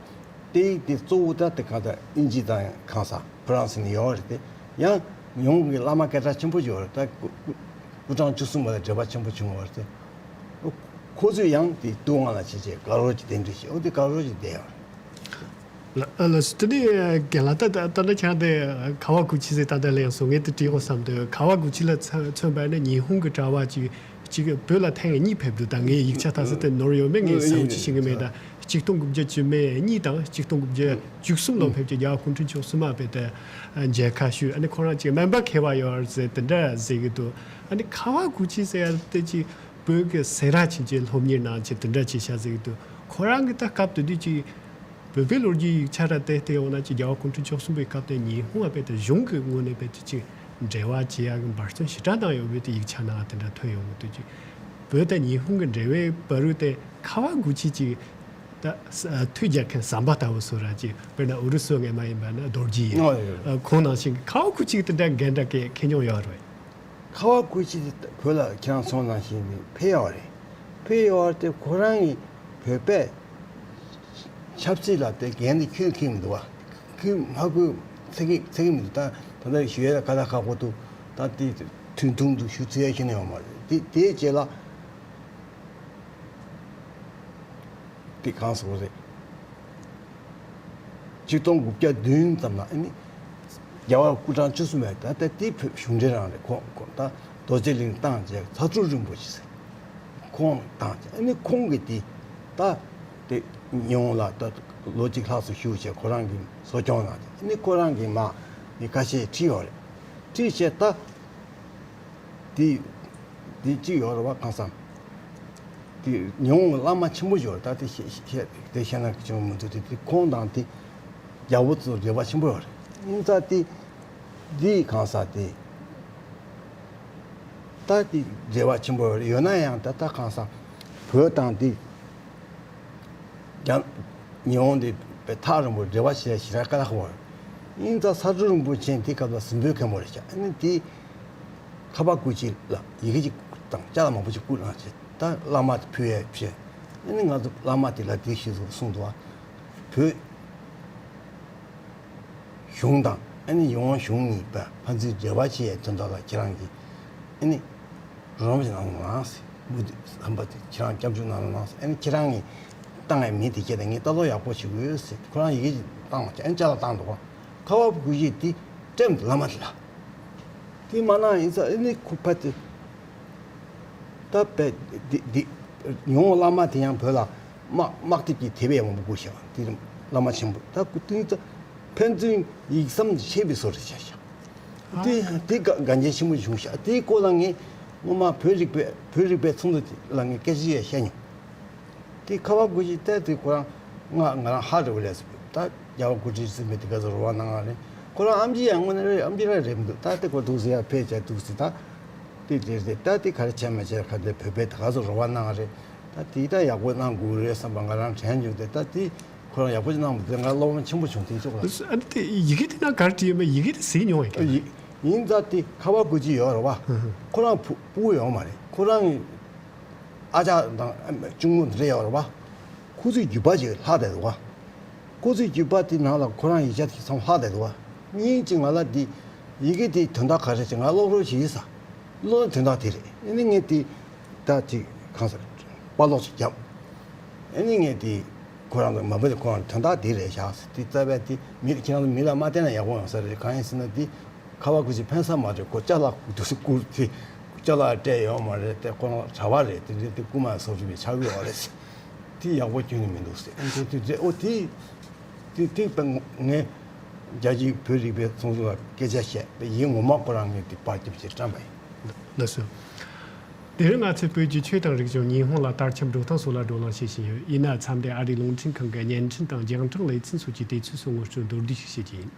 དཔེ་ཡིག་དེ་གཙོ་བོ་ད་དེ་གང་ས་དབྱིན་ཇི་དང་གང་ས་ཧྥ་རན་སི་ནས་ཡོང་བ་རེད། དེ་ཡང་ཉུང་གི་བླ་མ་སྐད་གྲགས་ཆེན་པོ་ཡོད་རེད། ད་སྐུ་སྐུ་ཕྲེང་བཅུ་གསུམ་པ་ལ་འབྲེལ་བ་ཆེན་པོ་བྱུང་བ་རེད། དེ་ཁོ་ཚོས་ཡང་དེ་ཏུའུ་ཝེན་ལ་བྱས་བྱས་དགའ་རོགས་ཀྱི་གདན་འདྲེན་ཞུ་ཨོ་དེ་དགའ་རོགས་ཀྱི་བསྡད་ཡོད་རེད། ལ་ལ་སུ་དེ་ནི་རྒན་ལགས་ད་ད་ད་ལྟ་ཁྱེད་རང་དེ་ཁ་བ་ཀུ་ཅི་ཟེར་ད་ལྟ་ལེན་སོང་། ངས་དེ་དྲིས་དགོས་བསམ་འདུག་ཁ་བ་ཀུ་ཅི་ལ་མཚོན་མཚོན་པ་ནི་ཉི་ཧོང་གི་གྲྭ་པ་ཅིག་ གཅིག་བོད་ལ་ཐེངས་གཉིས་ཕེབས་འདུག་ད་ངའི་ཡིག་ཆ་ཐ་ཚིག་དེ་ནོར་ཡོད་མེད་ངས་ཟ་བོ་ཅིག་ཤེས་ཀྱི་མེད། ད་གཅིག་སྟོང་དགུ་བརྒྱ་བཅུ་མེད་གཉིས་དང་གཅིག་སྟོང་དགུ་བརྒྱ་བཅུ་གསུམ་ལོ་ཕེབས་ཀྱི་རྒྱལ་བ་སྐུ་ཕྲེང་བཅུ་གསུམ་པ་བོད་དུ་མཇལ་ཁ་ཞུས། ཨ་ནི་ཁོ་རང་ཅིག་སྨན་པ་མཁས་པ་ཡོད་ཟེར་དེ་འདྲ་ཟེར་གྱི་འདུག་ཨ་ནི་ཁ་བ་གུ་ཅི་ཟེར་ཡ་དེ་ཅིག་བོད་ཀྱི་སེ་ར་ཆེན་གྱི་སློབ་གཉེར་ནང་ཅིག་དེ་འདྲ་ཅིག་བྱ་ཟེར་གྱི་འདུག་ཁོ་རང་གི་ད་སྐབས་དེ་དུས་ཅིག་བོད་པའི་ལོ་རྒྱུས་ཡིག་ཆ་ར་བལྟས་བལྟས་ཡོང་ན་ཅིག་རྒྱལ་བ་སྐུ་ཕྲེང་བཅུ་གསུམ་པའི་སྐབས་དེ་ཉི་ཧོང་བ་བལྟས་ཏེ་གཞུང་གི་ངོས་ནས་བལྟས་ཏེ་ཅིག་འབྲེལ་བ་བྱེད་ཡག་གི་འབད་བརྩོན་ཞེ་དྲག་བཏང་ཡོད་པའི་དེ་ཡིག་ཆ་ནང་དེ་འདྲ་ཐོན་ཡོང་གི་འདུག་ཅིག་བོད་དང་ཉི་ཧོང་གི་འབྲེལ་བའི་བར་དུ་དེ་ཁ་བ་གུ་ཅི་ཅིག་ད་ས་མཐུད་རྒྱག་མཁན་ཟམ་པ་ལྟ་བུ་བཟོ་ར་ཅིག་དཔེར་ན་ཨུ་རུ་སུ་ངས་མ་ཡིན་པ་ན་རྡོ་རྗེ་ཡིན། ཨོ་ཡོད། ཨ་ཁོང་ནང་བཞིན་ཁ་བ་གུ་ཅིག་དེ་འདྲ་འགན་འདྲ་གི་ཁེ་མྱོང་ཡོད་རེད། ཁ་བ་གུ་ཅི་དེ་བོད་ལ་ཁྱེད་རང་ཚོ་ནང་བཞིན་ཕེབས་ཡོད་རེད། ཕེབས་ཡོད་དེ་ཁོ་རང་གི་བོད་པས་ཆབ་སྲིད་ལ་དེ་འགན་དེ་ཁྱོད་ཁྱེར་མི་འདུག་བ། ཁྱོད་མ་ཁུར་ཚེ་གི་ཚེ་གི་མི་འདུག་ད་ད་ལྟ་ཞུ་ཡས་ལ་ཁ་ད་ཁ་ཁོ་ཐུག་ད་དེ་ཐུང་ཐུང་དུ་ཞུ་ཚེ་ཡས་ཤེས་ནས་ཡོང་མ་རེད། དེ་དེའི་རྗེས་ལ་དེ་གང་སོང་རེད། ཆིག་སྟོང་དགུ་བརྒྱ་བདུན་ཙམ་ལ་ཨ་ནི་རྒྱལ་བ་སྐུ་ཕྲེང་བཅུ་གསུམ་པས་ད་ལྟ་དེ་བོད་གཞུང་འབྲེལ་རང་རེད། ཁོང་ཁོང་ད་རྡོ་རྗེ་གླིང་བཏང་རྗེས་ཚ་དྲུག་རིན་པོ་ཆེ་ཟེར་ཁོང་བཏང་རྗེས་ཨ་ནི་ཁོང་གིས་དེ་ད་དེ་ཉི་ཧོང་ལ་ད་ལོ་གཅིག་ལྷག་ཙམ་བཞུགས་བྱས་ཁོ་རང་གིས་གསོ་སྐྱོང་གནང་རྗེས་ཨ་ནི་ཁོ་རང་གིས་མ་མི་ཁ་ཤས་ཁྲིད་ཡོད་རེད། ཁྲིད་བྱས་ད། དེ་དེ་གཅིག་ཡོད་རེད་བ། གང་ཟེར་དེ་ཉི་ཧོང་བླ་མ་ཆེན་པོ་ཡོད་རེད། ད་དེ་བཤད་བཤད་དེ་བཤད་ན་ཆེན་པོ་མི་འདུག་དེ་དེ་ཁོང་དང་དེ་རྒྱལ་པོ་ཚོ་འབྲེལ་བ་ཆེན་པོ་ཡོད་རེད། ཡིན་ཙང་དེ་དེ་གང་ཟེར་དེ་ད་དེ་འབྲེལ་བ་ཆེན་པོ་ཡོད་རེད། ཡོད་ན་ཡང་ད་ད་གང་ཟེར་བོད་དང་དེ། ཡང་ཉི་ཧོང་དེ་པའི་ཐག་རིང་པོ་འབྲེལ་བ་བྱས་ཞེ་དྲག་དཀའ་ལས་ཁག་པོ་རེད། ཡིན་ཙང་ཚ་དྲུག་རིན་པོ་ཆེ་དེ་སྐབས་ལ་གཟིམ་དཔོན་མཁན་པོ་རེད་ཤག་ཨ་ནི་དེ་ཁ་པར་སྐུ་ཅི་ལ་ཡི་གེ་ཅིག་དང་ཅ་ལག་མང་པོ་ཅིག་བསྐུར་གནང་བྱས་ད་བླ་མ་དེ་ཕུལ་ཡས་བྱས། ཨ་ནི་ང་ཚོ་བླ་མ་དེ་ལ་དེ་ཞིག་གསུངས་འདུག་བ། བོད་གཞུང་དང་ཨ་ནི་ཉི་ཧོང་གཞུང་གཉིས་པ་ཕན་ཚུན་འབྲེལ་བ་བྱེད་ཡས་དོན་དག་ལ་ཁྱེད་རང་གིས་ཨ་ནི། རོགས་རམ་ཞིག་གནང་རོགས་གནང་ཟེར། མུ་མཐུད་ཟམ་པ་དེ་ཁྱེད་རང་སྐྱབས་འཇུག་གནང་རོགས་གནང་ཟེར། ཨ་ནི་ཁྱེད་རང་གིས་བཏང་ཡ་མི་དེ་ཁྱེད་དང་ངས་ལྟ་རྟོག་ཡག་པོ་བྱེད་དགོས་ཟེར། ཁོ་རང་ཡི་གེ་ཞིག་བཏང་བ་ཅན་ཅ་ལག་བཏང་འདུག་ག་ཁ་བ་བུ་ཡིས་དེ་སྤྲད་མི་འདུག་བླ་མ་དེ་ལ། དེ་མ་གནང་ཡིན་ཙང་ཨ་ནི་ཁོ་ཕ་དེ་ད་པས་དེ་དེ་ཉུང་བླ་མ་དེ་ཡང་བོད་ལ་དམག་དམག་དེབ་ཀྱི་དེབ་ཡག་མང་པོ་བསྐུར་ཤག་དེ་བླ་མ་ཆེན་པོ་ད་ཁོ་དེ་ཙང་ཕན་ཚུན་ཡིག་ཟམ་ཆད་པའི་བཟོ་རེད་བྱ་ཤག་དེ་དེ་དགའ་དགའ་ཉེ་ཆེན་པོ་བྱུང་ཤག་དེའི་སྐོར་ལ་ངས་སྔོན་མ་བོད་རིག་པའི་བོད་རིག་པའི་ཚོགས་འདུ་ལ་ངས་སྐད་ཆ་ཡང་བཤད་མྱོང་། དེ་ཁ་བ་དགུ་ཅིག་བལྟས་དུས་ཁོ་རང་ང་ང་རང་ཧ་རེ་བ་ལས་སུ་ད་རྒྱལ་བ་སྐུ་ཕྲེང་བཅུ་གསུམ་པའི་དེ་ག་ཚོད་རོ་བ་གནང་བ་རེད། ཁོ་རང་ཨམ་ཆི་ཡང་དངོས་གནས་རེད། ཨམ་ཆི་ར་རེད་མི་འདུག་ད་དེ་ཁོ་འདུག་ཟེར་ཡ་ཕེ་བྱས་འདུག་ཟེར། ད་དེ་རེད་རེད། ད་དེ་ག་རེ་བྱས་མ་བྱས་ག་དེ་བོད་པའི་དེ་ག་ཚོད་རོ་བ་གནང་བ་རེད། ད་དེ་ད་ཡག་པོ་གནང་དགོས་རེད་བསམ་པ་ང་རང་དྲན་བྱུང་སྟེ། ད་དེ་ཁོ་རང་ཡག་པོ་ཅིག་གནང་མི་འདུག་ང་བློ་ཕམ་ཆེན་པོ་བྱུང་། དེ་ཅོག་ལ། ཨ་ནི་དེ་ཡི་གེ་དེ་ན་ག་རེ་བྲིས་ཡོད་མེད་ཡི་གེ་དེ་གཟིགས་མྱོང་བས་ཀྱང་། ཡིན་ཙང་དེ་ཁ་བ་དགུ་ཅིག་ཡོད་རེད་བ། ཁོ་རང་བུ་ཕྲུག་ཡོད་མ་རེད། ཁོ་རང་གི་ཨ་ཅག་དང་གཅུང་མོ་འདི་འདྲ་ཡོད་རེད་བ། ཁོ་ཚོའི་རྒྱུད་པ་ཅིག་ལྷག་བསྡད་འདུག་བ། ཁོ་ཚོའི་རྒྱུད་པ་དེ་ནང་ལ་ཁོ་རང་ཡིག་ཆ་དེ་ཚང་ལྷག་བསྡད་འདུག་བ། སྙིང་གཅིག་ང་ལ་འདི་ཡི་གེ་དེའི་དོན་དག་ག་རེ་ཅིག་ང་ཀློག་རོགས་བྱེད་ས། ཀློག་ན་དོན་དག་དེ་རེད། ཨ་ནི་ངས་དེ་ད་ཅིག་གང་ཟེར་དཔར་ཀློག་ཅིག་བརྒྱབ། ཨ་ནི་ངས་དེ་ཁོ་རང་ཚོ་མ་བུ་དེ་ཁོ་རང་དོན་དག་དེ་རེད་བཞག་ཟེར། དེ་རྩ་བའི་དེ་མི་ཁྱེད་རང་ཚོ་མི་ལ་མ་བསྟན་ན་ཡག་པོ་ཡོང་ས་རེད། གང་ཡིན་ཟེར་ན་དེ་ཁ་བ་ཁུ་ཅི་ཕན་ས་མ་རེད། ཁོ་ཅ་ལག་དུ་སི་བསྐུར་དེ་ཅ་ལག་སྤྲད་ཡོད་མ་རེད། དེ་ཁོ་རང་གྲྭ་པ་རེད། དེ་འདྲ་དེ་རྐུ་མ་སོགས་ཀྱི་ཆགས་ཡོད་རེད་ཟེར། དེ་ཡག་པོ་ཁྱོན་ནས་མི་འདུག་ཟེར། ཨ་དེ་དེ་དེ་ཨོ་དེ་དེ་དེ་ངས་རྒྱ་ཆེའི་བོད་རིག་པའི་ཚོགས་འདུ་ལ་སྐད་ཆ་བཤད་པ་ཡིན། ངོ་མ་ཁོ་རང་ངས་དེ་པར་རྒྱབ་ཅིག་བཀྲམ་པ་ཡིན། ལགས་སོ། དེ་རིང་ང་ཚོས་བོད་ཀྱི་ཆོས་དང་རིག་གཞུང་ཉི་ཧོང་ལ་དར་ཁྱབ་འགྲོ་སྟངས་སོགས་ལ་བགྲོ་གླེང་བྱེད་བཞིན་ཡོད། ཡིན་ན་མཚམས་འདིར་ཨ་རིའི་རླུང་འཕྲིན་ཁང་གི་བརྙན་འཕྲིན་དང་རྒྱང་བསྒྲགས་ལེ་ཚན་སོགས་ཀྱི་དུས་ཚོད་སོགས་ངོ་སྤྲོད་མདོར་བསྡུས་ཤིག་བྱེད་ཀྱི་ཡིན།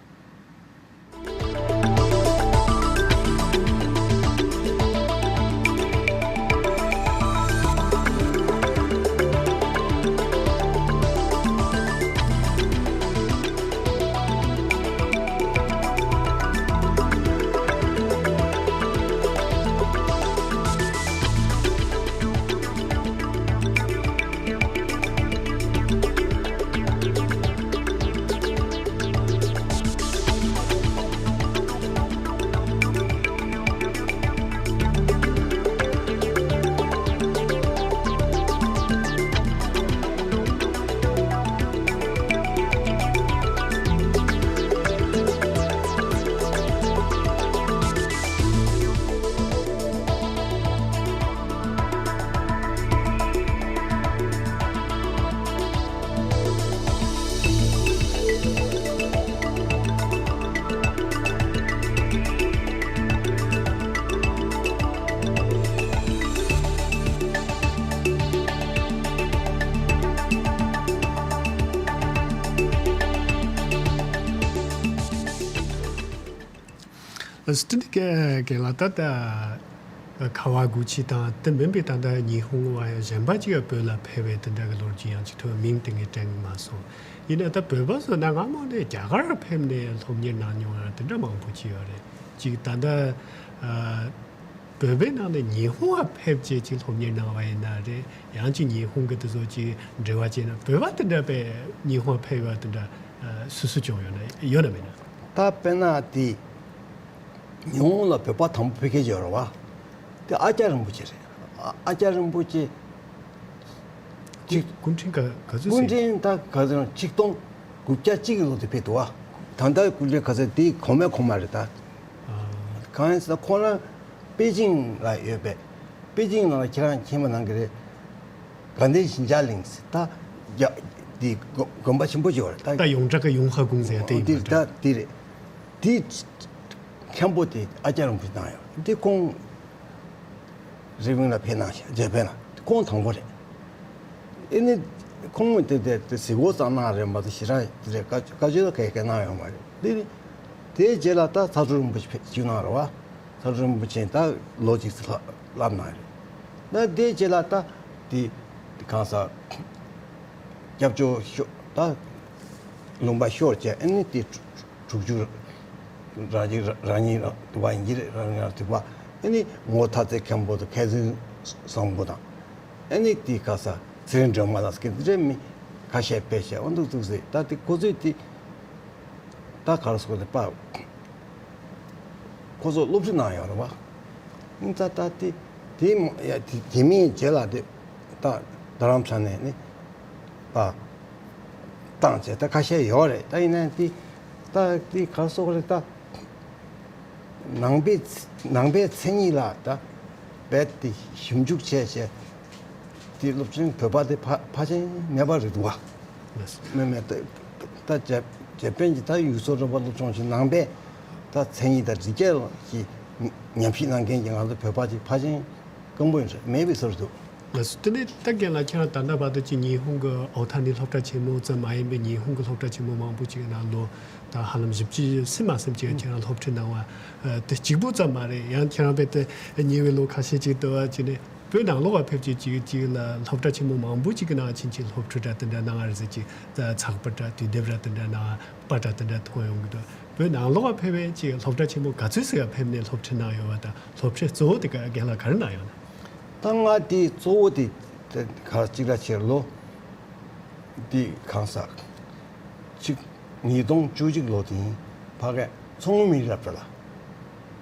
སྤྲིན་གྱི་རྒན་ལགས། ད་ལྟ་ཁ་བ་དགུ་ཆི་དང་དེ་མིན་པའི་ད་ལྟ་ཉི་ཧོང་བ་གཞན་པ་ཅིག་བོད་ལ་ཕེབས་པའི་དེ་འདྲ་གི་ལོ་རྒྱུས་ཡང་ཅིག་ཐོས། མིང་དེ་ངས་དྲན་གི་མ་སོང་། ཡིན་ན་ད་བོད་པ་བཟོ་ན་སྔ་མོ་ནས་རྒྱ་གར་ཕེབས་ནས་སློབ་གཉེར་གནང་མྱོང་ཡང་དེ་འདྲ་མང་པོ་ཅིག་ཡོད་རེད། ཅིག་ད་ལྟ་བོད་པའི་ནང་ནས་ཉི་ཧོང་བ་ཕེབས་བྱས་ཅིག་སློབ་གཉེར་གནང་བ་ཡིན་ན་རེད། ཡང་ཅིག་ཉི་ཧོང་གི་དེ་ཚོ་ཅིག་འབྲེལ་བ་བྱས་ན། བོད་པ་དེ་འདྲ་པའི་ཉི་ཧོང་ཕེབས་པ་དེ་འདྲ་སུ་སུ་བྱུང་ཡོད་ན་ཡོད་ན་མེད་ན། ད་དཔེར་ན་དེ། ཉི་ཧོང་ལ་བོད་པ་དང་པོ་ཕེབས་མཁན་ཅིག་ཡོད་རེད་བ། དེ་ཨ་ཀྱ་རིན་པོ་ཆེ་རེད། ཨ་ཨ་ཀྱ་རིན་པོ་ཆེ་ཅིག་སྐུ་ཕྲེང་ག་ག་ཚོད་སྐུ་ཟིན། ཕྲེང་ད་ག་ཚོད་ཆིག་སྟོང་དགུ་བརྒྱ་གཅིག་གི་ལོ་དེ་ཕེབས་འདུག་བ། ད་ལྟ་སྐུ་ཕྲེང་ག་ཚོད་དེ་གོང་མའི་གོང་མ་རེད་ད། ཨ། གང་ཡིན་ཟེར་ན་ཁོ་རང་པེ་ཅིང་ལ་ཡོད་པའི། པེ་ཅིང་ནང་ལ་ཁྱེད་རང་མཁྱེན་པ་གནང་གི་རེད། དགའ་ལྡན་ཞིང་ཆགས་གླིང་ཟེར་ད་རྒྱ་དེ་དགོན་དགོན་པ་ཆེན་པོ་ཅིག་ཡོད་རེད་ད། ད་ཡོངས་གྲགས་ཀྱི་ཡུན་ཧ་གུང་ཟེར་ཡ་དེ་ཡིན་དེ་པ་འདྲ། ད་དེ་རེད། དེ་མཁན་པོ་དེ་ཨ་ཀྱ་རིན་པོ་ཆེ་གནང་ཡོད་དེ། ཁོང་རི་པིན་ལ་ཕེབས་གནང་ཞག་འཇར་པན་ལ་ཁོང་དང་པོ་རེད། ཨེ་ནི་ཁོང་དེ་དེ་དེ་གཟིགས་སྐོར་ཙམ་གནང་རེད་མ་གཏོགས་ཞེ་དྲག་དེ་རེད་བཀའ་བཀའ་ཆོས་ལ་ག་གེ་གནང་ཡོད་མ་རེད། དེ་ནི་དེའི་རྗེས་ལ་ད་ཚ་དྲོ་རིན་པོ་ཆེ་ཕེབས་བཅུག་གནང་རེད་བ། ཚ་དྲོ་རིན་པོ་ཆེ་ད་ལོ་གཅིག་ཙམ་ལྷག་བསླབ་གནང་རེད། ད་དེའི་རྗེས་ལ་ད་དེ་གང་ཟག་སྐྱབས་བཅོལ་ཤོར་ད་ལུང་པ་ཤོར་བྱས། ཨེ་ནི་དེ་དྲུག་ཅུ་རང་ཉིད་རང་ཉིད་རང་ཉིད་རང་འདུག་པ་ཡིན་གྱི་རེད། རང་ཉིད་རང་འདུག་པ། ཨེ་ནི་ངོ་ཐ་ཚེ་མཁན་པོ་དང་མཁས་བཙུན་བཟང་པོ་དང་། ཨེ་ནི་དེ་ག་ས་ཚེ་རིང་སྒྲོལ་མ་ལགས་སྐད་འདི་རེད། མི་ཁ་ཤས་ཕེབས་ཤག་འོ་འདུག་འདུག་ཟེར། ད་དེ་ཁོ་ཚོས་དེ་ད་ག་རེ་ཟེར་དགོས་རེད་པ། ཁོ་ཚོ་སློབ་ཁྲིད་གནང་ཡོད་རེད་པ། ཨིན་ཙང་ད་དེ་དེ་མ་ཡ་དེ་དེ་མིན་རྗེས་ལ་དེ་ད་རྡ་རམ་ས་ལ་ནས་ནི་པ་བཏང་བྱས་ད་ཁ་ཤས་ཡོད་རེད། ད་ཡིན་ན་དེ་ད་དེ་ག་རེ་ཟེར་དགོས་རེད་ད། ནང་པའི་ནང་པའི་མཚན་ཉིད་ལ་ད་རྦད་དེ་ཞིབ་འཇུག་བྱས་བྱས་དེ་སློབ་ཆེན་བོད་པ་དེ་ཕ་ཕལ་ཆེར་མེད་པ་རེད་འདུག་བ། ལགས་སོ། མེད་མེད་ད་ད་འཇར་འཇར་པན་གྱི་ད་ཡུལ་སྲོལ་རིག་པ་སློབ་སྦྱོང་གི་ནང་པའི་ད་མཚན་ཉིད་དང་རིག་སྐྱེས་ཀྱི་ཉམས་ཞིབ་གནང་མཁན་གྱི་ང་ཚོ་བོད་པ་ཅིག་ཕལ་ཆེར་དཀོན་པོ་ཡིན་རེད། མེད་པའི་བཟོ་འདྲ་འདུག། ལགས་སོ། དེ་ནས་ད་རྒན་ལགས་ཁྱེད་རང་ད་ལྟ་བར་དུ་ཅིག་ཉི་ཧོང་གི་ཨོ་ཐ་ནི་སློབ་གྲྭ་ཆེན་མོ་ཙམ་མ་ཡིན་པའི་ཉི་ཧོང་གི་སློབ་གྲྭ་ཆེན་མོ་མང་པོ་ཅིག་ནང་ལོ་ད་ཧ་ལམ་བཞི་བཅུ་ཟིན་མ་ཟིན་ཅིག་ཁྱེད་རང་སློབ་ཁྲིད་གནང་བ་དེ་གཅིག་པུ་ཙམ་མ་རེད། ཡང་ཁྱེད་རང་རྦད་དེ་ཉེ་བའི་ལོ་ཁ་ཤས་ཅིག་དུ་བ་ཅིག་ནས་བོད་ནང་ལོགས་ལ་ཕེབས་ཀྱི་ཅིག་ཅིག་ལ་སློབ་གྲྭ་ཆེན་མོ་མང་པོ་ཅིག་གི་ནང་ཕྱིན་ཅིག་སློབ་ཁྲིད་འདྲ་དེ་འདྲ་གནང་བ་རེད་ཟེར། ཅིག་ཚགས་པར་འདྲ་དུས་དེབ་འདྲ་དེ་འདྲ་ནང་པར་འདྲ་དེ་འདྲ་མཐོང་ཡོང་གི་འདུག། བོད་ནང་ལོགས་ལ་ཕེབས་པའི་ཅིག་སློབ་གྲྭ་ཆེན་མོ་ག་ཚོད་ཟིག་ལ་ཕེབས་ནས་སློབ་ཁྲིད་གནང་ཡོད་པ་དང་། སློབ་ཁྲིད་གཙོ་བོ་དེ་ག་རྒན་ལགས་ག་རེ་གནང་ཡོད་ན། ད་ང་དེ་གཙོ་བོ་དེ་དེ་ག་གཅིག་ར་ཆེར་ལོ་དེ་གང་ཟག་གཅིག་ཉིས་སྟོང་བཅུ་གཅིག་ལོ་དེ་ཡིན། ཕ་གི་མཚོ་སྔོན་མི་རིགས་སློབ་གྲྭ་ལ་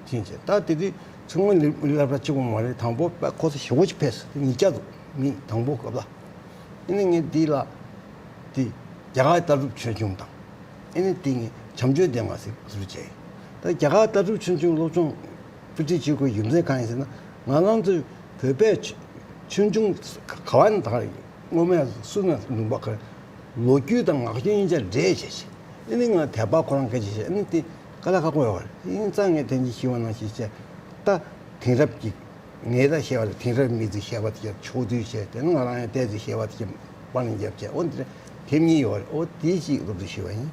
ཕྱིན་བྱས། ད་དེ་དུས་མཚོ་སྔོན་མི་རིགས་སློབ་གྲྭ་གཅིག་པོ་མ་རེད། དང་པོ་པ་ཁོ་ཚོ་ཞེ་པོ་ཅིག་ཕེབས་སོང་། དེ་ཉིས་བརྒྱ་འདུག་མི་དང་པོ་སྐབས་ལ། ཨ་ནི་ངས་འདི་ལ་དེ་རྒྱ་གར་ལྟ་གྲུབ་ཆོས་འབྱུང་དང་། ཨ་ནི་དེ་ངས་བྱམས་ཆོས་ལྡན་མ་ཟེར་ཟུར་བྱས། ད་རྒྱ་གར་ལྟ་གྲུབ་ཆོས་འབྱུང་སློབ་སྦྱོང་དཔེ་ཁྲིད་བྱེད་དགོས་རྒྱུ་མཚན་གང་ཡིན་ཟེར་ན། ང་རང་ཚོའི་བོད་པའི་ཆོས་འབྱུང་ག་བ་ནས་ད་སྔོན་མ་སུ་ནས་ལུང་པ་ག་ལོ་རྒྱུས་དང་ངག་རྒྱུན་གཉིས་ཆ་འདྲེས་བྱས་བྱས། ཨ་ནི་ང་དད་པ་ཁོ་རང་སྐད་ཆ་བཤད། ཨ་ནི་དེ་དཀའ་ལས་ཁག་པོ་ཡོད་རེད། ཡིན་ཙང་ངས་དེ་འདྲ་ཞུས་པ་ནང་བཞིན་བྱས། ད་དེང་རབས་ཀྱི་ངས་ད་བཤད་པ་ལ་དེང་རབས་མི་ཚེ་བཤད་པ་དེ་ཕྱོགས་བསྡུས་བྱས། དེ་ནི་ང་རང་ཡང་ཏོག་ཙམ་བཤད་པ་དེ་པར་ནས་བརྒྱབ་བྱས། འོ་འདི་འདྲ་དེབ་གཉིས་ཡོད་རེད། འོ་དེ་གཅིག་སློབ་ཁྲིད་ཞུས་པ་ཡིན།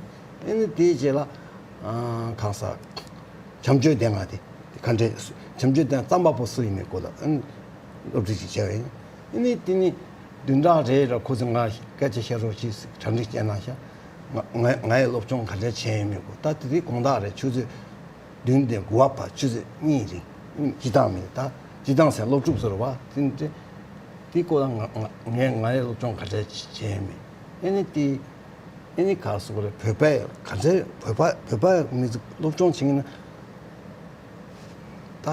ཨ་ནི་དེའི་རྗེས་ལ་ཨ་གང་ཟག་བྱམས་ཆོས་ལྡན་ང་དེ་ག་འདྲས་བྱམས་ཆོས་ལྡན་རྩོམ་པ་པོ་སུ་ཡིན་མིན་སྐོར་ལ་ཨ་ནི་སློབ་ཁྲིད་ཅིག་བྱས་པ་ཡིན། ཨ་ནི་དེ་ནི་བདུན་ཕྲག་རེ་རེ་ཁོ་ཚོས་ང་སྐད་ཆ་བཤད་རོགས་གྱིས་གྲ་སྒྲིག་བྱས་གནང་ཤག། ང་ང་ངའི་སློབ་སྦྱོང་ག་འདྲས་བྱས་ཡོད་མེད་སྐོར། ད་དེ་དུས་དགོང་དག་རེད། ཆུ་ཚོད་བདུན་དང་དགུ་པ་བར་ཆུ་ཚོད་གཉིས་རིང་། སྤྱི་བཏང་མིན། ད་སྤྱི་བཏང་ཟེར་སློབ་ཕྲུག་ཚོ་རེད་བ། དེ་འདྲ་དེ་སྐོར་ལ་ང་ང་ངས་ང་རའི་སློབ་སྦྱོང་ག་འདྲས་བྱས་ཡོད་མེད། ཨེ་ནི་དེ་ཨེ་ནི་ག་རེ་ཟེར་དགོས་རེད། བོད་པའི་ག་འདྲས་བོད་པ་བོད་པ་མི་ཚོ་སློབ་སྦྱོང་བྱེད་མཁན་ན་ད་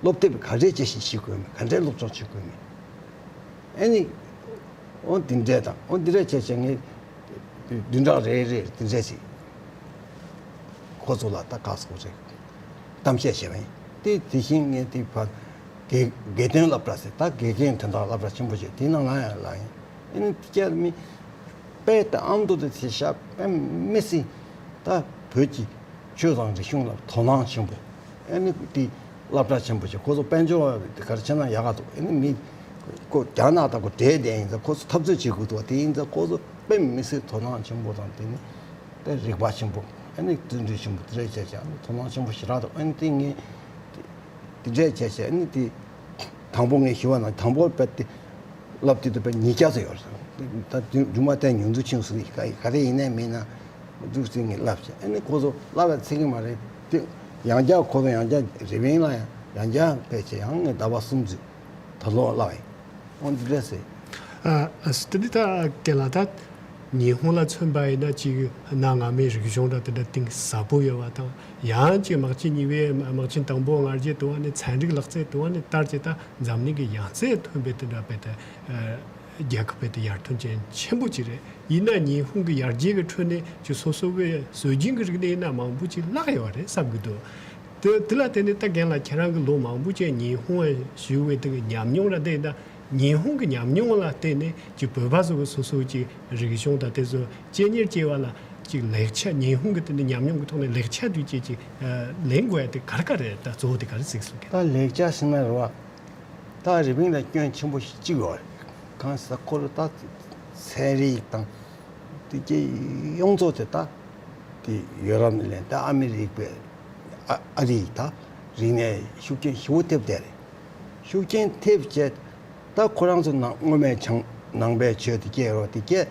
སློབ་དེབ་ག་འདྲས་དཔྱད་ཞིབ་བྱེད་དགོས་མེད། ག་འདྲས་སློབ་སྦྱོང་བྱེད་དགོས་མེད། ཨེ་ནི། འོ་འདི་འདྲས་དང་འོ་འདི་འདྲས་བྱས་བྱས་ངས་བདུན་ཕྲག་རེ་རེར་འདི་འདྲས་ཞིག་ཁོ་ཚོ་ལ་ད་ག་ཟེར་དགོས་རེད། གཏམ་བཤད་བྱས་པ་ཡིན། དེ་དེ་བཞིན་ངས་དེ་བར་དགེ་དགེ་ལྡན་སློབ་གྲྭ་ཟེར། ད་དགེ་རྒན་དོན་དག་སློབ་གྲྭ་ཆེན་པོ་ཞིག་དེའི་ནང་ལ་ཡང་ལ་ཡིན། ཨེ་ནི་དེ་བྱས་མི་དཔེ་ད་ཨ་མདོ་དེ་དེ་ཤ་དཔེ་མི་སྲིད་ད་བོད་ཀྱི་ཆོས་དང་རིག་གཞུང་ལ་དོ་སྣང་ཆེན་པོ། ཨ་ནི་དེ་སློབ་གྲྭ་ཆེན་པོ་ཞིག་ཁོ་ཚོ་དཔལ་འབྱོར་བ་དེ་ག་རེ་བྱས་ན་ཡག་ག་འདུག། ཨ་ནི་མི་ཁོ་རྒྱ་ནག་དང་ཁོ་འབྲེལ་བསྡད་ཡིན་ཙང་ཁོ་ཚོ་འཐབ་རྩོད་བྱེད་དགོས་འདུག་བ། དེ་ཡིན་ཙང་ཁོ་ཚོ་དཔེ་མི་སྲིད་དོ་སྣང་ཆེན་པོ་དང་། དེ་ནི་དཔེ་རིག་པ་ཆེན་པོ། ཨ་ནི་བརྩོན་འགྲུས་ཆེན་པོ་དེ་འདྲ་བྱས་བྱས། ཨ་ནི་དོ་སྣང་ཆེན་པོ་ཞེ་དྲག་འདུག་ཨ་ནི་དེ་ངས་དེ་འདྲ་བྱས་བྱས། ཨ་ནི་དེ་དང་པོ་ངས་ཞུ་བ་ན། དང་པོ་དཔེ་དེ་བསླབ་དེ་དུ་དཔེ་ཉིས་བརྒྱ་ཙམ་ཡོད་རེད། ད་རྒྱུ་མ་གཏན་ཉུང་དུ་ཕྱིན་སོང་། ག་ག་རེ་ཡིན་ནའི་མིན་ན་འདུག་ཟེར་ངས་བསླབ་བྱས། ཨ་ནི་ཁོ་ཚོ་བསླབ་པ་ཚིག་གི་མ་རེད་དེ། ཡང་བསྐྱར་ཁོ་ཚོ་ཡང་བསྐྱར་རི་པིན་ལ་ཡང་ཡང་བསྐྱར་བྱས། ཡང་ངས་ཟླ་བ་གསུམ་ཙམ་ད་ལོ་བསླབ་ཡིན། འོ་འདི་འདྲ་ཟེར། ཨ་ཨ་སི་ཏི་འདི་ད་སྐད་ལ་ད་ཉི་ཧོང་ལ་མཚོན་པ་ཡིན་ན་ཅིག་གནའ་སྔ་མོའི་རིག་གཞུང་འདྲ་དེ་འདྲ་གཏིང་ཟབ་པོ་ཡོད་པ་དང་། ཡང་ཅིག་དམག་ཆེན་གཉིས་པའི་དམག་ཆེན་དང་པོ་སྔ་རྗེས་དུ་བ་ནས་ཚན་རིག་ལག་རྩལ་དུ་བ་ནས་དར་གྱི་ད་འཛམ་གླིང་གི་ཡང་རྩེ་ཐོན་པའི་དེ་འདྲ་བས་ད་རྒྱལ་ཁབ་བས་ད་ཡར་ཐོན་ཅན་ཆེན་པོ་ཅིག་རེད། ཡིན་ན་ཉི་ཧོང་གི་ཡར་རྒྱས་ཀྱི་ཁྲོད་ནས་ཅིག་སོ་སོ་བའི་སྲོལ་རྒྱུན་གྱི་རིག་གནས་ཡིན་ན་མང་པོ་ཅིག་བརླག་ཡོད་རེད་བསམ་གྱི་འདུག་དེ་དེ་ལ་བརྟེན་ནས་ད་རྒན་ལགས་ཁྱེད་རང་གིས་ལོ་མང་པོ་ཅིག་ཉི་ཧོང་ཞུ་བའི་དེ་གི་ཉམས་མྱོང་ལ་བལྟས་ན། ཉི་ཧོང་གི་ཉམས་མྱོང་ལ་བརྟེན་ནས་ཀྱི་བོད་པ་ཚོ་གི་སོ་སོ་ཀྱི་རིག་གཞུང་དང་དེ་ཚོ་གཅེས་གཉེར་བྱེད་པ་ལ་ཅིག་ལེགས་ཆ། ཉི་ཧོང་གི་དེ་འདྲ་ཉམས་མྱོང་གི་ཐོག་ནས་ལེགས་ཆ་དུས་ཅིག་ཅིག་ལེན་དགོས་ཡ་དེ་ག་རེ་ག་རེ་རེད། ད་གཙོ་བོ་དེ་ག་རེ་གཟིགས་སོང་གི། ད་ལེགས་ཆ་ཟེར་ན་རེད་བ། ད་རི་པིན་ལ་སྐྱོན་ཆེན་པོ་ཞིག་གཅིག་ཡོད་རེད། གང་ཟེར་ཁོ་ལ་ད་ཚན་རིག་དང་དེ་གྱི་ཡོངས་རྫོགས་དེ་ད་དེ་ཡོ་རོབ་ནས་ལེན། ད་ཨ་མི་རི་ཀའི་ཨ་ཨ་རི་ད་རིག་གནས་ཤུགས་རྐྱེན་ཞེ་པོ་ཐེབས་བསྡད་རེད། ཤུགས་རྐྱེན་ཐེབས་བྱས། ད་ཁོ་རང་ཚོ་ནང་སྔོན་མའི་བྱང་ནང་པའི་ཆོས་དེ་སྐྱེས་རོགས་དེ་སྐྱེས།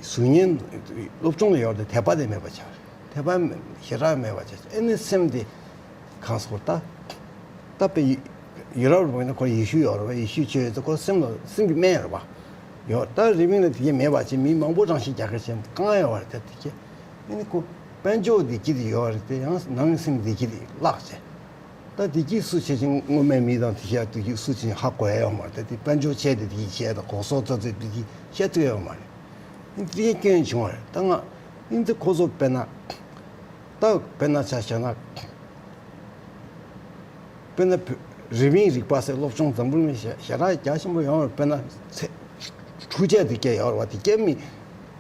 གཟུགས་བརྙན་སློབ་སྦྱོང་ལ་ཡོད་རེད་དེ་དད་པ་དེ་མེད་པ་ཆགས་རེད། དད་པ་ཞེ་དྲག་མེད་པ་ཆགས། ཨེ་ནི་སེམས་དེ་གང་སོར་ད་ད་པེ་ཡི་ཡུ་རོབ་རུ་ན་ཁོ་ཡེ་ཤུ་ཡོད་རེད་བ། ཡེ་ཤུ་ཆོས་ཡོད་ཚེ་ཁོ་སེམས་ལ་སེམས་ཀྱི་སྨན་རེད་བ། ཡོད། ད་རི་པིན་ལ་དེ་གྱད་མེད་པ་བྱས། མི་མང་པོ་རང་ཤི་རྒྱག་གི་བྱས་གང་ཡོད་བ་རེད། ད་དེ་གྱད་ཨེ་ནི་ཁོ་དཔལ་འབྱོར་བདེ་སྐྱིད་དེ་ཡོད་རེད་དེ་ཡང་ནང་སེམས་བདེ་སྐྱིད་དེ་བརླག་བྱས། ད་བདེ་སྐྱིད་སུ་བྱེད་ཅིང་སྔོན་མའི་མི་དང་དེ་བྱས་བདེ་སྐྱིད་སུ་བྱེད་ཅིང་ཧ་གོ་ཡ་ཡོད་མ་རེད། ད་དེ་དཔལ་འབྱོར་ཆེ་དེ་བདེ་སྐྱིད་ཆེ་དང་གོ་སོ་ཙོ་ཙེ་བདེ་སྐྱིད་བཤད་ཐུབ་ཡ་ཡོད་མ་རེད། ཨེ་དེ་སྐྱོན་བྱུང་བ་རེད། ད་ང་ཨེ་ཙི་ཁོ་ཚོ་དཔེར་ན་ད་དཔེར་ན་ཆ་བཞག་ན། དཔེར་ན་བོད་རི་པིན་རིག་པ་ཟེར་སློབ་སྦྱོང་འཛམ་བུ་གླིང་ཞེ་དྲག་རྒྱ་ཆེན་པོ་ཡོང་བར། དཔེར་ན་ཚེ་འཕྲུལ་ཆས་དེ་སྐྱེ་ཡོད་རེད་བ། དེ་སྐྱེ་མི་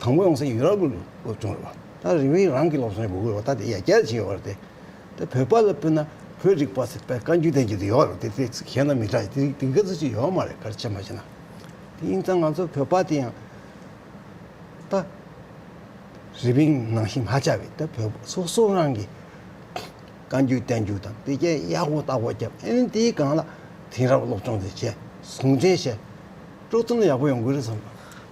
དང་པོ་ཡོང་ས་ཡུ་རོབ་ཀྱི་སློབ་སྦྱོང་རེད་བ། ད་རི་པིན་རང་གི་སློབ་སྦྱོང་དགོས་ཀྱི་རེད་བ། ད་དེ་ཡ་རྒྱ་ཆེ་ཡོད་རེད་དེ། ད་བོད་པ་ལ་དཔེར་ན་བོད་རིག་པ་ཟེར་དཔེ་བཀའ་འགྱུར་བསྟན་རྒྱུ་དེ་ཡོད་རེད་དེ། དེ་གཞན་དང་མི་འདྲ་དེ་དེ་ག་ཚོད་ཅིག་ཡོད་མ་རེད། ག་རེ་བྱས་མ་བྱས་ན། དེ་ཡིན་ཙང་ང་ཚོ་བོད་པ་དེ་ཡང་ད། རི་པིན་ནང་བཞིན་ཧ་ཅང་བས་ད་བོད་སོ་སོ་རང་གི་བཀའ་འགྱུར་བསྟན་འགྱུར་དང་དེ་གས་ཡག་པོ་བརྟག་པོ་བརྒྱབ། ཨེ་ནི་དེའི་སྒང་ལ་དེང་རབས་སློབ་སྦྱོང་དེ་བྱས། ཟུང་འབྲེལ་བྱས། སྤྲོ་ཚོམ་ཡག་པོ་ཡོང་གི་རེད་བསམ།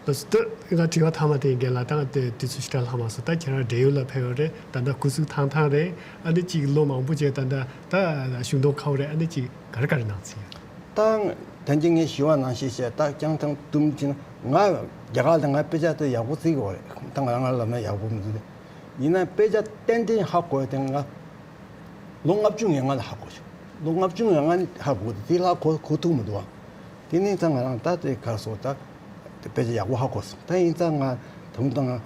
ལགས་སོ། ད་ང་དྲི་བ་མཐའ་མ་དེ་ཡིན་གྱི་ལ། ད་ང་དེ་དུས་ཚོད་ཞེ་དྲག་ལྷག་མ་སོང་། ད་ཁྱེད་རང་བགྲེས་ཡོལ་ལ་ཕེབས་ཡོད་རེད། ད་ལྟ་སྐུ་གཟུགས་ཐང་ཐང་རེད། ཨ་ནི་ཅིག་ལོ་མང་པོ་བྱས་ད་ལྟ་ད་ཞུགས་འདོད་ཁ་བོ་རེད། ཨ་ནི་ཅིག་ག་རེ་ག་རེ་གནང་ཚིག་ཡོད། ད་དོན་གྱི་ངས་ཞུ་བ་ནང་བཞིན་བཤད། ད་རྐྱང་ཐང་དུམ་ཅིག་ན་ང་རྒྱ་གར་ལ་ང་དཔེ་ཆ་དེ་ཡག་པོ་བརྩི་གི་ཡོད་རེད། ད་ང་རང་ལབ་ན་ཡག་པོ་མི་འདུག་ཡིན་ན་དཔེ་ཆ་ཏན་ཏན་ཧ་གོ་ཡ་དེ་ང་ལོ་ལྔ་བཅུ་ང་ལྔ་ལ་ཧ་གོ་བྱུང་། ལོ་ལྔ་བཅུ་ང་ལྔ་ནས་ཧ་གོ་དེ་ལ་གོ་གོ་ཐུབ་མི་འདུག་ཨ། དེ་ནས་ད་ང་རང་ད་དེ་གར་སོང་ད་དཔེ་ཆ་ཡག་པོ་ཧ་གོ་སོང་། ད་ཡིན་ཙང་ང་དུམ་ད་ང་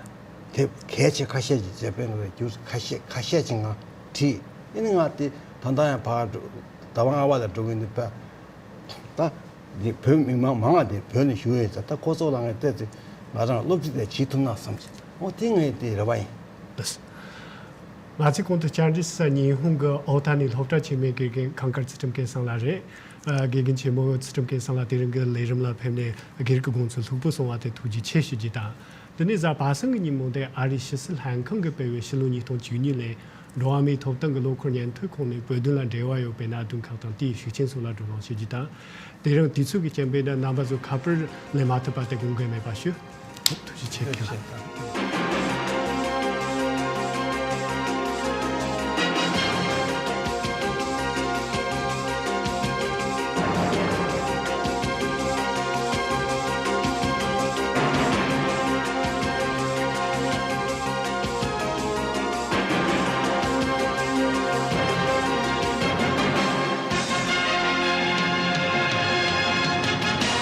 དེབ་གལ་ཆེ་ཁ་ཤས་ཅིག་བྱས་པས་ན་རྒྱུ་ཁ་ཤས་ཁ་ཤས་ཅིག་ང་བྲིས། ཨེ་ནི་ང་དེ་ད་ལྟ་ཡང་ཕར་འགྲོ་ཟླ་བ་ལྔ་པ་ལ་འགྲོ་གི་འདུག་པ། ད་འདི་བོད་མི་མང་མང་བ་འདི་བོད་ནས་བཞུགས་ཡོད་ཙང་། ད་ཁོ་ཚོ་ལ་ངས་བལྟས་ཚེ་ང་རང་སློབ་ཁྲིད་དེ་བྱེད་ཐུབ་ན་བསམ་གྱི། འོ་དེ་ངའི་དེ་རེ་བ་ཡིན། ལགས་སོ། ང་ཚོས་གོང་དུ་བཅར་འདྲི་ཞུས་ས་ཉི་ཧོང་གི་ཨོ་ཐ་ནི་སློབ་གྲྭ་ཆེན་མོའི་དགེ་རྒན་ཁང་དཀར་ཚུལ་ཁྲིམས་སྐལ་བཟང་ལགས་རེད། ཨ། དགེ་རྒན་ཆེན་མོ་ཚུལ་ཁྲིམས་སྐལ་བཟང་ལགས་དེ་རིང་གི་ལས་རིམ་ལ་ཕེབས་ནས་སྒེར་གྱི་དགོངས་ཚུལ་ལྷུག་པོ་གསུངས་པ་དེ་ཐུགས་རྗེ་ཆེ་ཞུ་རྒྱུ་དང་། འདི་ནས་གཟའ་པ་སངས་ཀྱི་ཉིན་མོ་དེ་ཨ་རིའི་ཕྱི་སྲིད་ལྷན་ཁང་གིས་སྤེལ་བའི་ཕྱི་ལོ་ཉིས་སྟོང་བཅུ་གཉིས་ལོའི་འགྲོ་བ་མིའི་ཐོབ་ཐང་གི་ལོ་འཁོར་ཉིན་ཐོའི་ཁོངས་ནས་བོད་དོན་ལ་འབྲེལ་བ་ཡོད་པའི་གནད་དོན་ཁག་དང་དེའི་ཤུགས་རྐྱེན་སོགས་ལ་བགྲོ་གླེང་བྱེད་རྒྱུ་དང་། དེ་རིང་དུས་ཚོད་ཀྱི་རྐྱེན་པས་ན་རྣམ་པ་ཚོ་ཁ་པར་ལེན་མ་ཐུབ་པ་དེ་དགོངས་འགལ་མེད་པ་ཞུ། ཐུགས་རྗེ་ཆེ། ཐུགས་རྗེ་ཆེ།